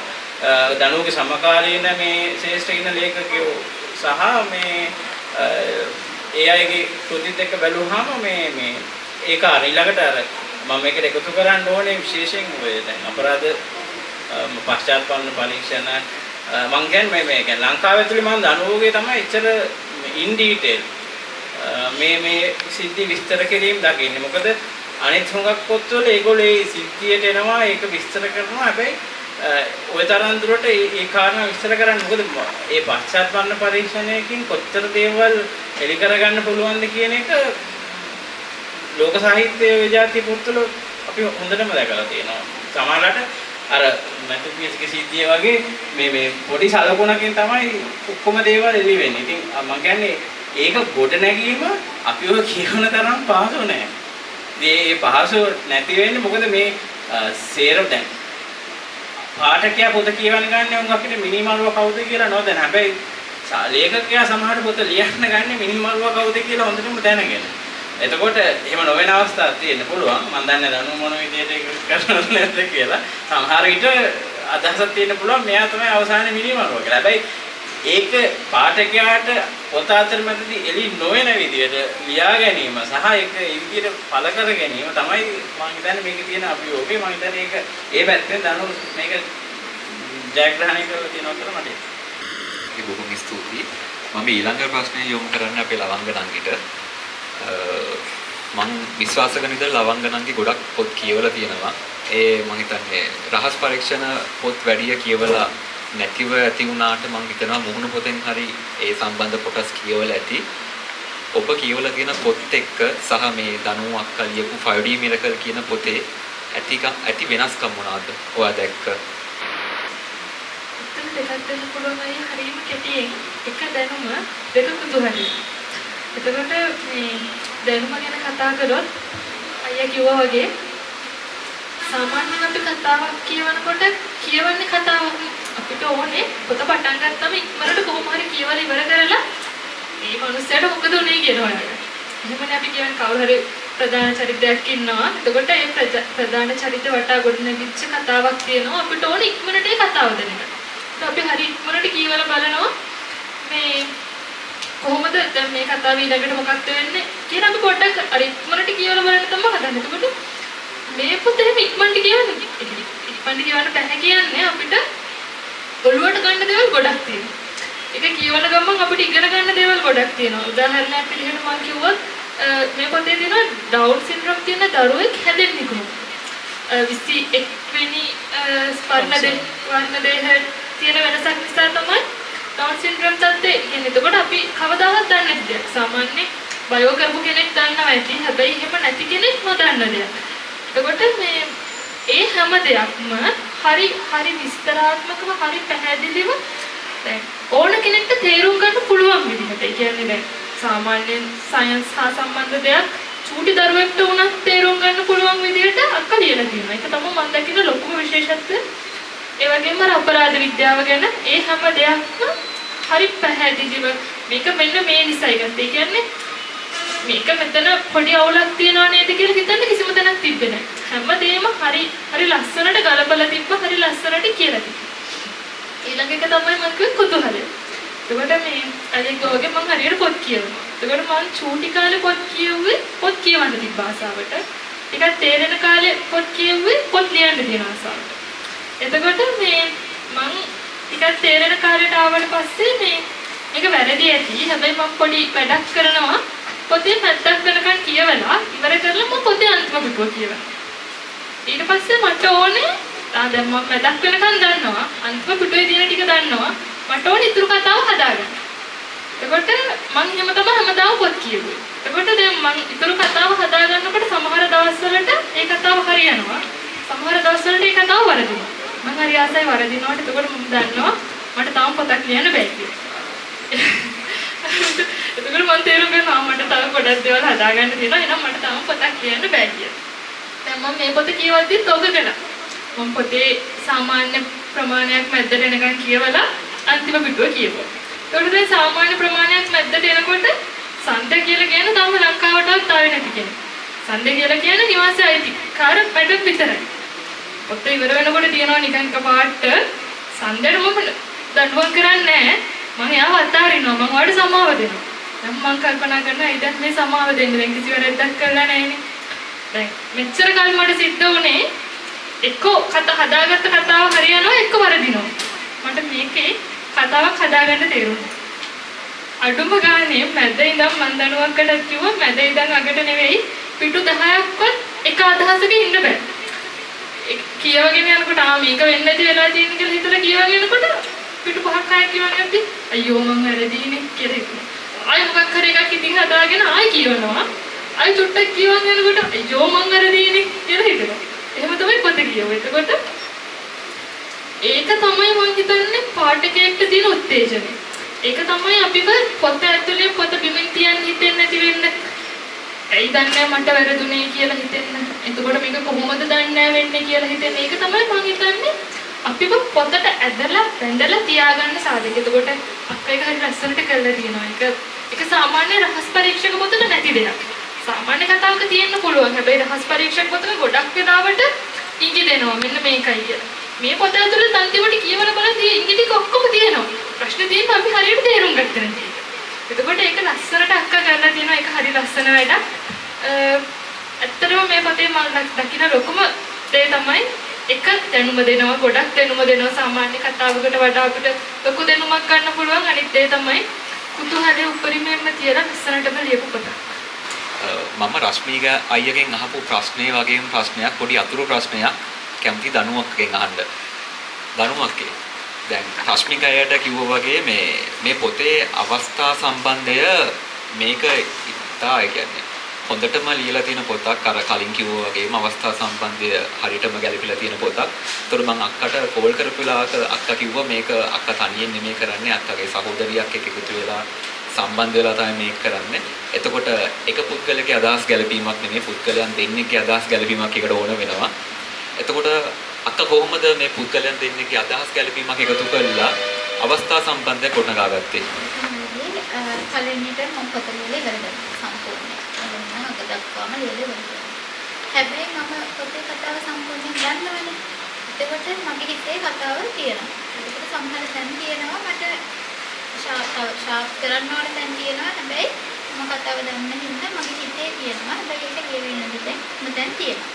දනුගේ සමකාලීන මේ ශ්‍රේෂ්ඨ ඉන්න ලේඛකයෝ සහ මේ ඒ අයගේ කෘතිත් එක්ක බැලුවාම මේ මේ ඒක අර ඊළඟට අර මම මේකට එකතු කරන්න ඕනේ විශේෂයෙන් ඔය දැන් අපරාධ පශ්චාත්පන්න පරීක්ෂණ මං කියන්නේ මේ මේ කියන්නේ ලංකාව ඇතුලේ මං දනුවගේ තමයි එච්චර ඉන් ඩීටේල් මේ මේ සිද්ධි විස්තර කිරීම දකින්නේ. මොකද අනිත් හුඟක් පොත්වල ඒගොල්ලෝ ඒ සිද්ධියට එනවා ඒක විස්තර කරනවා. හැබැයි ඔය තරම් දුරට ඒ කාරණා විස්තර කරන්න මොකද ඒ පශ්චාත්පන්න පරීක්ෂණයකින් කොච්චර දේවල් එලි කරගන්න පුළුවන්ද කියන එක ලෝක සාහිත්‍යයේ ඔය ජාති පොත්වල අපි හොඳටම දැකලා තියෙනවා. සමහරවිට අර මැතුපියස්ගේ සිද්ධිය වගේ මේ මේ පොඩි සලකුණකින් තමයි ඔක්කොම දේවල් එලි වෙන්නේ. ඉතින් මම කියන්නේ ඒක ගොඩ නැගීම අපි ඔය කියවන තරම් පහසු නෑ. ඉතින් ඒ පහසු නැති වෙන්නේ මොකද මේ සේරම දැන් පාඨකයා පොත කියවන්න ගන්න උන් අපිට මිනිමරුව කවුද කියලා නොදැන. හැබැයි ලේඛකයා සමහර පොත ලියන්න ගන්නේ මිනිමරුව කවුද කියලා හොඳටම දැනගෙන. එතකොට එහෙම නොවන අවස්ථාවක් තියෙන්න පුළුවන්. මම දන්නේ දනුව මොන විදියට ඒක කරනවද නැද්ද කියලා. සමහර විට අදහසක් තියෙන්න පුළුවන් මෙයා තමයි අවසානයේ මිනිමරුව කියලා. හැබැයි ඒක පාඨකයාට පොත අතරමැදදී එලි නොවන විදියට ලියා ගැනීම සහ ඒක ඒ විදියට පළ කර ගැනීම තමයි මම හිතන්නේ මේකේ තියෙන අභියෝගය. මම හිතන්නේ ඒක ඒ පැත්තෙන් දනුව මේක ජයග්‍රහණය කරලා තියෙනවා කියලා මට හිතෙනවා. ඒ බොහොම ස්තුතියි. මම ඊළඟ ප්‍රශ්නය යොමු කරන්නේ අපේ ලවංග නංගිට. මං විශ්වාස කරන විදිහට ලවංග නංගි ගොඩක් පොත් කියවලා තියෙනවා. ඒ මං හිතන්නේ රහස් පරීක්ෂණ පොත් වැඩිය කියවලා නැතිව ඇති වුණාට මං හිතනවා මුහුණු පොතෙන් හරි ඒ සම්බන්ධ කොටස් කියවලා ඇති. ඔබ කියවලා තියෙන පොත් එක්ක සහ මේ දනුව අක්කා ලියපු 5D Miracle කියන පොතේ ඇති වෙනස්කම් මොනවාද ඔයා දැක්ක? උත්තර දෙකක් දෙන්න පුළුවන් අය හරියම කෙටියෙන්. එක දැනුම, දෙක කුතුහලය. එතකොට මේ දැනුම ගැන කතා කරොත් අයියා කිව්වා වගේ සාමාන්‍යයෙන් අපි කතාවක් කියවනකොට කියවන්නේ කතාවක්. අපිට ඕනේ පොත පටන් ගත්තම ඉක්මනට කොහොම හරි කියවලා ඉවර කරලා මේ මනුස්සයාට මොකද උනේ කියලා හොයාගන්න. එහෙමනේ අපි කියවන්නේ කවුරු හරි ප්‍රධාන චරිතයක් ඉන්නවා. එතකොට ඒ ප්‍රධාන චරිත වටා ගොඩනැගිච්ච කතාවක් තියෙනවා. අපිට ඕනේ ඉක්මනට ඒ කතාව දැනගන්න. අපි හරි ඉක්මනට කියවලා බලනවා මේ කොහොමද දැන් මේ කතාව ඊළඟට මොකක්ද වෙන්නේ කියලා අපි පොඩ්ඩක් අර ඉක්මනට කියවලා බලන්න තමයි හදන්නේ. එතකොට මේ පොත එහෙම ඉක්මනට කියවන්න ඉක්මනට කියවන්න බැහැ කියන්නේ අපිට ඔළුවට ගන්න දේවල් ගොඩක් තියෙනවා. ඒක කියවන ගමන් අපිට ඉගෙන ගන්න දේවල් ගොඩක් තියෙනවා. උදාහරණයක් විදිහට මම කිව්වොත් මේ පොතේ තියෙනවා ඩවුන් සින්ඩ්‍රෝම් තියෙන දරුවෙක් හැදෙන්නේ කොහොමද? 21 වෙනි වර්ණ දේහ තියෙන වෙනසක් නිසා තමයි ඩවුන් සින්ඩ්‍රෝම් තත්ත්වය කියන්නේ. එතකොට අපි කවදාවත් දන්නේ නැති දෙයක්. සාමාන්‍ය බයෝ කරපු කෙනෙක් දන්නවා ඇති. හැබැයි එහෙම නැති කෙනෙක් නොදන්න දෙයක්. එතකොට මේ ඒ හැම දෙයක්ම හරි හරි විස්තරාත්මකව හරි පැහැදිලිව දැන් ඕන කෙනෙක්ට තේරුම් ගන්න පුළුවන් විදිහට. ඒ කියන්නේ දැන් සාමාන්‍යයෙන් සයන්ස් හා සම්බන්ධ දෙයක් චූටි දරුවෙක්ට වුණත් තේරුම් ගන්න පුළුවන් විදිහට අක්කා ලියලා තියෙනවා. ඒක තමයි මම දකින ලොකුම විශේෂත්වය. ඒ වගේම අර අපරාධ විද්‍යාව ගැන ඒ හැම දෙයක්ම හරි පැහැදිලිව මේක මෙන්න මේ නිසායි ගත්තේ. ඒ කියන්නේ මේක මෙතන පොඩි අවුලක් තියෙනවා නේද කියලා හිතන්න කිසිම තැනක් තිබ්බේ නැහැ. හැම දෙයක්ම හරි හරි ලස්සනට ගලපලා තිබ්බ, හරි ලස්සනට කියලා තිබ්බා. ඊළඟ එක තමයි මම කිව්වේ කුතුහලය. එතකොට මේ අලියෙක් වගේ මං හරියට පොත් කියවනවා. එතකොට මං චූටි කාලේ පොත් කියුවේ පොත් කියවන්න තිබ්බ ආසාවට. ටිකක් තේරෙන කාලේ පොත් කියුවේ පොත් ලියන්න තියෙන ආසාවට. එතකොට මේ මං ටිකක් තේරෙන කාලයට ආවට පස්සේ මේ මේක වැරදි ඇති. හැබැයි මං පොඩි වැඩක් කරනවා. පොතේ පැත්තක් වෙනකන් කියවලා ඉවර කරලා මම පොතේ අන්තිම පිටුව කියවනවා. ඊට පස්සේ මට ඕනේ දැන් මම මැදක් වෙනකන් දන්නවා. අන්තිම පිටුවේ තියෙන ටික දන්නවා. මට ඕනේ ඉතුරු කතාව හදාගන්න. එතකොට මං එහෙම තමයි හැමදාම පොත් කියුවේ. එතකොට දැන් මං ඉතුරු කතාව හදාගන්නකොට සමහර දවස්වලට ඒ කතාව හරියනවා. සමහර දවස්වලට ඒ කතාව වරදිනවා. මං හරි ආසයි වරදිනවට. එතකොට මම දන්නවා මට තාම පොතක් ලියන්න බෑ කියලා. එතකොට මං තේරුම් ගන්නවා මට තව ගොඩක් දේවල් හදාගන්න තියෙනවා. එහෙනම් මට තාම පොතක් ලියන්න බෑ කියලා. දැන් මම මේ පොත කියවද්දිත් ඔක කළා. මම පොතේ සාමාන්‍ය ප්‍රමාණයක් මැද්දට එනකන් කියවලා අන්තිම පිටුව කියවුවා. ඒකට දැන් සාමාන්‍ය ප්‍රමාණයක් මැද්දට එනකොට සන්ධ්‍යා කියලා කියන්නේ තාම ලංකාවටවත් ආවේ නැති කෙනෙක්. සන්ධ්‍යා කියලා කියන්නේ නිවාසයේ අයිතිකාර මැඩම් විතරයි. පොත ඉවර වෙනකොට තියෙනවා නිකන් එකපාරට සන්ධ්‍යාට මම දඬුවම් කරන්නේ නැහැ. මං එයාව අතාරිනවා. මං ඔයාලට සමාව දෙනවා. දැන් මං කල්පනා කරනවා ඇයි දැන් මේ සමාව දෙන්නේ? දැන් කිසි වැරැද්දක් කරලා නැහැනේ. දැන් මෙච්චර කල් මට සිද්ධ වුණේ එක්ක කතා හදාගත්ත කතාව හරියනවා එක්ක වරදිනවා. මට මේකේ කතාවක් හදාගන්න තේරුණා. අඩුම ගානේ මැද ඉඳන් මං දනුවක්කට කිව්වා මැද ඉඳන් අගට නෙවෙයි පිටු 10ක්වත් එක අදහසක ඉන්න බෑ. කියවගෙන යනකොට ආ මේක වෙන්න ඇති වෙලා තියෙන කියලා හිතලා කියවගෙන යනකොට පිටු 5ක් 6ක් කියවගෙන යද්දි අයියෝ මං වැරදීනේ කියලා හිතෙනවා. ආයෙ මොකක් හරි එකක් ඉතින් හදාගෙන ආයෙ කියවනවා. ආයෙ චුට්ටක් කියවගෙන යනකොට අයියෝ මං වැරදීනේ කියලා හිතෙනවා. එහෙම තමයි පොත කියවුවේ. එතකොට ඒක තමයි මං හිතන්නේ පාඨකයෙක්ට තියෙන උත්තේජනය. ඒක තමයි අපිව පොත ඇතුලේ පොත බිමින් තියන්න හිතෙන්නේ නැති වෙන්න. ඇයි දන්නේ මට වැරදුනේ කියලා හිතෙන්න. එතකොට මේක කොහොමද දන්නේ වෙන්නේ කියලා හිතෙන්න. ඒක තමයි මං හිතන්නේ අපිව පොතට ඇදලා බැඳලා තියාගන්න සාධක. එතකොට අක්කා ඒක හරි ලස්සනට කරලා තියෙනවා. ඒක සාමාන්‍ය රහස් පරීක්ෂක පොතක නැති දෙයක්. සාමාන්‍ය කතාවක තියෙන්න පුළුවන්. හැබැයි රහස් පරීක්ෂක පොතක ගොඩක් වෙලාවට ඉඟි දෙනවා මෙන්න මේකයි කියලා. මේ පොත ඇතුළේ අන්තිමට කියවලා බලද්දී ඉඟි ටික ඔක්කොම තියෙනවා. ප්‍රශ්නේ තියෙන්නේ අපි හරියට තේරුම් ගත්තේ නැති එක. එතකොට ඒක ලස්සනට අක්කා කරලා තියෙනවා. ඒක හරි ලස්සන වැඩක්. ඇත්තටම මේ පොතේ මම දකින ලොකුම දේ තමයි එක දැනුම දෙනවා, ගොඩක් දැනුම දෙනවා. සාමාන්‍ය කතාවකට වඩා අපිට ලොකු දැනුමක් ගන්න පුළුවන්. අනිත් දේ තමයි කුතුහලයේ උපරිමයෙන්ම තියලා ලස්සනටම ලියපු පොතක්. මම රශ්මික අයියගෙන් අහපු ප්‍රශ්නේ වගේම ප්‍රශ්නයක්, පොඩි අතුරු ප්‍රශ්නයක් කැමති දනුවක්ගෙන් අහන්න. දනුවක්ගේ දැන් රශ්මික අයියට කිව්වා වගේ මේ පොතේ අවස්ථා සම්බන්ධය මේක ඉතා ඒ කියන්නේ හොඳටම ලියලා තියෙන පොතක්. අර කලින් කිව්වා වගේම අවස්ථා සම්බන්ධය හරියටම ගැලපිලා තියෙන පොතක්. ඒතර මං අක්කට කෝල් කරපු වෙලාවක අක්කා කිව්වා මේක අක්කා තනියෙන් නෙමෙයි කරන්නේ, අක්කගේ සහෝදරියක් එක්ක එකතු වෙලා සම්බන්ධ වෙලා තමයි මේක කරන්නේ. එතකොට එක පුද්ගලගේ අදහස් ගැලපීමක් නෙමෙයි, පුද්ගලයන් දෙන්නෙක්ගේ අදහස් ගැලපීමක් එකට ඕන වෙනවා. එතකොට අක්කා කොහොමද මේ පුද්ගලයන් දෙන්නෙක්ගේ අදහස් ගැලපීමක් එකතු කරලා අවස්ථා සම්බන්ධය ගොඩනගා ගත්තේ? පළවෙනියට මම පොත ලියලා ඉවර කරනවා සම්පූර්ණයෙන්. මම අග දක්වාම ලියලා ඉවර කරනවා. හැබැයි මම පොතේ කතාව සම්පූර්ණයෙන් දන්නවනේ. එතකොට මගේ හිතේ කතාව තියෙනවා. එතකොට සමහර තැන් තියෙනවා මට ෂාප් කරන්න ඕන තැන් තියෙනවා. හැබැයි මම කතාව දන්න හින්දා මගේ හිතේ තියෙනවා. හැබැයි ඒක ලියවෙන්නේ නැති තැන් මම තියෙනවා.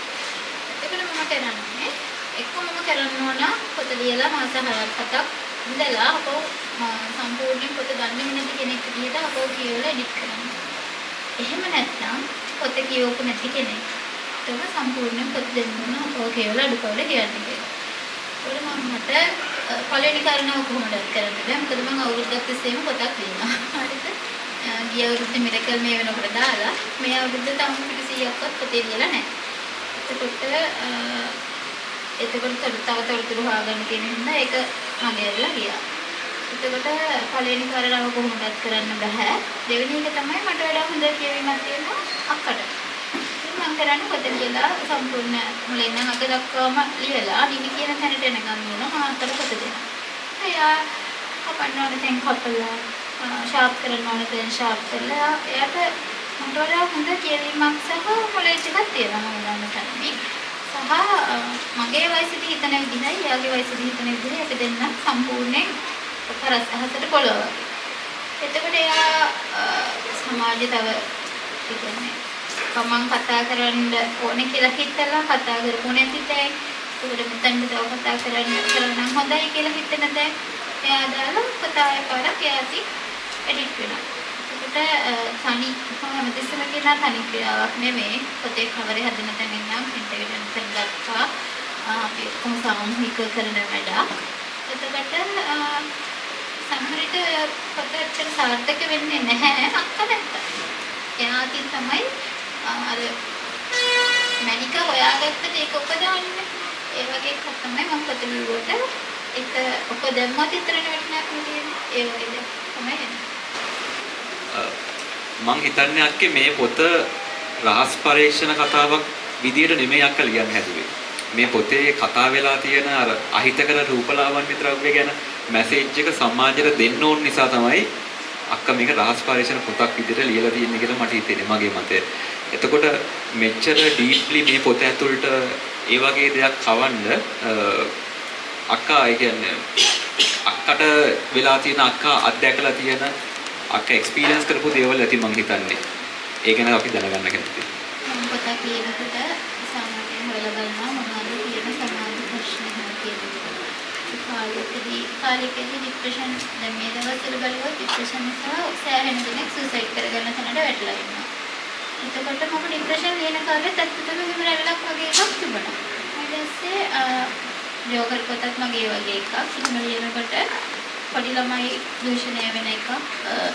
එතකොට මම කරන්නේ එක්ක මම කරන්න ඕන පොත ලියලා මාස 6ක් 7ක් ඉඳලා අපෝ සම්පූර්ණයෙන් පොත දන්නේ නැති කෙනෙක් විදිහට අපෝ කියවලා එඩිට් කරන්න. එහෙම නැත්නම් පොත කියවපු නැති කෙනෙක් තම සම්පූර්ණයෙන් පොත දෙන්න ඕන අපෝ කියවලා අඩුපාඩු කියන්න කියලා. ඒකට මම මට පළවෙනි කාරණාව කොහොමද කරන්න බෑ. මොකද මම අවුරුද්දක් තිස්සේම පොතක් ලියනවා. හරිද? ගිය අවුරුද්දේ මිරකල් මේ වෙනකොට දාලා මේ අවුරුද්ද තාම පිටු 100ක්වත් පොතේ ලියලා නැහැ. එතකොට එතකොට තව තොරතුරු හොයාගන්න තියෙන හින්දා ඒක මගේ ඇවිල්ලා ගියා. එතකොට පළවෙනි කාරණාව කොහොමදත් කරන්න බෑ. දෙවෙනි එක තමයි මට වඩා හොඳ කියවීමක් තියෙනවා අක්කට. ඉතින් මම කරන්නේ පොත ලියලා සම්පූර්ණ මුලින් ඉඳන් අග දක්වාම ලියලා නිවි කියන තැනට එනකන් ලියනවා. මම අක්කට පොත දෙනවා. එයා කපන්න ඕන තැන් කපලා, ෂාප් කරන්න ඕන තැන් ෂාප් කරලා එයාට මට වඩා හොඳ කියවීමක් සහ නොලෙජ් එකක් තියෙනවා මම දන්න තරමින්. සහ මගේ වයසේදී හිතන විදිහයි එයාගේ වයසේදී හිතන විදිහයි අපි දෙන්න සම්පූර්ණයෙන් පරස් අහසට පොළොව වගේ. එතකොට එයා සමාජය තව ඒ කියන්නේ තමන් කතා කරන්න ඕනේ කියලා හිතලා කතා කරපු නැති තැන්, ඒකට මෙතනට තව කතා කරන්න කරනම් හොඳයි කියලා හිතෙන තැන් එයා දාලා කතාවේ පාරක් එයා ඉතින් එඩිට් වෙනවා. එතකොට තනි මම හැමතිස්සෙම කියනවා තනි ක්‍රියාවක් නෙමෙයි. පොතේ කවරේ හදන තැන ඉඳන් ප්‍රින්ට් එකට යන තැන දක්වා අපි ඔක්කොම සාමූහිකව කරන වැඩක්. එතකොට සමහර විට පොත ඇත්තට සාර්ථක වෙන්නේ නැහැ අක්කා නැත්තම්. එයා අතින් තමයි අර මැණික හොයාගත්තට ඒක උපදවන්නේ. ඒ වගේ එකක් තමයි මම පොත ලිව්වට ඒක ඔක දැම්මත් විතරනේ වටිනාකම තියෙන්නේ. ඒ වගේ දෙයක් තමයි එන්නේ. මං හිතන්නේ අක්කේ මේ පොත රහස් පරීක්ෂණ කතාවක් විදියට නෙමෙයි අක්කා ලියන්න හැදුවේ. මේ පොතේ කතා වෙලා තියෙන අර අහිතකර රූපලාවන්‍ය ද්‍රව්‍ය ගැන මැසේජ් එක සමාජයට දෙන්න ඕන නිසා තමයි අක්කා මේක රහස් පරීක්ෂණ පොතක් විදියට ලියලා තියෙන්නේ කියලා මට හිතෙන්නේ, මගේ මතය. එතකොට මෙච්චර ඩීප්ලි මේ පොත ඇතුළට ඒ වගේ දෙයක් කවන්න අක්කා, ඒ කියන්නේ අක්කට වෙලා තියෙන, අක්කා අත්දැකලා තියෙන, අක්කා එක්ස්පීරියන්ස් කරපු දේවල් ඇති මං හිතන්නේ. ඒ ගැන අපි දැනගන්න කැමතියි. මම පොතක් ලියනකොට සාමාන්‍යයෙන් හොයලා බලනවා මොනවද තියෙන සමාජ ප්‍රශ්න එහෙම කියන එක. කාලෙකදී ડિප්‍රෙෂන්, දැන් මේ දවස්වල බලුවොත් ડિප්‍රෙෂන් නිසා සෑහෙන දෙනෙක් සුයිසයිඩ් කරගන්න තැනට වැටලා ඉන්නවා. එතකොට මම ડિප්‍රෙෂන් ලියන කාලෙත් ඇත්තටම එහෙම රැල්ලක් වගේ එකක් තිබුණා. ඊට පස්සේ ජෝකර් පොතත් මගේ වගේ එකක්. එහෙම ලියනකොට පොඩි ළමයි දූෂණය වෙන එකක්,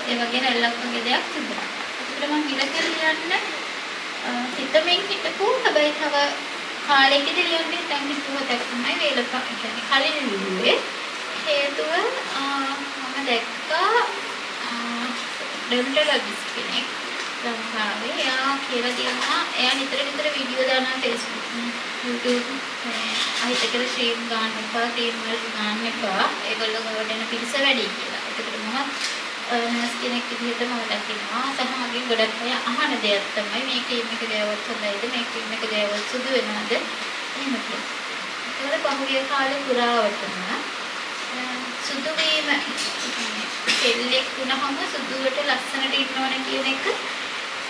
ඒ වගේ රැල්ලක් වගේ දෙයක් තිබුණා. එතකොට මම මිරකල් ලියන්න හිතමින් හිටපු, හැබැයි තව කාලෙකදී ලියන්න හිතන් හිටපු පොතක් තමයි වේලපා, කියන්නේ කලින් ලිව්වේ. හේතුව මම දැක්කා ඩෙන්ටොලොජිස්ට් කෙනෙක් ලංකාවේ. එයා කියලා තියෙනවා, එයා නිතර නිතර වීඩියෝ දානවා Facebook, YouTube, මේ අහිතකර ක්‍රීම් ගන්න එපා, ක්‍රීම් වලට ගන්න එපා, ඒගොල්ලෝ ගාවට එන පිරිස වැඩි කියලා. එතකොට මම නර්ස් කෙනෙක් විදිහට මම දකිනවා සහ මගෙන් ගොඩක් අය අහන දෙයක් තමයි මේ ක්‍රීම් එක ගෑවොත් හොඳයිද, මේ ක්‍රීම් එක ගෑවොත් සුදු වෙනවද එහෙම කියලා. ඒකවල පහුගිය කාලේ පුරාවටම සුදු වීම, කෙල්ලෙක් වුණාම සුදුවට ලස්සනට ඉන්න ඕන කියන එක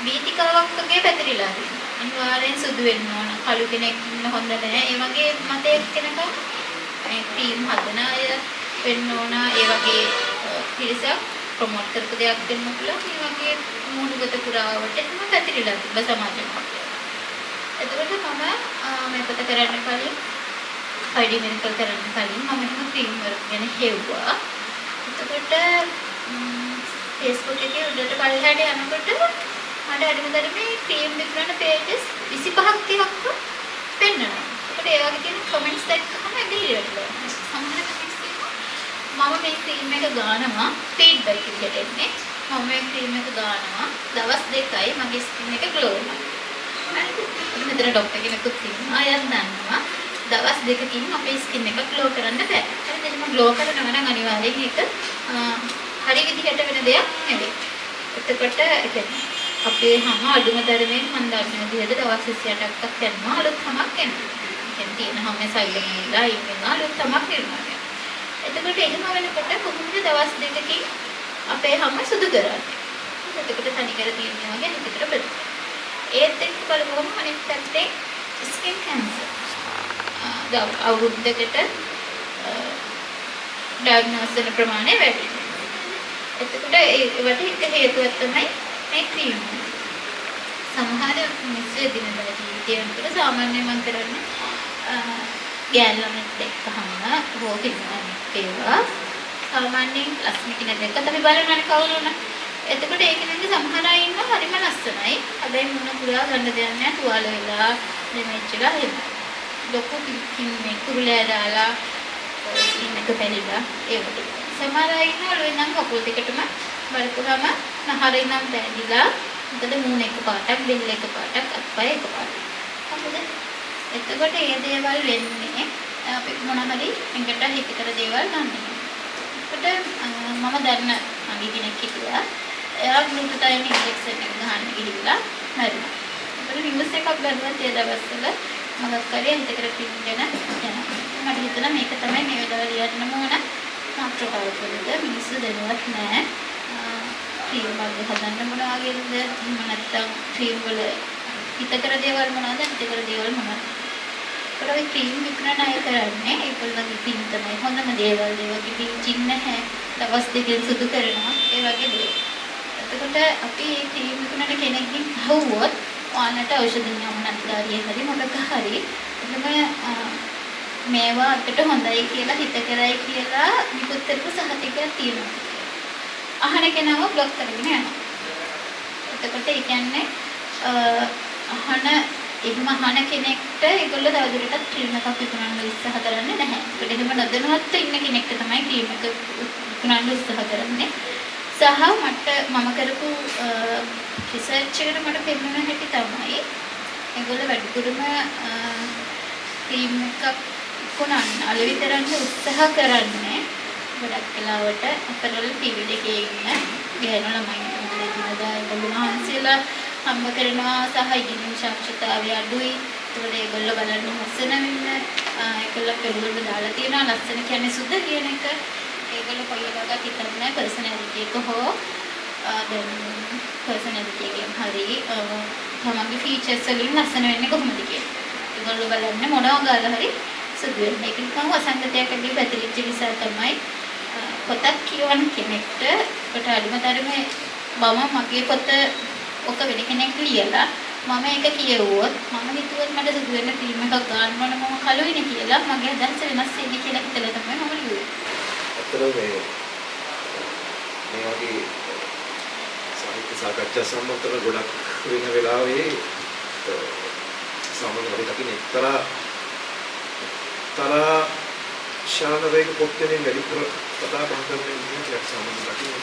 වීතිකාවක් වගේ පැතිරිලා තියෙනවා. අනිවාර්යෙන් සුදු වෙන්න ඕන, කළු කෙනෙක් ඉන්න හොඳ නෑ. ඒ වගේ මතයක් එනකම් මේ ක්‍රීම් හදන අය වෙන්න ඕන, ඒ වගේ පිරිසක් ප්‍රොමෝට් කරපු දෙයක් වෙන්න පුළුවන්. මේ වගේ මූණුගත පුරාවට එහෙම පැතිරිලා තිබ්බ සමාජ මාධ්‍යවල. එතකොට මම මේ පොත කරන්න කලින්, 5D miracle කරන්න කලින් මම එහෙම ක්‍රීම් වර්ග ගැන හෙව්වා. එතකොට Facebook එකේ උඩට පල්ලෙහාට යනකොට මට අඩුම තරමේ ක්‍රීම් විකුණන පේජස් 25ක් 30ක්ව පෙන්නනවා. එතකොට ඒ වගේ තියෙන කමෙන්ට්ස් දැක්කම ඇඟිලි වැටෙනවා. සමහර කමෙන්ට්ස් තියෙනවා මම මේ ක්‍රීම් එක ගානවා, ෆීඩ්බැක් විදිහට එන්නේ. මම මේ ක්‍රීම් එක ගානවා දවස් දෙකයි මගේ ස්කින් එක ග්ලෝ වුණා. හරිද? මෙතන ඩොක්ටර් කෙනෙකුත් ඉන්නවා. අයත් දන්නවා දවස් දෙකකින් අපේ ස්කින් එක ග්ලෝ කරන්න බෑ. හරිද? එහෙම ග්ලෝ කරනවා නම් අනිවාර්යෙන් ඒක හරි විදිහට වෙන දෙයක් නෙවෙයි. එතකොට ඒ කියන්නේ අපේ හැම අඩුම තරමෙන් මම දන්න විදිහට දවස් 28ක්වත් යනවා අලුත් හැමක් එනවා. ඒ කියන්නේ තියෙන හැම සෛල වල ඉන්න වෙනවා අලුත් හැමක් නිර්මාණය. එතකොට එහෙම වෙනකොට කොහොමද දවස් දෙකකින් අපේ හැම සුදු කරන්නේ? එතකොට තනිකර තියෙන වගේ හිතකට ප්‍රතිචාර. ඒත් එක්ක බලපුවම අනිත් පැත්තේ ස්කින් කැන්සර් අවුරුද්දකට ඩයග්නෝස් වෙන ප්‍රමාණය වැඩි. එතකොට ඒවට එක හේතුවක් තමයි මේ ක්‍රීම්. සමහර මිනිස්සු එදිනෙදා ජීවිතය වෙනකොට සාමාන්‍යයෙන් මම කරන්නේ ගෑනු ළමෙක් දැක්කහම හෝ පිරිමි ළමෙක් ඒවා සාමාන්‍යයෙන් ලස්සන කෙනෙක් දැක්කත් අපි බලනවානේ කවුරු වුණා. එතකොට ඒක නේද සමහර අය ඉන්නවා හරිම ලස්සනයි. හැබැයි මුණ පුරා ගන්න දෙයක් නෑ, තුවාල වෙලා ඩැමේජ් වෙලා එහෙම. ලොකු මේ කුරුලෑ දාලා ස්කින් එක පැලිලා ඒ වගේ. සමහර අය ඉන්නවා ඔළුවේ ඉඳන් කකුල් දෙකටම බලපුවාම නහර ඉඳන් පැලිලා, මොකද මූණ එක පාටක්, බෙල්ල එක පාටක්, අත්පය එක පාටක්. හරිද? එතකොට මේ දේවල් වෙන්නේ අපි මොන හරි ඇඟට හිතකර දේවල් ගන්න. එතකොට මම දන්න මගේ කෙනෙක් හිටියා. එයා ග්ලූටතයෝන් ඉන්ජෙක්ෂන් එක ගහන්න ගිහිල්ලා මැරුණා. එතකොට නිවුස් එකක් බලුවත් ඒ දවස්වල මොකක් හරි හිතකර ක්‍රීම් ගැන යනවා. මට හිතුණා මේක තමයි මේ වෙලාව ලියන්නම ඕන මාතෘකාව පොදද මිනිස්සු දැනුවත් නෑ. ක්‍රීම් වර්ග හදන්න මොන වගේද? එහෙම නැත්නම් ක්‍රීම් වල හිතකර දේවල් මොනවද? හිතකර දේවල් මොනවද? ඒකට ඔය ක්‍රීම් විකුණන අය කරන්නේ ඒගොල්ලන්ගේ ක්‍රීම් තමයි හොඳම දේවල්, ඒ වගේ බ්ලීචින් නැහැ, දවස් දෙකෙන් සුදු කරනවා, ඒ වගේ දේවල්. එතකොට අපි මේ ක්‍රීම් විකුණන කෙනෙක්ගෙන් අහුවොත් ඔයාලට ඖෂධ නියාමන අධිකාරිය හරි මොකක හරි එහෙම මේවා අපිට හොඳයි කියලා හිත කරයි කියලා නිකුත් කරපු සහතිකයක් තියෙනවා. අහන කෙනාව බ්ලොක් කරගෙන යනවා. එතකොට ඒ කියන්නේ අහන එහෙම අහන කෙනෙක්ට ඒගොල්ලෝ තවදුරටත් ක්‍රීම් එකක් විකුණන්න උත්සාහ කරන්නේ නැහැ. ඒකට එහෙම නොදැනුවත්ව ඉන්න කෙනෙක්ට තමයි ක්‍රීම් එක විකුණන්න උත්සාහ කරන්නේ. සහ මම කරපු රිසර්ච් එකට මට පෙන්වන හැටි තමයි ඒගොල්ලෝ වැඩිපුරම ක්‍රීම් එකක් විකුණන්න අලෙවි කරන්න උත්සාහ කරන්නේ ගොඩක් වෙලාවට අපරවල ටීවී එකේ ඉන්න ගැහැණු ළමයින්ට. මොකද එදිනෙදා ඒගොල්ලෝ මහන්සියලා හම්බ කරනවා සහ ඉගෙනීම් සාක්ෂරතාවය අඩුයි. ඒතකොට ඒගොල්ලෝ බලන්න ලස්සන වෙන්න ඒගොල්ලෝ පෙළුවල දාලා තියෙනවා ලස්සන කියන්නේ සුද්ධ කියන එක. ඒගොල්ලෝ කොයි වෙලාවකත් හිතන්නේ නැහැ පර්සනැලිටි එක හෝ දැන් පර්සනැලිටි එකෙන් හරි තමන්ගේ ෆීචර්ස් වලින් ලස්සන වෙන්නේ කොහොමද කියලා. ඒගොල්ලෝ බලන්නේ මොනවා ගාලා හරි සුදු වෙන්න. ඒක නිකන් වසංගතයක් වගේ පැතිරිච්ච නිසා තමයි පොතක් කියවන කෙනෙක්ට කොට අඩුම තරමේ මම මගේ පොත ඔක වෙන කෙනෙක් ලියලා මම ඒක කියවුවොත් මම හිතුවොත් මට සුදු වෙන්න ක්‍රීම් එකක් ගන්න ඕන මම කළුයිනේ කියලා මගේ අදහස වෙනස් වෙන්නේ කියලා හිතලා තමයි මම ලියුවේ. ඇත්තටම මේ වගේ සාහිත්‍ය සාකච්ඡා සම්බන්ධව ගොඩක් වෙන වෙලාවේ සාමාන්‍ය අපි දකින එක්තරා ශානරයක පොත් වෙනින් වැඩිපුර කතා බහ කරන විදිහට සාමාන්‍ය දකින්න.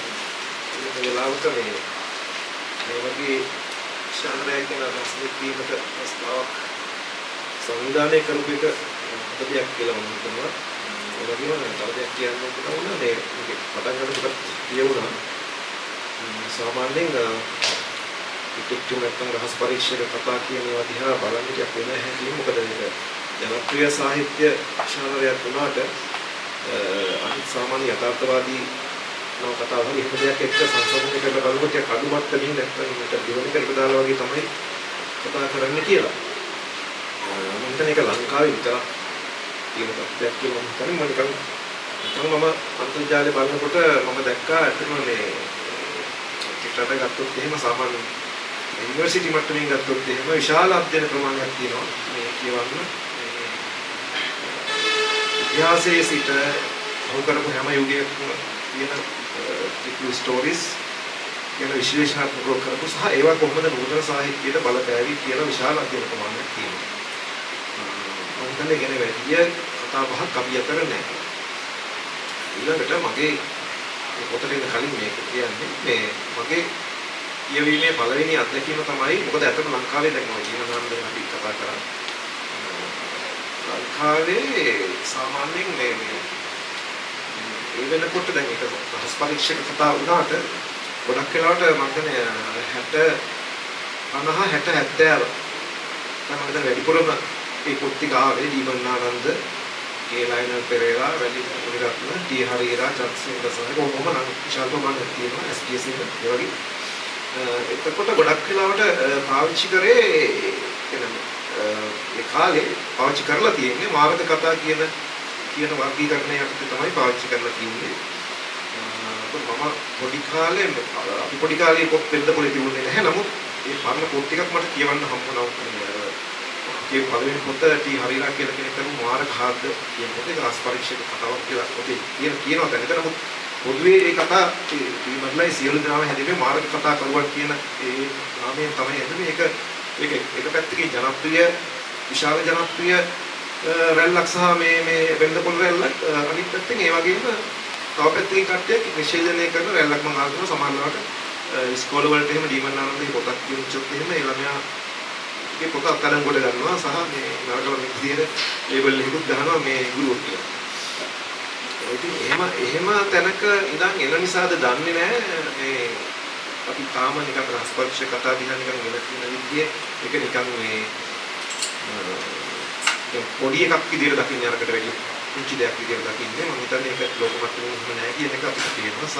ඒ වෙලාවක මේ වගේ ශානරයක් ගැන අදහස් දැක්වීමට අවස්ථාවක් සංවිධානය කරපු එක හොඳ දෙයක් කියලා මම හිතනවා. ඒ වගේම තව දෙයක් කියන්න ඕන වුණා මේ පටන් ගන්නකොට කියවුණා සාමාන්‍යයෙන් ඩිටෙක්ටිව් නැත්නම් රහස් පරීක්ෂක කතා කියන ඒවා දිහා බලන්න ටිකක් වෙන හැටි. මොකද මේක ජනප්‍රිය සාහිත්‍ය ශානරයක් වුණාට අනිත් සාමාන්‍ය යථාර්ථවාදී නව කතාව හරි එහෙම දෙයක් එක්ක සංසන්දනය කරලා බලනකොට ටිකක් අඩු මට්ටමින් නැත්නම් මේක දෙවෙනි එකට දාලා වගේ තමයි කතා කරන්නේ කියලා. මම හිතන්නේ ඒක ලංකාවේ විතරක් තියෙන තත්ත්වයක් කියලා මම හිතන්නේ. මම නිකන් මම අන්තර්ජාලය බලනකොට මම දැක්කා ඇත්තටම මේ චිත්‍රපට ගත්තොත් එහෙම සාමාන්‍ය යුනිවර්සිටි මට්ටමින් ගත්තොත් එහෙම විශාල අධ්‍යයන ප්‍රමාණයක් තියෙනවා මේ කියවන්න. ඉතිහාසයේ සිට ඔහු කරපු හැම යුගයකම තියෙන ඩිටෙක්ටිව් ස්ටෝරිස් කියන විශ්ලේෂණාත්මකව කරපු සහ ඒවා කොහොමද නූතන සාහිත්‍යයට බලපෑවි කියලා විශාල අධ්‍යයන ප්‍රමාණයක් තියෙනවා. මම හිතන්නේ ගැන වැඩි කතා බහක් අපි අතර නැහැ. ඊළඟට මගේ මේ පොතට එන්න කලින් මේක කියන්නේ මේ මගේ කියවීමේ පළවෙනි අත්දැකීම තමයි. මොකද ඇත්තටම ලංකාවේ දැන් ඔය ජීවනානන්ද ගැන අපි කතා කරා. ලංකාවේ සාමාන්‍යයෙන් මේ ඒ වෙනකොට දැන් ඒක රහස් පරීක්ෂක කතා වුණාට ගොඩක් වෙලාවට මම හිතන්නේ 60 50 60 70 තමයි මම හිතන්නේ වැඩිපුරම ඒ පොත් ටික ආවේ. ඩීමන් ආනන්ද, කේ ලයනල් පෙරේරා, වැලි මුනිරත්න, ටී හරීරා, චන්ද්‍රසේන දසනායක ඔහොම නම් විශාල ප්‍රමාණයක් තියෙනවා. එස්.ටී.එස්. ඒ වගේ. එතකොට ගොඩක් වෙලාවට පාවිච්චි කරේ කියන්නේ ඒ කාලේ පාවිච්චි කරලා තියෙන්නේ මාර්ග කතා කියන වර්ගීකරණය යටතේ තමයි පාවිච්චි කරලා තියෙන්නේ. මම පොඩි කාලේ අපි පොඩි කාලේ පොත් වෙනද පොලේ තිබුණේ නැහැ. නමුත් ඒ පරණ පොත් ටිකක් මට කියවන්න හම්බ වුණා. ඒ පළවෙනි පොත ටී හරිරා කියලා කෙනෙක් කරපු මාරක හාද්ද කියන පොත. ඒක රහස් පරීක්ෂක කතාවක් කියලා පොතේ කියනවා දැන්. නමුත් පොදුවේ ඒ කතා ටී සියලු දෙනාම හැදෙන්නේ මාරක කතා කරුවන් කියන ඒ නාමයෙන් තමයි හැදුනේ. ඒක ඒක එක පැත්තකින් ජනප්‍රිය විශාල ජනප්‍රිය රැල්ලක් සහ මේ මේ වෙළඳ පොළ රැල්ලක්, අනිත් පැත්තෙන් ඒ වගේම තව පැත්තකින් කට්ටියක් නිෂේධනය කරන රැල්ලක් මම අහනවා. සමහර වෙලාවට ඉස්කෝල වලට එහෙම ඩීමන් ආනන්දගේ පොතක් කියුච්චොත් එහෙම ඒ ළමයාගේ පොත අත්අඩංගුවට ගන්නවා සහ මේ නරක ළමෙක් විදියට ලේබල් එකකුත් ගහනවා මේ ගුරුවරු කියලා. ඉතින් එහෙම තැනක ඉඳන් එන නිසාද දන්නේ නැහැ මේ අපි තාම නිකන් රහස් පරීක්ෂක කතා දිහා නිකන් වෙන කියන විදිහේ ඒක නිකන් මේ පොඩි එකක් විදියට දකින්නේ, අරකට වැඩි පුංචි දෙයක් විදියට දකින්නේ. මම හිතන්නේ ඒක ලෝක මට්ටමින් එහෙම නැහැ කියන එක අපිට තේරෙනවා. සහ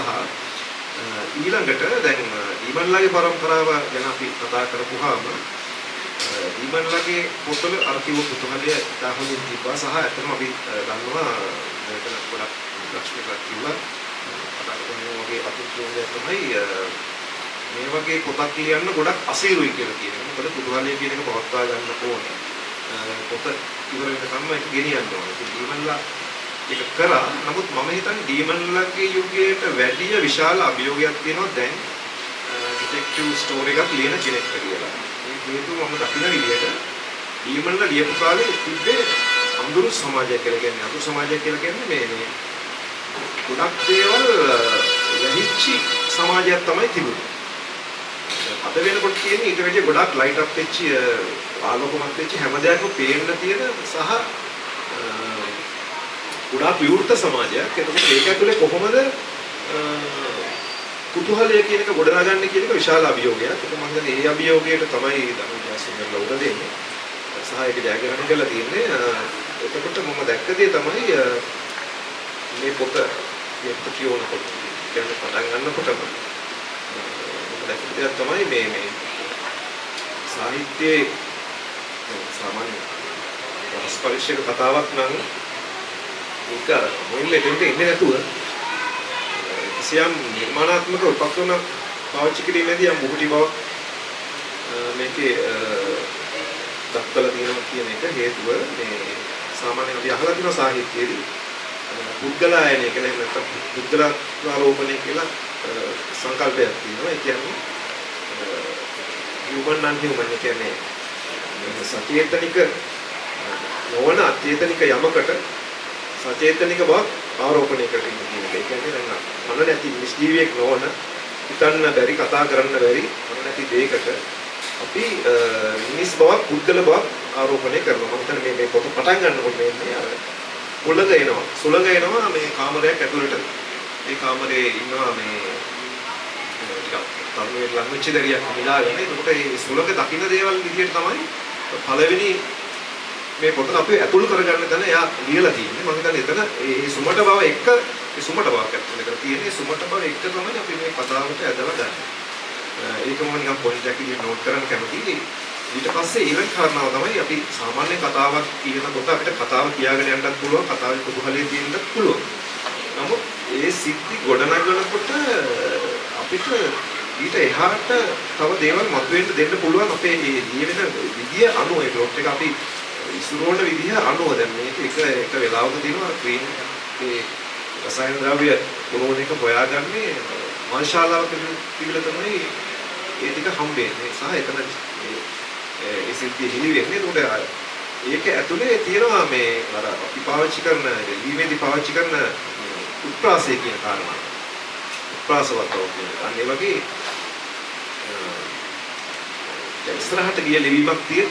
ඊළඟට දැන් ඩීමන්ලාගේ පරම්පරාව ගැන අපි කතා කරපුවාම ඩීමන්ලාගේ පොතවල අර කිව්ව කුතුහලය ඉතා හොඳින් තිබ්බා. සහ ඇත්තටම අපි දන්නවා මෙතන ගොඩක් ලක්ෂ්මීට කිව්වා කතා කරපු වගේ අතුරු දෙයක් තමයි මේ වගේ පොතක් ලියන්න ගොඩක් අසීරුයි කියලා කියන එක. මොකද කුතුහලය කියන එක පවත්වා ගන්න ඕනේ. පොත ඉවර වෙනකම්ම ඒක ගෙනියන්න ඕනේ. ඉතින් ඩීමන්ලා ඒක කරා. නමුත් මම හිතන්නේ ඩීමන්ලාගේ යුගයට වැඩිය විශාල අභියෝගයක් තියෙනවා දැන් ඩිටෙක්ටිව් ස්ටෝරි එකක් ලියන කෙනෙක්ට කියලා. ඒ හේතුව මම දකින විදිහට ඩීමන්ලා ලියපු කාලේ තිබ්බේ අඳුරු සමාජය කියලා කියන්නේ. අඳුරු සමාජය කියලා කියන්නේ මේ මේ ගොඩක් දේවල් වැහිච්ච සමාජයක් තමයි තිබුණේ. අද වෙනකොට තියෙන්නේ ඊට වැඩිය ගොඩක් ලයිට් අප් වෙච්ච, ආලෝකමත් වෙච්ච, හැම දෙයක්ම පේන්න තියෙන සහ ගොඩාක් විවෘත සමාජයක්. එතකොට ඒක ඇතුලේ කොහොමද කුතුහලය කියන එක ගොඩනගන්නේ කියන එක විශාල අභියෝගයක්. ඒක මම හිතන්නේ ඒ අභියෝගයට තමයි ධනුජ ජයසුන්දර උඩ දෙන්නේ. සහ ඒක ජයග්‍රහණය කරලා තියෙන්නේ. එතකොට මම දැක්ක දේ තමයි මේ පොත කියවනකොට කියන්නේ පටන් ගන්නකොටම මම දැක්ක දෙයක් තමයි මේ මේ සාහිත්‍යයේ සාමාන්‍ය රහස් පරීක්ෂක කතාවක් නම් ඒක මුලින්ම එතෙන්ට එන්නේ නැතුව කිසියම් නිර්මාණාත්මක උපක්‍රම පාවිච්චි කිරීමේදී යම් බුහුටි බවක් මේකේ දක්වලා තියෙනවා කියන එක හේතුව මේ සාමාන්‍යයෙන් අපි අහලා තියෙන සාහිත්‍යයේදී පුද්ගලායනය කියලා එහෙම නැත්නම් පුද්ගලාරෝපණය කියලා සංකල්පයක් තියෙනවා. ඒ කියන්නේ human non human, ඒ කියන්නේ සචේතනික නොවන අචේතනික යමකට සචේතනික බවක් ආරෝපණය කරගෙන කියන එක. ඒ කියන්නේ දැන් මන නැති නිෂ්ජීවියෙක් නොවන, හිතන්න බැරි, කතා කරන්න බැරි මන නැති දෙයකට අපි මිනිස් බවක්, පුද්ගල බවක් ආරෝපණය කරනවා. මම හිතන්නේ මේ මේ පොත පටන් ගන්නකොට මේ අර හුළඟ එනවා, සුළඟ එනවා මේ කාමරයක් ඇතුළට. ඒ කාමරේ ඉන්නවා මේ ටිකක් තරුණයෙක් ලං වෙච්ච දරියක් මිලාගෙන. එතකොට මේ සුළඟ දකින්න දේවල් විදියට තමයි පළවෙනි මේ පොත අපි ඇතුළු කරගන්න තැන එයා ලියලා තියෙන්නේ. මම හිතන්නේ එතන ඒ සුමට බව එක්ක, ඒ සුමට බවක් ඇතුළු කරලා තියෙන්නේ. සුමට බව එක්ක තමයි අපි මේ කතාවට ඇදලා ගන්න. ඒක මම නිකන් පොයින්ට් එකක් විදියට නෝට් කරන්න කැමතියි. ඊට පස්සේ ඊළඟ කාරණාව තමයි අපි සාමාන්‍ය කතාවක් කියනකොට අපිට කතාව කියාගෙන යන්නත් පුළුවන්, කතාවේ කුතුහලය තියෙන්නත් පුළුවන්. නමුත් ඒ සිද්ධි ගොඩනගනකොට අපිට ඊට එහාට තව දේවල් මතුවෙන්න දෙන්න පුළුවන් අපේ මේ ලියවෙන විදිය අනුව, ඒ ප්ලොට් එක අපි ඉසුරවන විදිය අනුව. දැන් මේක එක එක වෙලාවක තියෙනවා ක්‍රීම් ඒ රසායන ද්‍රව්‍ය පුරවන එක හොයාගන්නේ මල් ශාලාවක තිබිලා තමයි ඒ ටික හම්බෙන්නේ සහ එතන ඒ සිද්ධිය හිලි වෙන්නේ. එතකොට ඒක ඇතුලේ තියෙනවා මේ අර අපි පාවිච්චි කරන ලියීමේදී පාවිච්චි කරන උත්ප්‍රාසය කියන කාරණා. උත්ප්‍රාසවත් බව කියන එක. අන්න ඒ වගේ දැන් ඉස්සරහට ගිය ලිවීමක් තියෙන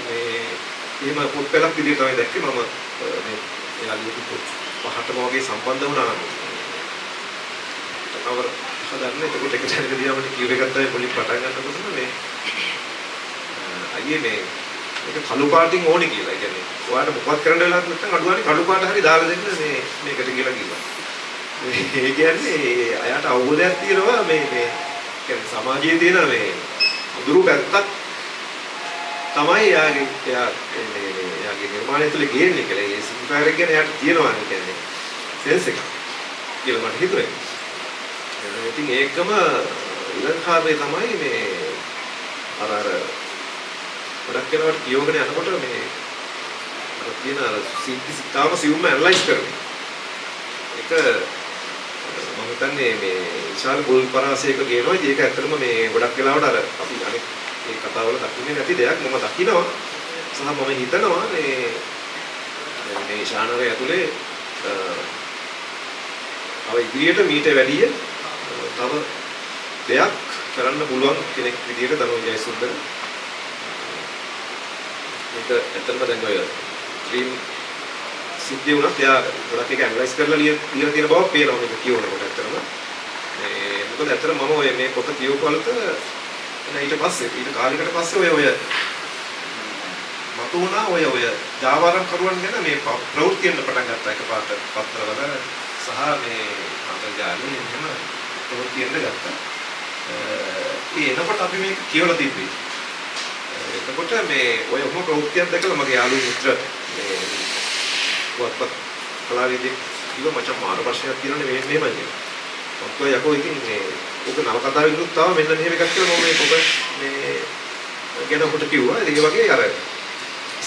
මේ එහෙම පොත් පෙළක් විදිහට තමයි දැක්කේ මම. මේ එයා ලියපු පොත් පහටම වගේ සම්බන්ධ වුණා නම් කවර හදන්න. එතකොට එක තැනකදී මම කියව එකක් තමයි මුලින් පටන් ගන්නකොටම මේ අයියේ මේ මේක කළු පාටින් ඕනේ කියලා. ඒ කියන්නේ ඔයාලට මොකවත් කරන්න වෙලාවක් නැත්නම් අඩු ගානේ කළු පාට හරි දාලා දෙන්න මේ මේකට කියලා කිව්වා. ඒ කියන්නේ අයාට අවබෝධයක් තියෙනවා මේ මේ කියන්නේ සමාජයේ තියෙන මේ අඳුරු පැත්තක් තමයි එයාගේ එයා මේ මේ එයාගේ නිර්මාණය තුළ ගේන්නේ කියලා. ඒ සිග්නිෆයර් එක ගැන එයාට තියෙනවා ඒ කියන්නේ සෙන්ස් එකක් කියලා මට හිතුනේ. ඉතින් ඒකම ඊළඟ කාර්යය තමයි මේ අර අර ගොඩක් වෙලාවට කියවගෙන යනකොට මේ අර තියෙන අර සිද්ධි තාම සියුම්ම ඇනලයිස් කරන එක මම හිතන්නේ මේ විශාල ගොල් පරාසයක ගේනවා. ඉතින් ඒක ඇත්තටම මේ ගොඩක් වෙලාවට අර අපි අනෙක් මේ කතාවල දකින්නේ නැති දෙයක් මම දකිනවා සහ මම හිතනවා මේ මේ ශානරය ඇතුලේ තව ඉදිරියට මීට වැඩිය තව දෙයක් කරන්න පුළුවන් කෙනෙක් විදියට ධනුජ ජයසුන්දර මේක ඇත්තටම දැන් ඔය ක්‍රීම් සිද්ධිය වුණත් එයා ගොඩක් ඒක ඇනලයිස් කරලා ලියලා තියෙන බව පේනවා මේක කියවනකොට ඇත්තටම. මේ මොකද ඇත්තටම මම ඔය මේ පොත කියවපුවලට ඊට පස්සේ ඊට කාලයකට පස්සේ ඔය ඔය මතු වුණා ඔය ඔය ජාවාරම් කරුවන් ගැන මේ ප්‍රවෘත්ති එන්න පටන් ගත්තා එකපාරට පත්‍රවල සහ මේ අන්තර්ජාලයේ එහෙම ප්‍රවෘත්ති එන්න ගත්තා. ඒ එනකොට අපි මේක කියවලා තිබ්බේ. එතකොට මේ ඔය ඔහොම ප්‍රවෘත්තියක් දැකලා මගේ යාළුවෝ මිත්‍ර මේ පුවත්පත් කලාවේදී කිව්වා මචං මාර ප්‍රශ්නයක් තියෙනවනේ මේ මෙහෙමයි කියලා. මම කිව්වා යකෝ ඉතින් මේ ඔක නවකතාවෙනුත් තව මෙන්න මෙහෙම එකක් කියලා මම මේ පොත මේ ගැන ඔහුට කිව්වා. ඒ වගේ අර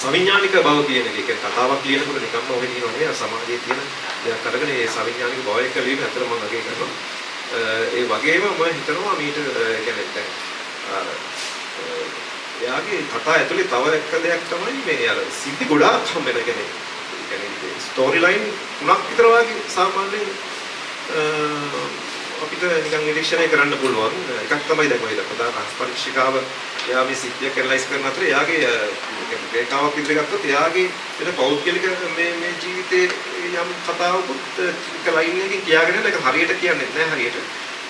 සවිඥානික බව කියන එක. ඒ කියන්නේ කතාවක් ලියනකොට නිකම්ම ඔහෙ ලියනව නෙවෙයි, සමාජයේ තියෙන දෙයක් අරගෙන ඒ සවිඥානික බව එක ලියන අතර මම අගය කරනවා. ඒ වගේම මම හිතනවා මීට ඒ කියන්නේ දැන් අර එයාගේ කතා ඇතුලේ තව එක දෙයක් තමයි මේ අර සිද්ධි ගොඩාක් හම්බ වෙන. ඒ කියන්නේ ස්ටෝරි ලයින් තුනක් විතර වගේ සාමාන්‍යයෙන් අපිට නිකන් නිරීක්ෂණය කරන්න පුළුවන්. එකක් තමයි දැන් ඔය ප්‍රධාන රහස් පරීක්ෂකාව එයා මේ සිද්ධියක් ඇනලයිස් කරන අතර එයාගේ රේඛාවක් ඉදිරියට ගත්තොත් එයාගේ වෙන පෞද්ගලික මේ මේ ජීවිතයේ යම් කතාවකුත් එක ලයින් එකකින් කියාගෙන යන එක හරියට කියන්නේ නැහැ හරියට.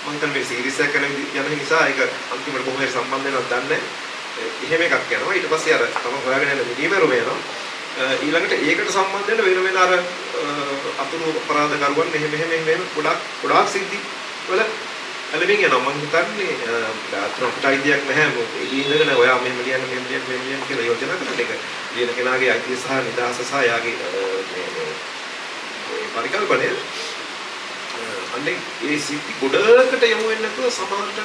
මම හිතන්නේ මේ සීරීස් එකක් යන නිසා ඒක අන්තිමට කොහොම හරි සම්බන්ධ වෙනවද දන්නේ නැහැ. එහෙම එකක් යනවා. ඊට පස්සේ අර තම හොයාගෙන යන මිනිමරුම යනවා. ඊළඟට ඒකට සම්බන්ධ වෙන වෙන වෙන අර අතුරු අපරාධකරුවන් එහෙම එහෙම එහෙම ගොඩාක් ගොඩාක් සිද්ධි වල ඇලෙමින් යනවා. මං හිතන්නේ අතන අපිට අයිතියක් නැහැ එළියේ ඉඳගෙන ඔයා මෙහෙම ලියන්න මෙහෙම ලියන්න මෙහෙම ලියන්න කියලා යෝජනා කරන එක. ලියන කෙනාගේ අයිතිය සහ නිදහස සහ එයාගේ මේ මේ පරිකල්පනය අන්නේ ඒ සිද්ධි ගොඩකට යමු වෙන්නේ නැතුව සමහරට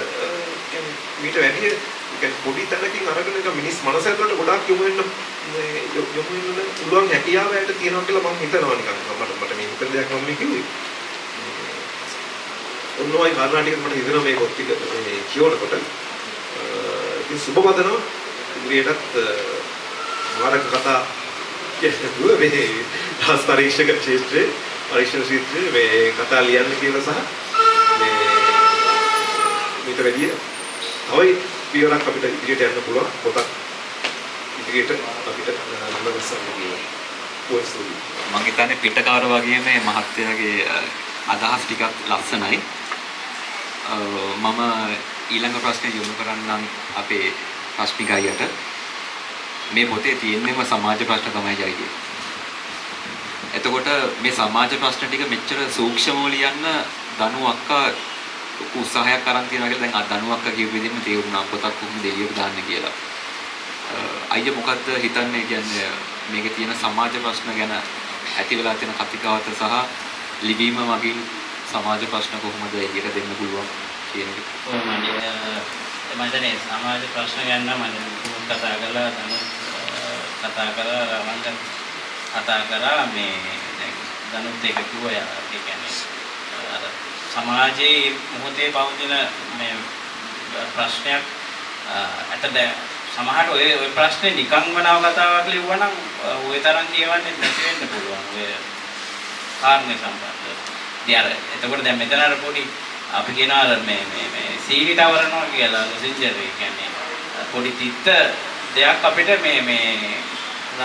කියන්නේ මීට වැඩිය කියන්නේ පොඩි තැනකින් අරගෙන එක මිනිස් මනස ඇතුළට ගොඩාක් යොමු වෙන්න යොමු වෙන්න පුළුවන් හැකියාව ඇයට තියෙනවා කියලා මං හිතනවා නිකන්. මට මේ හිතන දෙයක් මම මේ කිව්වේ. ඔන්න ඔය කාරණා ටික මට හිතෙනවා මේ පොත් ටික මේ කියවනකොට. ඉතින් සුබ පතනවා ඉදිරියටත් නරක කතා කියන්නේ මේ රහස් පරීක්ෂක ක්ෂේත්‍රයේ පරීක්ෂණ ක්ෂේත්‍රයේ මේ කතා ලියන්න කියලා සහ මේ මීට වැඩිය තව පියවරක් අපිට ඉදිරියට යන්න පුළුවන් පොතක් ඉදිරියට අපිට නමගස්සන්න කියලා. පොයිසුයි. මං හිතන්නේ පිටකාර වගේ මේ මහත්තයාගේ අදහස් ටිකක් ලස්සනයි. මම ඊළඟ ප්‍රශ්නේ යොමු කරන්නම් අපේ රශ්මික අයියට. මේ පොතේ තියෙන්නේම සමාජ ප්‍රශ්න තමයි අයියේ. එතකොට මේ සමාජ ප්‍රශ්න ටික මෙච්චර සූක්ෂමව ලියන්න දනු අක්කා උත්සාහයක් අරන් තියනවා කියලා දැන් දනු අක්කා කියපු විදිහම තේරුණා පොතක් කොහොමද එළියට දාන්නේ කියලා. අයියා මොකද්ද හිතන්නේ කියන්නේ මේකේ තියෙන සමාජ ප්‍රශ්න ගැන ඇති වෙලා තියෙන කතිකාවත සහ ලිවීම මගින් සමාජ ප්‍රශ්න කොහොමද එළියට දෙන්න පුළුවන් කියන එක. ඔව් මම හිතන්නේ සමාජ ප්‍රශ්න ගැන නම් මම කතා කළා, දනුත් කතා කළා, රවංග කතා කරා. මේ දැන් දනුත් ඒක කිව්වා. ඒ කියන්නේ අර සමාජයේ මොහොතේ පවතින මේ ප්‍රශ්නයක් ඇත. දැන් සමහරට ඔය ප්‍රශ්නේ නිකන්ම නව කතාවක් ලිව්වා නම් ඔය තරම් කියවන්නේ නැති වෙන්න පුළුවන් ඔය කාරණේ සම්බන්ධව. ඉතින් අර එතකොට දැන් මෙතන අර පොඩි අපි කියනවා අර මේ මේ මේ සීනි තවරනවා කියලා ලොසින්ජර්. ඒ කියන්නේ පොඩි තිත්ත දෙයක් අපිට මේ මේ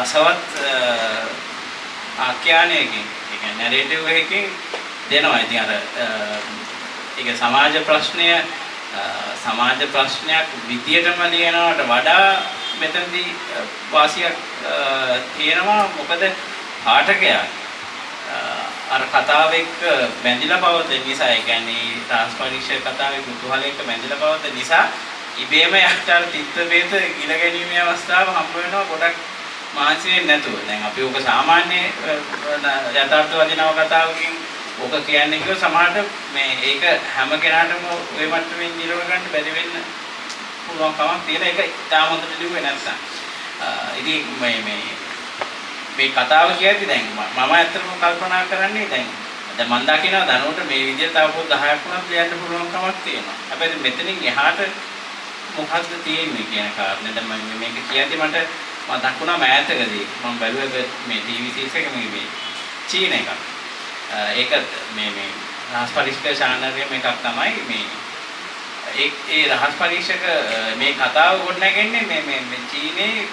රසවත් ආඛ්‍යානයකින්, ඒ කියන්නේ නැරේටිව් එකකින් දෙනවා. ඉතින් අර ඒක සමාජ ප්‍රශ්නය සමාජ ප්‍රශ්නයක් විදියටම ලියනවට වඩා මෙතනදී වාසියක් තියෙනවා. මොකද පාඨකයා අර කතාව එක්ක බැඳිලා පවතින නිසා, ඒ කියන්නේ රහස් පරීක්ෂක කතාවේ කුතුහලය එක්ක බැඳිලා පවතින නිසා ඉබේම යාට අර තිත්ත බේත ගිල ගැනීමේ අවස්ථාව හම්බ වෙනවා ගොඩක් මහන්සි වෙන්නේ නැතුව. දැන් අපි ඕක සාමාන්‍ය යථාර්ථවාදී නව කතාවකින් ඕක කියන්නේ කිව්වොත් සමහරට මේ ඒක හැම කෙනාටම ওই මට්ටමින් නිරව ගන්න බැරි වෙන්න පුළුවන් කමක් තියෙන. ඒක ඉතාම හොඳට ලිව්වේ නැත්තම්. ඉතින් මේ මේ මේ කතාව කියද්දි දැන් මම ඇත්තටම කල්පනා කරන්නේ දැන් දැන් මම දකිනවා දනුවට මේ විදිහට තව පොත් 10ක් වුණත් ලියන්න පුළුවන් කමක් තියෙනවා. හැබැයි මෙතනින් එහාට මොකද්ද තියෙන්නේ කියන කාරණේ දැන් මම මේක කියද්දි මට මතක් වුණා මෑතකදී මම බැලුවා මේ ටීවී සීරීස් එක මේ චීන එකක්. ඒක මේ මේ රහස් පරීක්ෂක ශානරයම එකක් තමයි මේ ඒ ඒ රහස් පරීක්ෂක මේ කතාව ගොඩනගන්නේ මේ මේ මේ චීනයේ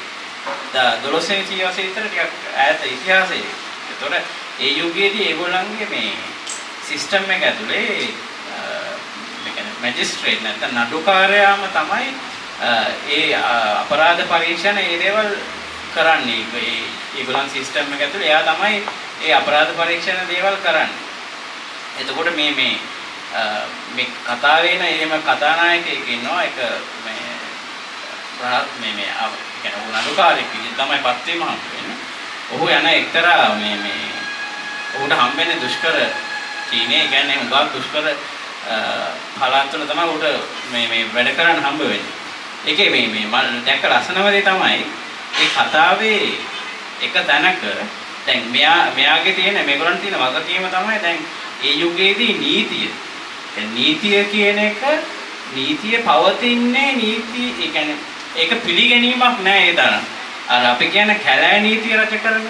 12 වෙනි සියවසේ විතර ටිකක් ඈත ඉතිහාසයේ. එතකොට ඒ යුගයේදී ඒගොල්ලන්ගේ මේ සිස්ටම් එක ඇතුලේ ඒ කියන්නේ මැජිස්ට්‍රේට් නැත්නම් නඩුකාරයාම තමයි ඒ අපරාධ පරීක්ෂණ ඒ දේවල් කරන්නේ. ඒ ඒගොල්ලන් සිස්ටම් එක ඇතුලේ එයා තමයි ඒ අපරාධ පරීක්ෂණ දේවල් කරන්නේ. එතකොට මේ මේ මේ කතාවේ එන එහෙම කතානායකයෙක් ඉන්නවා. ඒක මේ මේ මේ කියන්නේ ඔහු නඩුකාරයෙක් විදිහට තමයි පත් වීම හම්බ වෙන්නේ. ඔහු යන එක්තරා මේ මේ ඔහුට හම්බෙන්නේ දුෂ්කර චීනයේ, කියන්නේ හුඟක් දුෂ්කර පළාත් වල තමයි ඔහුට මේ මේ වැඩ කරන්න හම්බ වෙන්නේ. ඒකේ මේ මේ මම දැක්ක ලස්සනම දේ තමයි ඒ කතාවේ එක තැනක දැන් මෙයාගේ තියෙන මේගොල්ලන් තියෙන වගකීම තමයි දැන් ඒ යුගයේදී නීතිය. දැන් නීතිය කියන එක නීතිය පවතින්නේ නීති ඒ කියන්නේ ඒක පිළිගැනීමක් නෑ ඒ තරම්. අර අපි කියන කැලෑ නීතිය රජ කරන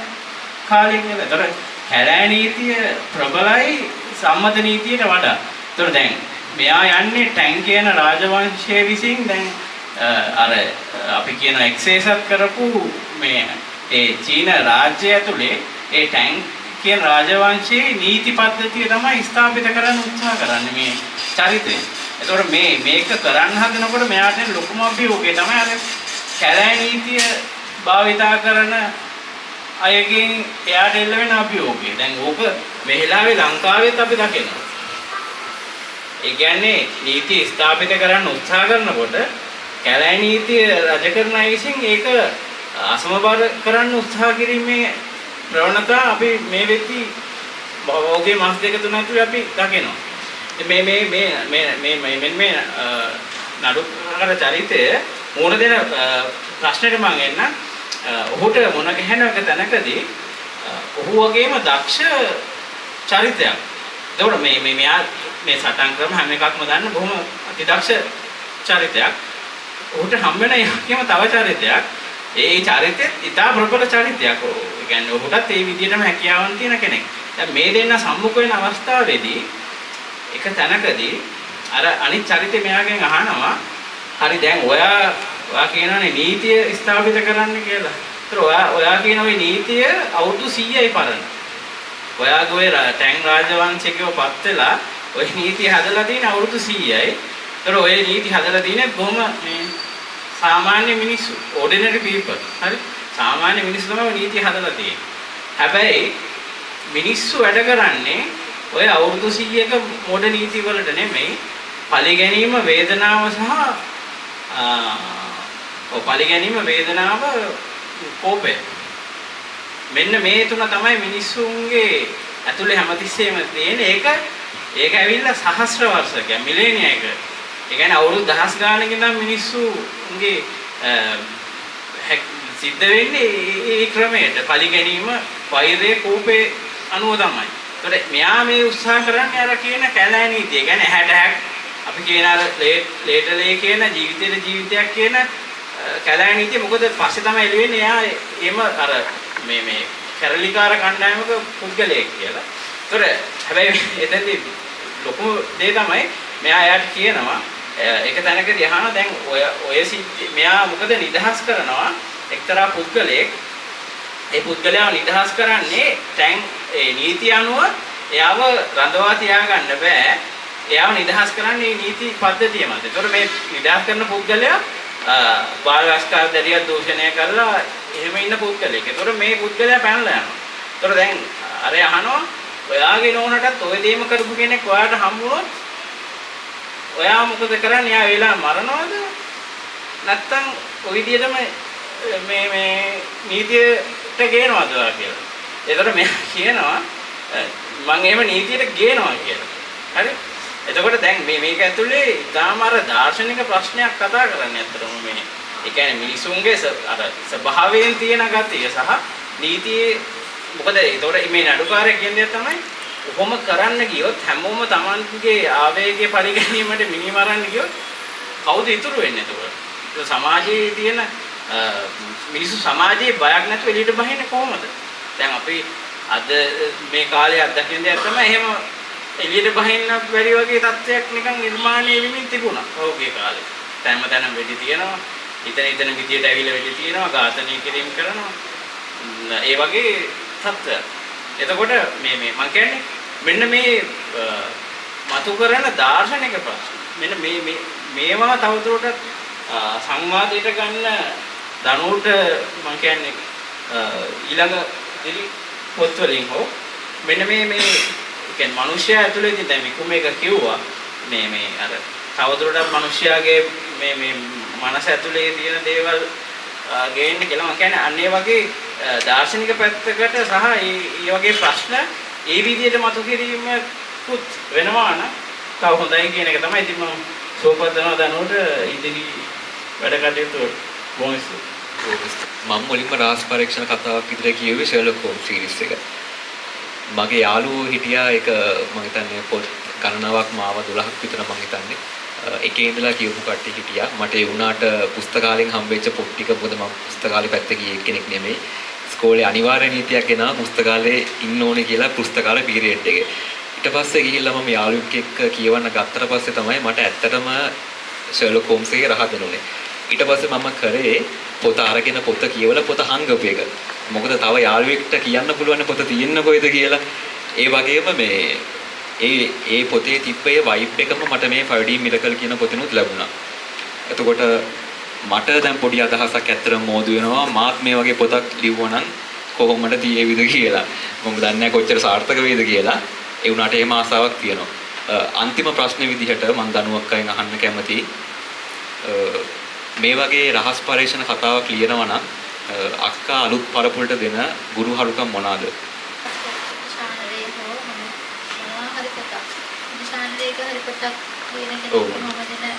කාලය කියලා. ඒතර කැලෑ නීතිය ප්‍රබලයි සම්මත නීතියට වඩා. ඒතර දැන් මෙයා යන්නේ ටැං කියන රාජවංශය විසින් දැන් අර අපි කියන එක්සේසත් කරපු මේ ඒ චීන රාජ්‍යය ඇතුලේ ඒ ටැං කියන රාජවංශයේ නීති පද්ධතිය තමයි ස්ථාපිත කරන්න උත්සාහ කරන්නේ මේ චරිතය. ඒතකොට මේක කරන්න හදනකොට මෙයාට ලොකුම අභියෝගය තමයි අර කැලෑ නීතිය භාවිතා කරන අයගෙන් එයාට එල්ල වෙන අභියෝගය. දැන් ඕක මේ වෙලාවේ ලංකාවෙත් අපි දකිනවා. ඒ කියන්නේ නීතිය ස්ථාපිත කරන්න උත්සාහ කරනකොට කැලෑ නීතිය රජ කරන අය විසින් ඒක අසමබර කරන්න උත්සාහ කිරීමේ ප්‍රවණතා අපි මේ වෙද්දී ඔහුගේ මාස දෙක තුන ඇතුලේ අපි දකිනවා. මේ මේ මේ මේ මේ මේ මේ නඩුකාර චරිතය මුණ දෙන ප්‍රශ්නෙට මම එන්න. ඔහුට මුණ ගැහෙන එක තැනකදී ඔහු වගේම දක්ෂ චරිතයක්. එතකොට මේ මේ මෙයා මේ සටන් ක්‍රම හැම එකක්ම දන්න බොහොම අතිදක්ෂ චරිතයක්. ඔහුට හම් වෙන එකම තව චරිතයක්. ඒ චරිතෙත් ඉතා ප්‍රබල චරිතයක්. ඒ කියන්නේ ඔහුටත් ඒ විදිහටම හැකියාවන් තියෙන කෙනෙක්. දැන් මේ දෙන්න සම්මුඛ වෙන අවස්ථාවේදී එක තැනකදී අර අනිත් චරිතය මෙයාගෙන් අහනවා හරි දැන් ඔයා කියනවානේ නීතිය ස්ථාපිත කරන්න කියලා. ඒතර ඔයා කියන ওই නීතිය අවුරුදු 100යි පරණ. ඔයාගේ ඔය ටැං රාජවංශිකයෝ පත් වෙලා ඔය නීතිය හදලා තියෙන අවුරුදු 100යි. ඒතර ඔය නීති හදලා තියෙන්නේ බොහොම මේ සාමාන්‍ය මිනිස්සු, ඕඩිනරි පීපල්. හරි? සාමාන්‍ය මිනිස්සු තමයි ඔය නීතිය හදලා තියෙන්නේ. හැබැයි මිනිස්සු වැඩ කරන්නේ ඔය අවුරුදු 100ක මොඩ නීති වලට නෙමෙයි, පරිගැනීම වේදනාව සහ ඔව් පරිගැනීම වේදනාව කෝපය. මෙන්න මේ තුන තමයි මිනිස්සුන්ගේ ඇතුලේ හැමතිස්සෙම තියෙන. ඒක ඇවිල්ලා සහස්‍ර වර්ෂ කියන්නේ මිලේනියා එක. ඒ කියන්නේ අවුරුදු දහස් ගානක ඉඳන් මිනිස්සුන්ගේ සිද්ධ වෙන්නේ ඒ ක්‍රමයට පරිගැනීම වෛරය කෝපේ අනුව තමයි. ඒතකොට මෙයා මේ උත්සාහ කරන්නේ අර කියන කැලෑ නීතිය. ඒ කියන්නේ ඇහැට ඇහැක් අපි කියන අර ලේට ලේ කියන ජීවිතේට ජීවිතයක් කියන කැලෑ නීතිය. මොකද පස්සේ තමයි එළි වෙන්නේ එයා එහෙම අර මේ මේ කැරලිකාර කණ්ඩායමක පුද්ගලයෙක් කියලා. ඒතකොට හැබැයි එතෙන්දී ලොකුම දේ තමයි මෙයා එයාට කියනවා එක තැනකදී අහනවා දැන් ඔය මෙයා මොකද නිදහස් කරනවා එක්තරා පුද්ගලයෙක්. ඒ පුද්ගලයාව නිදහස් කරන්නේ දැන් ඒ නීතිය අනුව එයාව රඳවා තියාගන්න බෑ. එයාව නිදහස් කරන්නේ මේ නීති පද්ධතිය මත. ඒතකොට මේ නිදහස් කරන පුද්ගලයා බාල වයස්කාර දැරියක් දූෂණය කරලා එහෙම ඉන්න පුද්ගලයෙක්. ඒතකොට මේ පුද්ගලයා පැනලා යනවා. ඒතකොට දැන් අර අහනවා ඔයාගේ නෝනටත් ඔය දේම කරපු කෙනෙක් ඔයාට හම්බුනොත් ඔයා මොකද කරන්නේ? එයා වෙලා මරනවද? නැත්තම් ඔය විදිහටම මේ මේ නීතියට ගේනවද ඔයා කියලා. ඒතකොට මෙයා කියනවා මං එහෙම නීතියට ගේනවා කියලා. හරි? එතකොට දැන් මේ මේක ඇතුලේ ඉතාම අර දාර්ශනික ප්‍රශ්නයක් කතා කරන්නේ ඇත්තටම මේ. ඒ කියන්නේ මිනිසුන්ගේ අර ස්වභාවයෙන් තියෙන ගතිය සහ නීතියේ මොකද ඒතකොට මේ නඩුකාරය කියන දේ තමයි කොහොම කරන්න ගියොත් හැමෝම Tamanගේ ආවේගය පරිගැනීමට මිනි මරන්න ගියොත් කවුද ඉතුරු වෙන්නේ එතකොට? ඒක සමාජයේ තියෙන මිනිස්සු සමාජයේ බයක් නැතුව එළියට බහින්නේ කොහොමද? දැන් අපි අද මේ කාලේ අත්දකින දෙයක් තමයි එහෙම එළියට බහින්න බැරි වගේ තත්ත්වයක් නිකන් නිර්මාණය වෙමින් තිබුණා ඔහුගේ කාලේ. තැන්ම තැන වෙඩි තියෙනවා, ඉතන ඉතන විදියට ඇවිල්ලා වෙඩි තියෙනවා, ඝාතනය කිරීම කරනවා. ඒ වගේ තත්ත්වයක්. එතකොට මේ මේ මං කියන්නේ මෙන්න මේ මතු කරන දාර්ශනික ප්‍රශ්න. මෙන්න මේ මේ මේවා තවදුරටත් සංවාදයට ගන්න දනුවට මං කියන්නේ ඊළඟ ඉදිරි පොත් වලින් හෝ මෙන්න මේ මේ කියන්නේ මිනිසයා ඇතුලේ ඉතින් දැන් විකුම එක කිව්වා මේ මේ අර තවදුරටත් මිනිසයාගේ මේ මේ මනස ඇතුලේ තියෙන දේවල් ගේන්න කියලා මං කියන්නේ අන්න ඒ වගේ දාර්ශනික පැත්තකට සහ ඒ වගේ ප්‍රශ්න ඒ විදිහට මතු කිරීමකුත් වෙනවා නම් තව හොඳයි කියන එක තමයි. ඉතින් මම සෝපත් කරනවා දනුවට ඉදිරි වැඩ කටයුතු වලට. බොහොම ස්තුතියි. මම මුලින්ම රහස් පරීක්ෂණ කතාවක් විදිහට කියුවේ ෂර්ලොක් හෝම්ස් සීරීස් එක. මගේ යාළුවෝ හිටියා ඒක මං හිතන්නේ පොත් ගණනාවක් මාව 12ක් විතර මං හිතන්නේ එකේ ඉඳලා කියපු කට්ටිය හිටියා. මට ඒ වුණාට පුස්තකාලෙන් හම්බෙච්ච පොත් ටික, මොකද මම පුස්තකාලේ පැත්තේ ගියේ කෙනෙක් නෙමෙයි. ඉස්කෝලේ අනිවාර්ය නීතියක් ගෙනාවා පුස්තකාලේ ඉන්න ඕනේ කියලා පුස්තකාල පීරියඩ් එකේ. ඊට පස්සේ ගිහිල්ලා මම යාළුවෙක් එක්ක කියවන්න ගත්තට පස්සේ තමයි මට ඇත්තටම ෂර්ලොක් හෝම්ස් එකේ රහ දැනුනේ. ඊට පස්සේ මම කරේ පොත අරගෙන පොත කියවලා පොත හංගපු එක. මොකද තව යාළුවෙක්ට කියන්න පුළුවන් පොත තියෙන්න කොහෙද කියලා. ඒ වගේම මේ ඒ ඒ පොතේ තිබ්බ ඒ වයිබ් එකම මට මේ 5D Miracle කියන පොතෙනුත් ලැබුණා. එතකොට මට දැන් පොඩි අදහසක් ඇත්තටම මෝදු වෙනවා, මාත් මේ වගේ පොතක් ලිව්වා නම් කොහොමද තියෙවිද කියලා. මම දන්නේ නැහැ කොච්චර සාර්ථක වේද කියලා. ඒ වුණාට එහෙම ආසාවක් තියෙනවා. අන්තිම ප්‍රශ්නේ විදිහට මම දනුවක් අයින් අහන්න කැමතියි. මේ වගේ රහස් පරීක්ෂණ කතාවක් ලියනවා නම් අක්කා අලුත් පරපුරට දෙන ගුරුහරුකම් මොනවාද? ශානරේ හෝ මොනවා හරි පොතක්. ශානරේක හරි පොතක් ලියන කෙනෙක් මම දෙන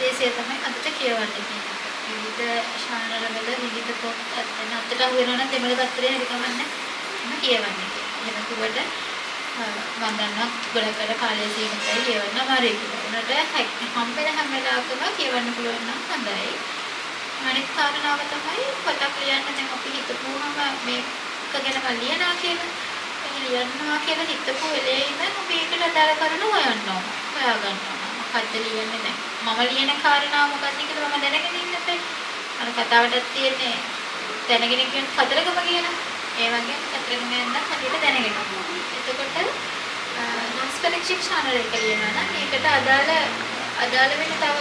දේශය තමයි අදට කියවන්න කියන එක. විවිධ ශානරවල විවිධ පොත් අත්දැන අතට අහු වෙනවා නම් දෙමළ පත්‍රේ හරි කමන්නේ මම කියවන්න කියලා. එහෙම කිව්වට මම දන්නවා ගොඩක් අර කාලය සීමිතයි කියවන්න අමාරුයි කියලා. උනට හම්බෙන හැම වෙලාවකම කියවන්න පුළුවන් නම් හොඳයි. අනිත් කාරණාව තමයි පොතක් ලියන්න දැන් අපි හිතපුවම මේක ගැන මම ලියනවා කියලා. ඒ ලියනවා කියලා හිතපු වෙලේ ඉඳන් අපි ඒකට අදාළ කරුණු හොයන්න ඕන. හොයා ගන්න ඕන. මොකද්ද ලියන්නේ දැන්? මම ලියන කාරණාව මොකද්ද කියලා මම දැනගෙන ඉන්න බෑ. අර කතාවටත් තියෙන්නේ දැනගෙන කියන කතරගම කියලා. ඒ වගේම කතරගම යන හරියට දැනගෙන ඉන්න ඕන. එතකොට රහස් පරීක්ෂක ශානරයක ලියනවා නම් ඒකට අදාළ අදාළ වෙන තව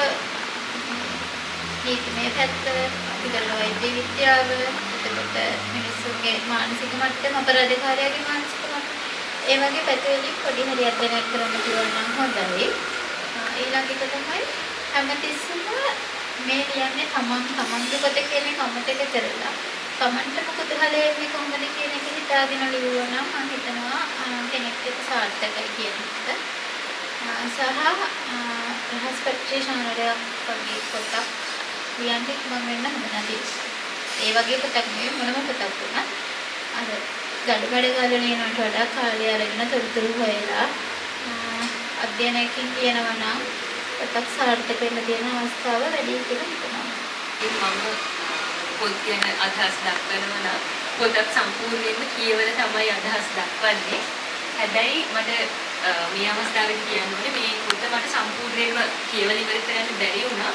නීතිමය පැත්ත, අපි කරන වෛද්‍ය විද්‍යාව, එතකොට මිනිස්සුන්ගේ මානසික මට්ටම, අපරාධකාරයාගේ මානසික මට්ටම, ඒ වගේ පැති වලින් පොඩි හරි අධ්‍යයනයක් කරන්න පුළුවන් නම් හොඳයි. ඊළඟ එක තමයි හැමතිස්සෙම මේ ලියන්නේ තමන් තමන්ගේ පොත කියන එක අමතක කරලා තමන්ටම කුතුහලය එන්නේ කොහොමද කියන එක හිතාගෙන ලියුවා නම් මම හිතනවා කෙනෙක්ට ඒක සාර්ථකයි කියන එක. සහ රහස් පරීක්ෂණයක් වගේ පොතක් ලියන්න ඉක්මන් වෙන්න හොඳ නැති. ඒ වගේ පොතක් නෙවෙයි මොනම පොතක් වුණත් අර ගඩබඩ ගාලා ලියනවට වඩා කාලය අරගෙන තොරතුරු හොයලා අධ්‍යයනයකින් ලියනවා නම් පොතක් සාර්ථක වෙන්න තියෙන අවස්ථාව වැඩි කියලා හිතනවා. මම පොත් ගැන අදහස් දක්වනවා නම් පොතක් සම්පූර්ණයෙන්ම කියවලා තමයි අදහස් දක්වන්නේ. හැබැයි මට මේ අවස්ථාවේදී කියන්න ඕනේ මේ පොත මට සම්පූර්ණයෙන්ම කියවලා ඉවර කරන්න බැරි වුණා.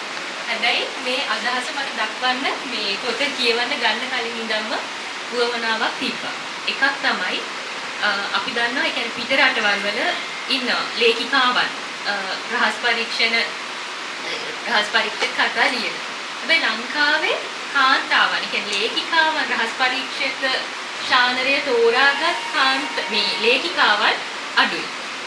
හැබැයි මේ අදහස මට දක්වන්න මේ පොත කියවන්න ගන්න කලින් ඉඳන්ම උවමනාවක් තිබ්බා. එකක් තමයි අපි දන්නවා ඒ කියන්නේ පිට රටවල් වල ඉන්න ලේඛිකාවන් රහස් පරීක්ෂණ රහස් පරීක්ෂක කතා ලියන. හැබැයි ලංකාවේ කාන්තාවන්, ඒ කියන්නේ ලේඛිකාවන් රහස් පරීක්ෂක ශානරය තෝරාගත් කාන්ත මේ ලේඛිකාවන් අඩුයි.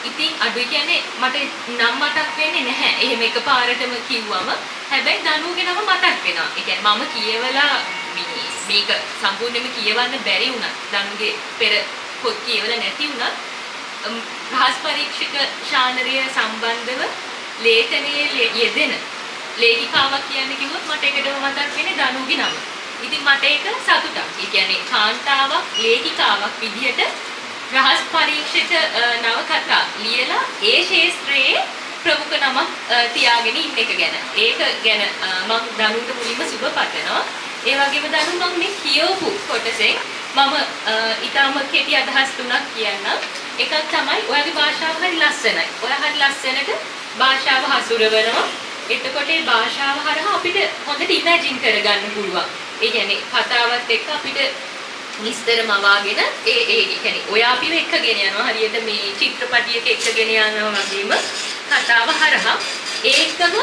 ඉතින් අඩුයි කියන්නේ මට නම් මතක් වෙන්නේ නැහැ. එහෙම එකපාරටම කිව්වම හැබැයි දනුවගේ නම මතක් වෙනවා. ඒ කියන්නේ මම කියවලා මේක සම්පූර්ණයෙන්ම කියවන්න බැරි වුණත්, දනුගේ පෙර පොත් කියවලා නැති වුණත් රහස් පරීක්ෂක ශානරය සම්බන්ධව ලේඛනයේ යෙදෙන ලේඛිකාවක් කියන්න කිව්වොත් මට ඒකටම මතක් වෙන්නේ දනුගේ නම. ඉතින් මට ඒක සතුටක්. ඒ කියන්නේ කාන්තාවක් ලේඛිකාවක් විදිහට රහස් පරීක්ෂක නවකතා ලියලා ඒ ක්ෂේත්‍රයේ ප්‍රමුඛ නමක් තියාගෙන ඉන්න එක ගැන. ඒක ගැන මම දනුට මුලින්ම සුබ පතනවා. ඒ වගේම දනු මම මේ කියවපු කොටසෙන් මම ඊටම කෙටි අදහස් තුනක් කියන්නම්. එකක් තමයි ඔයාගේ භාෂාව හරි ලස්සනයි. ඔයා හරි ලස්සනට භාෂාව හසුරවනවා. එතකොට ඒ භාෂාව හරහා අපිට හොඳට ඉමේජින් කරගන්න පුළුවන්. ඒ කියන්නේ කතාවත් එක්ක අපිට විස්තර මවාගෙන ඒ ඒ කියන්නේ ඔයා අපිව එක්කගෙන යනවා. හරියට මේ චිත්‍රපටියක එක්කගෙන යනවා වගේම කතාව හරහා ඒකම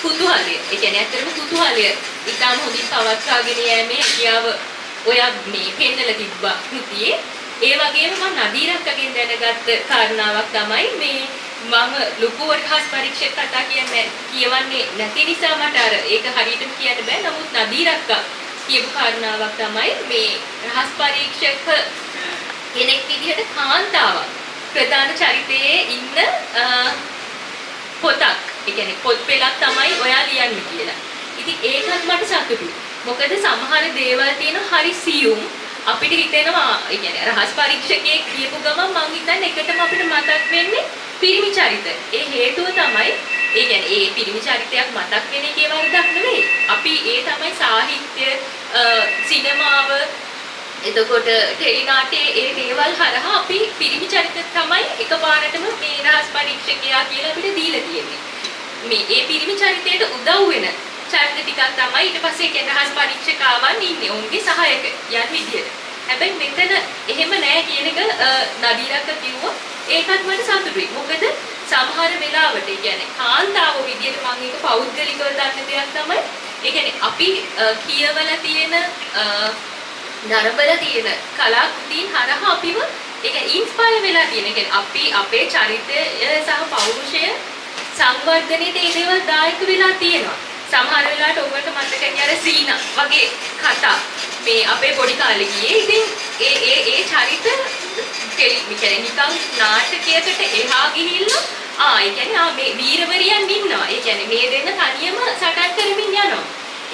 කුතුහලය. ඒ කියන්නේ ඇත්තටම කුතුහලය ඉතාම හොඳින් පවත්වාගෙන යෑමේ හැකියාව ඔයා මේ පෙන්නලා තිබ්බා කෘතියේ. ඒ වගේම මම නදීරක්කගෙන් දැනගත්ත කාරණාවක් තමයි මේ මම ලොකුවට රහස් පරීක්ෂක කතා කියන්නේ කියවන්නේ නැති නිසා මට අර ඒක හරියටම කියන්න බෑ. නමුත් නදීරක්කා කියපු කාරණාවක් තමයි මේ රහස් පරීක්ෂක කෙනෙක් විදිහට කාන්තාවක් ප්‍රධාන චරිතයේ ඉන්න පොතක්. ඒ කියන්නේ පොත් පෙළක් තමයි ඔයා ලියන්නේ කියලා. ඉතින් ඒකත් මට සතුටුයි. මොකද සමහර දේවල් තියෙන හරි සියුම් අපිට හිතෙනවා ඒ කියන්නේ රහස් පරීක්ෂකයෙක් කියපු ගමන් මං හිතන්නේ එකටම අපිට මතක් වෙන්නේ පිරිමි චරිත. ඒ හේතුව තමයි ඒ කියන්නේ ඒ පිරිමි චරිතයක් මතක් වෙන එකේ වරදක් නෙවෙයි. අපි ඒ තමයි සාහිත්‍ය සිනමාව එතකොට ටෙලි නාට්‍යයේ ඒ දේවල් හරහා අපි පිරිමි චරිත තමයි එකපාරටම මේ රහස් පරීක්ෂකයා කියලා අපිට දීලා තියෙන්නේ. මේ ඒ පිරිමි චරිතයට උදව් වෙන චරිත ටිකක් තමයි ඊට පස්සේ කියන්නේ රහස් පරීක්ෂකාවන් ඉන්නේ ඔවුන්ගේ සහායක යන් විදියට. හැබැයි මෙතන එහෙම නෑ කියන එක නදීරක්ක කිව්වා. ඒකත් මට සතුටුයි. මොකද සමහර වෙලාවට ඒ කියන්නේ කාන්තාව විදියට මම ඒක පෞද්ගලිකව දන්න දෙයක් තමයි. ඒ කියන්නේ අපි කියවලා තියෙන නරඹලා තියෙන කලාකෘතීන් හරහා අපිව ඒ කියන්නේ ඉන්ස්පයර් වෙලා තියෙන. ඒ කියන්නේ අපි අපේ චරිතය සහ පෞරුෂය සංවර්ධනයේට ඒ දේවල් දායක වෙලා තියෙනවා. සමහර වෙලාවට ඔයගොල්ලන්ට මතකයි අර සීනා වගේ කතා මේ අපේ පොඩි කාලේ ගියේ. ඉතින් ඒ ඒ ඒ චරිත කියන්නේ නිකන් නාටකයකට එහා ගිහිල්ලා ඒ කියන්නේ මේ වීරවරියන් ඉන්නවා. ඒ කියන්නේ මේ දෙන්න තනියම සටන් කරමින් යනවා.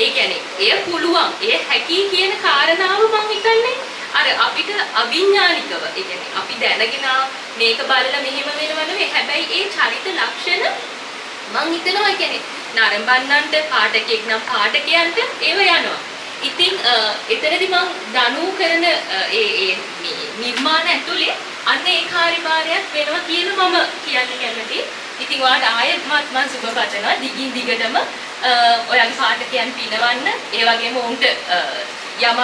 ඒ කියන්නේ එය පුළුවන්, එය හැකි කියන කාරණාව මං හිතන්නේ අර අපිට අවිඥානිකව, ඒ කියන්නේ අපි දැනගෙන මේක බලලා මෙහෙම වෙනව නෙවෙයි. හැබැයි ඒ චරිත ලක්ෂණ මං හිතනවා ඒ කියන්නේ නරඹන්නන්ට පාඨකයෙක් නම් පාඨකයන්ට ඒව යනවා. ඉතින් එතනදි මං දනු කරන ඒ ඒ මේ නිර්මාණ ඇතුලේ අන්න ඒ කාර්යභාරයක් වෙනවා කියලා මම කියන්න කැමතියි. ඉතින් ඔයාලට ආයෙත් මම සුබ පතනවා දිගින් දිගටම ඔයාගේ පාඨකයන් පිනවන්න, ඒ වගේම ඔවුන්ට යමක්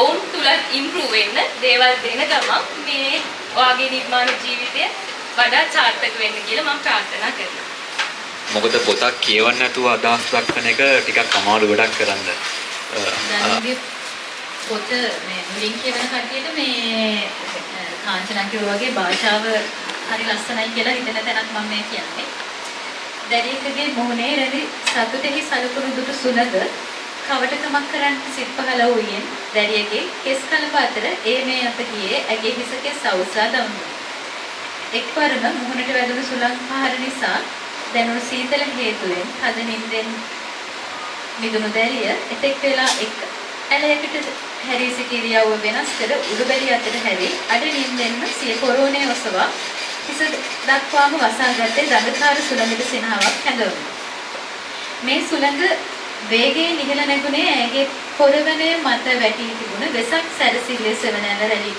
ඔවුන් තුලත් ඉම්ප්‍රූව් වෙන්න දේවල් දෙන ගමන් මේ ඔයාගේ නිර්මාණ ජීවිතය වඩා සාර්ථක වෙන්න කියලා මම ප්‍රාර්ථනා කරනවා. මොකද පොතක් කියවන්න නැතුව අදහස් දක්වන එක ටිකක් අමාරු වැඩක් කරන්න. දනුගේ පොත මේ මුලින් කියවන කට්ටියට මේ කාංචනා කිව්වා වගේ භාෂාව හරි ලස්සනයි කියලා හිතෙන තැනක් මම මේ කියන්නේ. දැරියකගේ මුහුණේ රැලි සතුටෙහි සලකුණු දුටු සුනඳ කවටකමක් කරන්නට සිත් පහළ වූයෙන් දැරියගේ කෙස් කලප අතර ඒ මේ අත ගියේ ඇගේ හිස කෙස් අවුසා දමනවා. එක්වරම මුහුණට වැදුණු සුළං පහර නිසා දැනුණු සීතල හේතුවෙන් තද නින්දෙන් මිදුණු දැරිය එතෙක් වෙලා එක් ඇලයකට හැරී සිටි ඉරියව්ව වෙනස් කර උඩුබැලි අතට හැරී අඩ නින්දෙන්ම සිය පොරෝණය ඔසවා හිස දක්වාම වසාගත්තේ දඟකාර සුළඟට සිනහවක් හැඟවුණා. මේ සුළඟ වේගයෙන් ඉහළ නැගුණේ ඇගේ පොරවණය මත වැටී තිබුණ වෙසක් සැරසිල්ලේ සෙවණැල රැලි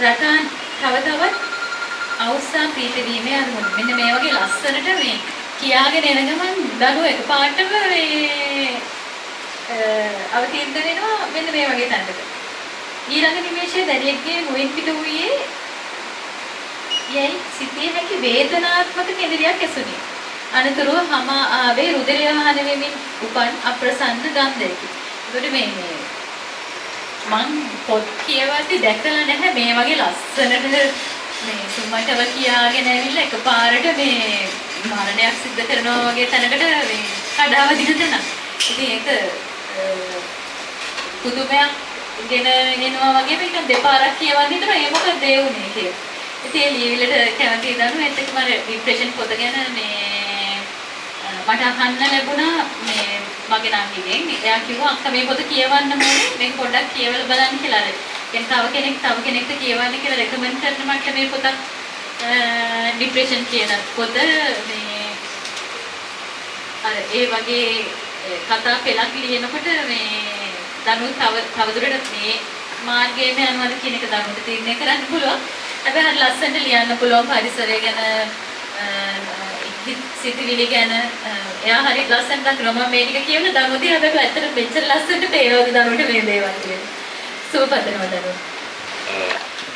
රටාන් තව තවත් අවුස්සා ප්‍රීත වීමේ අරමුණ. මෙන්න මේ වගේ ලස්සනට මේ කියාගෙන එන ගමන් දරුවෝ එකපාරටම මේ අවතීර්ණ වෙනවා මෙන්න මේ වගේ තැනකට. ඊළඟ නිමේෂයේ දැරියෙක්ගේ මුවින් පිට වූයේ යයි සිටිය හැකි වේදනාත්මක කෙඳිරියක් ඇසුණි. අනතුරුව හමා ආවේ රුධිරය වහන වෙමින් උපන් අප්‍රසන්න ගන්ධයකි. ඒකට මේ මං පොත් කියවද්දි දැකලා නැහැ මේ වගේ ලස්සනට මේ සුමටව කියාගෙන ඇවිල්ලා එකපාරට මේ මරණයක් සිද්ධ කරනවා වගේ තැනකට මේ කඩාවදින තැනක්. ඉතින් ඒක පුදුමයක් ගෙන එනවා වගේ මේක දෙපාරක් කියවන්න හිතනවා ඒ මොකද ඒ වුනේ කියලා. ඉතින් ඒ ලියවිලට කැමති දනුව ඒත් එක්කම අර ડિප්‍රෙෂන් පොත ගැන මේ මට අහන්න ලැබුණා මේ මගේ නංගිගෙන්. එයා කිව්වා අක්කා මේ පොත කියවන්න ඕනේ මේක පොඩ්ඩක් කියවලා බලන්න කියලා. අර කියන්නේ තව කෙනෙක්ට කියවන්න කියලා රෙකමන්ඩ් කරන මට මේ පොතක් ડિප්‍රෙෂන් කියන පොත මේ අර ඒ වගේ කතා පෙළක් ලියනකොට මේ දනුව තවදුරටත් මේ මාර්ගයේම යනවාද කියන එක දනුවට තීරණය කරන්න පුළුවන්. හැබැයි හරි ලස්සනට ලියන්න පුළුවන් පරිසරය ගැන සිතිවිලි ගැන එයා හරි ලස්සනට දක්වනවා. මම මේ ටික කියවන දනුව දිහා බැලුවා ඇත්තට මෙච්චර ලස්සනට පේනවද දනුවට මේ දේවල් කියලා. සුබ පතනවා දනුව.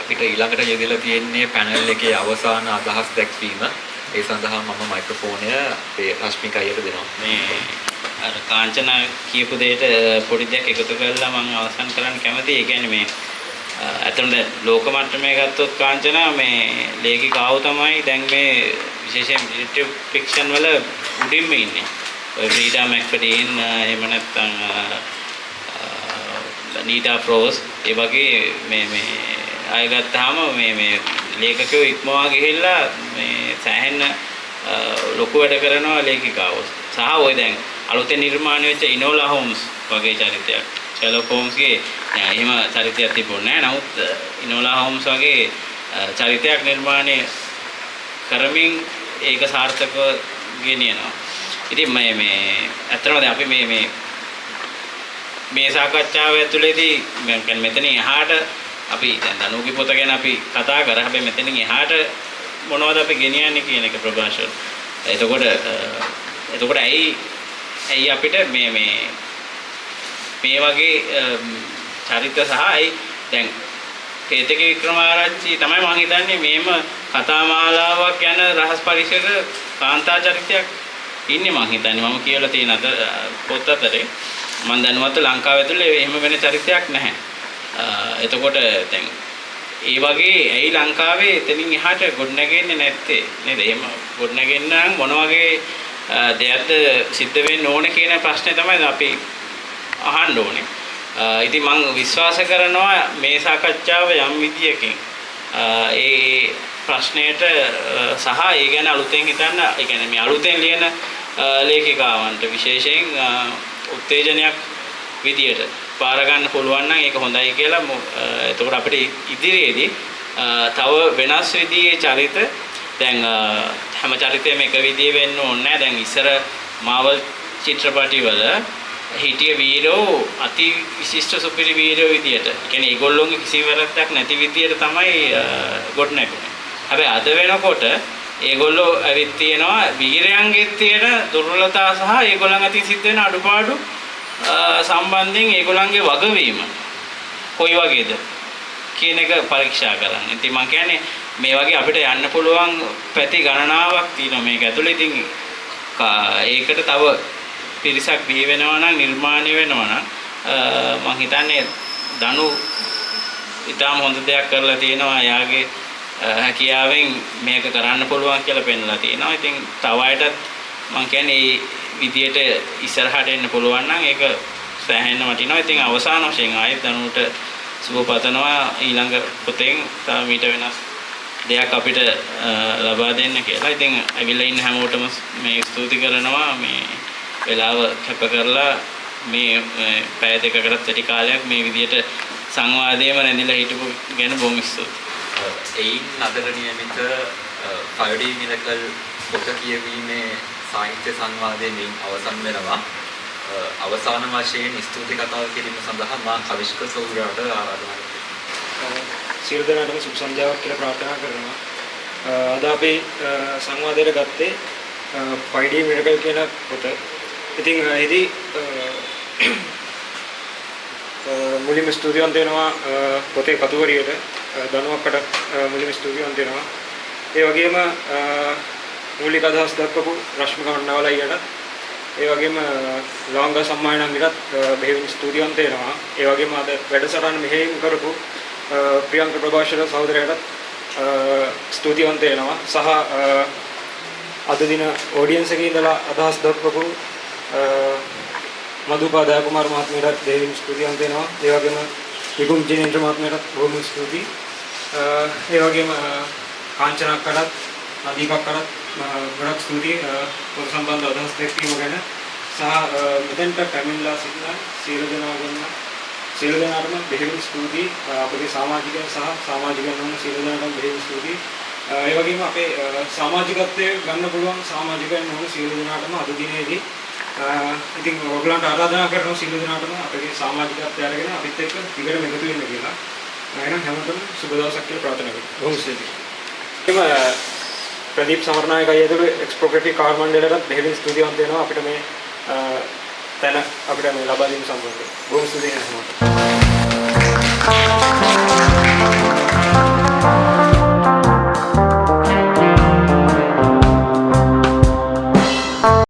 අපිට ඊළඟට යෙදලා තියෙන්නේ පැනල් එකේ අවසාන අදහස් දැක්වීම. ඒ සඳහා මම මයික්‍රොෆෝනය අපේ රශ්මික අයියට දෙනවා. මේ අර කාංචනා කියපු දෙයට පොඩි දෙයක් එකතු කරලා මම අවසන් කරන්න කැමතියි. ඒ කියන්නේ මේ ඇත්තටම දැන් ලෝක මට්ටමේ ගත්තොත් කාංචනා මේ ලේඛිකාව තමයි දැන් මේ විශේෂයෙන් ඩිටෙක්ටිව් ෆික්ෂන් වල උඩින්ම ඉන්නේ. ඔය ෆ්‍රීඩා මැක්ෆඩීන් එහෙම නැත්නම් නීටා ෆ්‍රෝස් ඒ වගේ මේ මේ අය ගත්තාම මේ මේ ලේඛකයෝ ඉක්මවා ගිහිල්ලා මේ සෑහෙන ලොකු වැඩ කරනවා ලේඛිකාවෝ. සහ ඔය දැන් අලුතෙන් නිර්මාණය වෙච්ච ඉනෝලා හෝම්ස් වගේ චරිතයක්. ෂර්ලොක් හෝම්ස්ගේ නෑ එහෙම චරිතයක් තිබුණේ නෑ. නමුත් ඉනෝලා හෝම්ස් වගේ චරිතයක් නිර්මාණය කරමින් ඒක සාර්ථකව ගෙනියනවා. ඉතින් මේ මේ ඇත්තටම දැන් අපි මේ මේ මේ සාකච්ඡාව ඇතුළේදී මම කියන්නේ මෙතනින් එහාට අපි දැන් දනුගේ පොත ගැන අපි කතා කරා. හැබැයි මෙතනින් එහාට මොනවද අපි ගෙනියන්නේ කියන එක ප්‍රභාෂර්. එතකොට එතකොට ඇයි ඇයි අපිට මේ මේ මේ වගේ චරිත සහ ඇයි දැන් කේතක වික්‍රමාරච්චි තමයි මං හිතන්නේ මේම කතා මාලාවක් යන රහස් පරීක්ෂක කාන්තා චරිතයක් ඉන්නේ මං හිතන්නේ මම කියලා තියෙන අතර පොත් අතරේ මං දැනුවත් ලංකාව ඇතුලේ එහෙම වෙන චරිතයක් නැහැ. එතකොට දැන් ඒ වගේ ඇයි ලංකාවේ එතනින් එහාට ගොඩනැගෙන්නේ නැත්තේ නේද? එහෙම ගොඩනැගෙන්න නම් මොන වගේ දෙයක්ද සිද්ධ වෙන්න ඕනේ කියන ප්‍රශ්නේ තමයි අපි අහන්න ඕනේ. ඉතින් මං විශ්වාස කරනවා මේ සාකච්ඡාව යම් විදියකින් ඒ ප්‍රශ්නයට සහ ඒ ගැන අලුතෙන් හිතන්න, ඒ කියන්නේ මේ අලුතෙන් ලියන ලේඛිකාවන්ට විශේෂයෙන් උත්තේජනයක් විදියට පාර ගන්න පුළුවන් නම් ඒක හොඳයි කියලා. එතකොට අපිට ඉදිරියේදී තව වෙනස් විදිහේ චරිත, දැන් හැම චරිතයම එක විදිහේ වෙන්න ඕනේ නැහැ. දැන් ඉස්සර මාවල් චිත්‍රපටිවල හිටිය වීරයෝ අති විශිෂ්ට සුපිරි වීරයෝ විදියට, ඒ කියන්නේ ඒගොල්ලෝගේ කිසිම වැරද්දක් නැති විදියට තමයි ගොඩනැගුණේ. හැබැයි අද වෙනකොට ඒගොල්ලෝ ඇවිත් තියෙනවා වීරයන්ගේ තියෙන දුර්වලතා සහ ඒගොල්ලන් අතින් සිද්ධ වෙන අඩුපාඩු සම්බන්ධයෙන් ඒගොල්ලන්ගේ වගවීම කොයි වගේද කියන එක පරීක්ෂා කරන්න. ඉතින් මං කියන්නේ මේ වගේ අපිට යන්න පුළුවන් පැති ගණනාවක් තියෙනවා මේක ඇතුලේ. ඉතින් ඒකට තව පිරිසක් බිහි වෙනවා නම්, නිර්මාණය වෙනවා නම් මං හිතන්නේ දනු ඉතාම හොඳ දෙයක් කරලා තියෙනවා. එයාගේ හැකියාවෙන් මේක කරන්න පුළුවන් කියලා පෙන්වලා තියෙනවා. ඉතින් තව අයටත් මං කියන්නේ මේ විදියට ඉස්සරහට එන්න පුළුවන් නම් ඒක සෑහෙන්න වටිනවා. ඉතින් අවසාන වශයෙන් ආයෙත් දනුට සුබ පතනවා ඊළඟ පොතෙන් තව මීට වෙනස් දෙයක් අපිට ලබා දෙන්න කියලා. ඉතින් ඇවිල්ලා ඉන්න හැමෝටම මේ ස්තුති කරනවා මේ වෙලාව කැප කරලා මේ පැය දෙකකටත් වැඩි කාලයක් මේ විදියට සංවාදයේම රැඳිලා හිටපු ගැන බොහොම ස්තුතියි. එයින් අදට නියමිත 5D Miracle පොත කියවීමේ සාහිත්‍ය සංවාදයේ මෙයින් අවසන් වෙනවා. අවසාන වශයෙන් ස්තුති කතාව කිරීම සඳහා මා කවිෂ්ක සෝරාට ආරාධනා කරනවා. සියලු දෙනාටම සුබ සන්ධ්‍යාවක් කියලා ප්‍රාර්ථනා කරනවා. අද අපි සංවාදයට ගත්තේ 5D Miracle කියන පොත. ඉතින් එහිදී මුලින්ම ස්තුතිවන්ත වෙනවා පොතේ කතුවරියට දනුවක්කට මුලින්ම ස්තුතිවන්ත වෙනවා. ඒ වගේම මූලික අදහස් දක්වපු රශ්මික මණ්ඩවල අයියටත්, ඒ වගේම ලාංග සම්මානංගිටත් බෙහෙවින් ස්තුතිවන්ත වෙනවා. ඒ වගේම අද වැඩසටහන මෙහෙයුම් කරපු ප්‍රියංක ප්‍රභාෂර සහෝදරයාටත් ස්තුතිවන්ත වෙනවා. සහ අද දින ඔඩියන්ස් එකේ ඉඳලා අදහස් දක්වපු මధుපා දයාකුමාර මහත්මයාටත් බෙහෙවින් ස්තුතිවන්ත වෙනවා. ඒ වගේම විකුම් ජිනේන්ද්‍ර මහත්මයාටත් බොහොම ස්තුතියි. ඒ වගේම කාංචන අක්කටත් නදීක අක්කටත් ගොඩක් ස්තුතියි පොත සම්බන්ධ අදහස් දැක්වීම ගැන. සහ මෙතෙන්ට පැමිණලා සිටින සියලු දෙනාටම බෙහෙවින් ස්තුතියි. අපගේ සමාජිකයන් සහ සමාජිකයන් නොවන සියලු දෙනාටම බෙහෙවින් ස්තුතියි. ඒ වගේම අපේ සමාජිකත්වය ගන්න පුළුවන් සමාජිකයන් නොවන සියලු දෙනාටම අද දිනේදී ඉතින් ඔයගොල්ලන්ට ආරාධනා කරනවා සියලු දෙනාටම අපගේ සමාජිකත්වය අරගෙන අපිත් එක්ක දිගටම එකතු වෙන්න කියලා. එහෙනම් හැමෝටම සුබ දවසක් කියලා ප්‍රාර්ථනා කරනවා. බොහොම ස්තුතියි. එහෙම ප්‍රදීප් සමරනායක අයියා ඇතුළු එක්ස්පෝග්‍රැෆි කාර් මණ්ඩලයටත් බෙහෙවින් ස්තුතිවන්ත වෙනවා අපිට මේ තැන අපිට මේ ලබා දීම සම්බන්ධයෙන්. බොහොම ස්තුතියි හැමෝටම.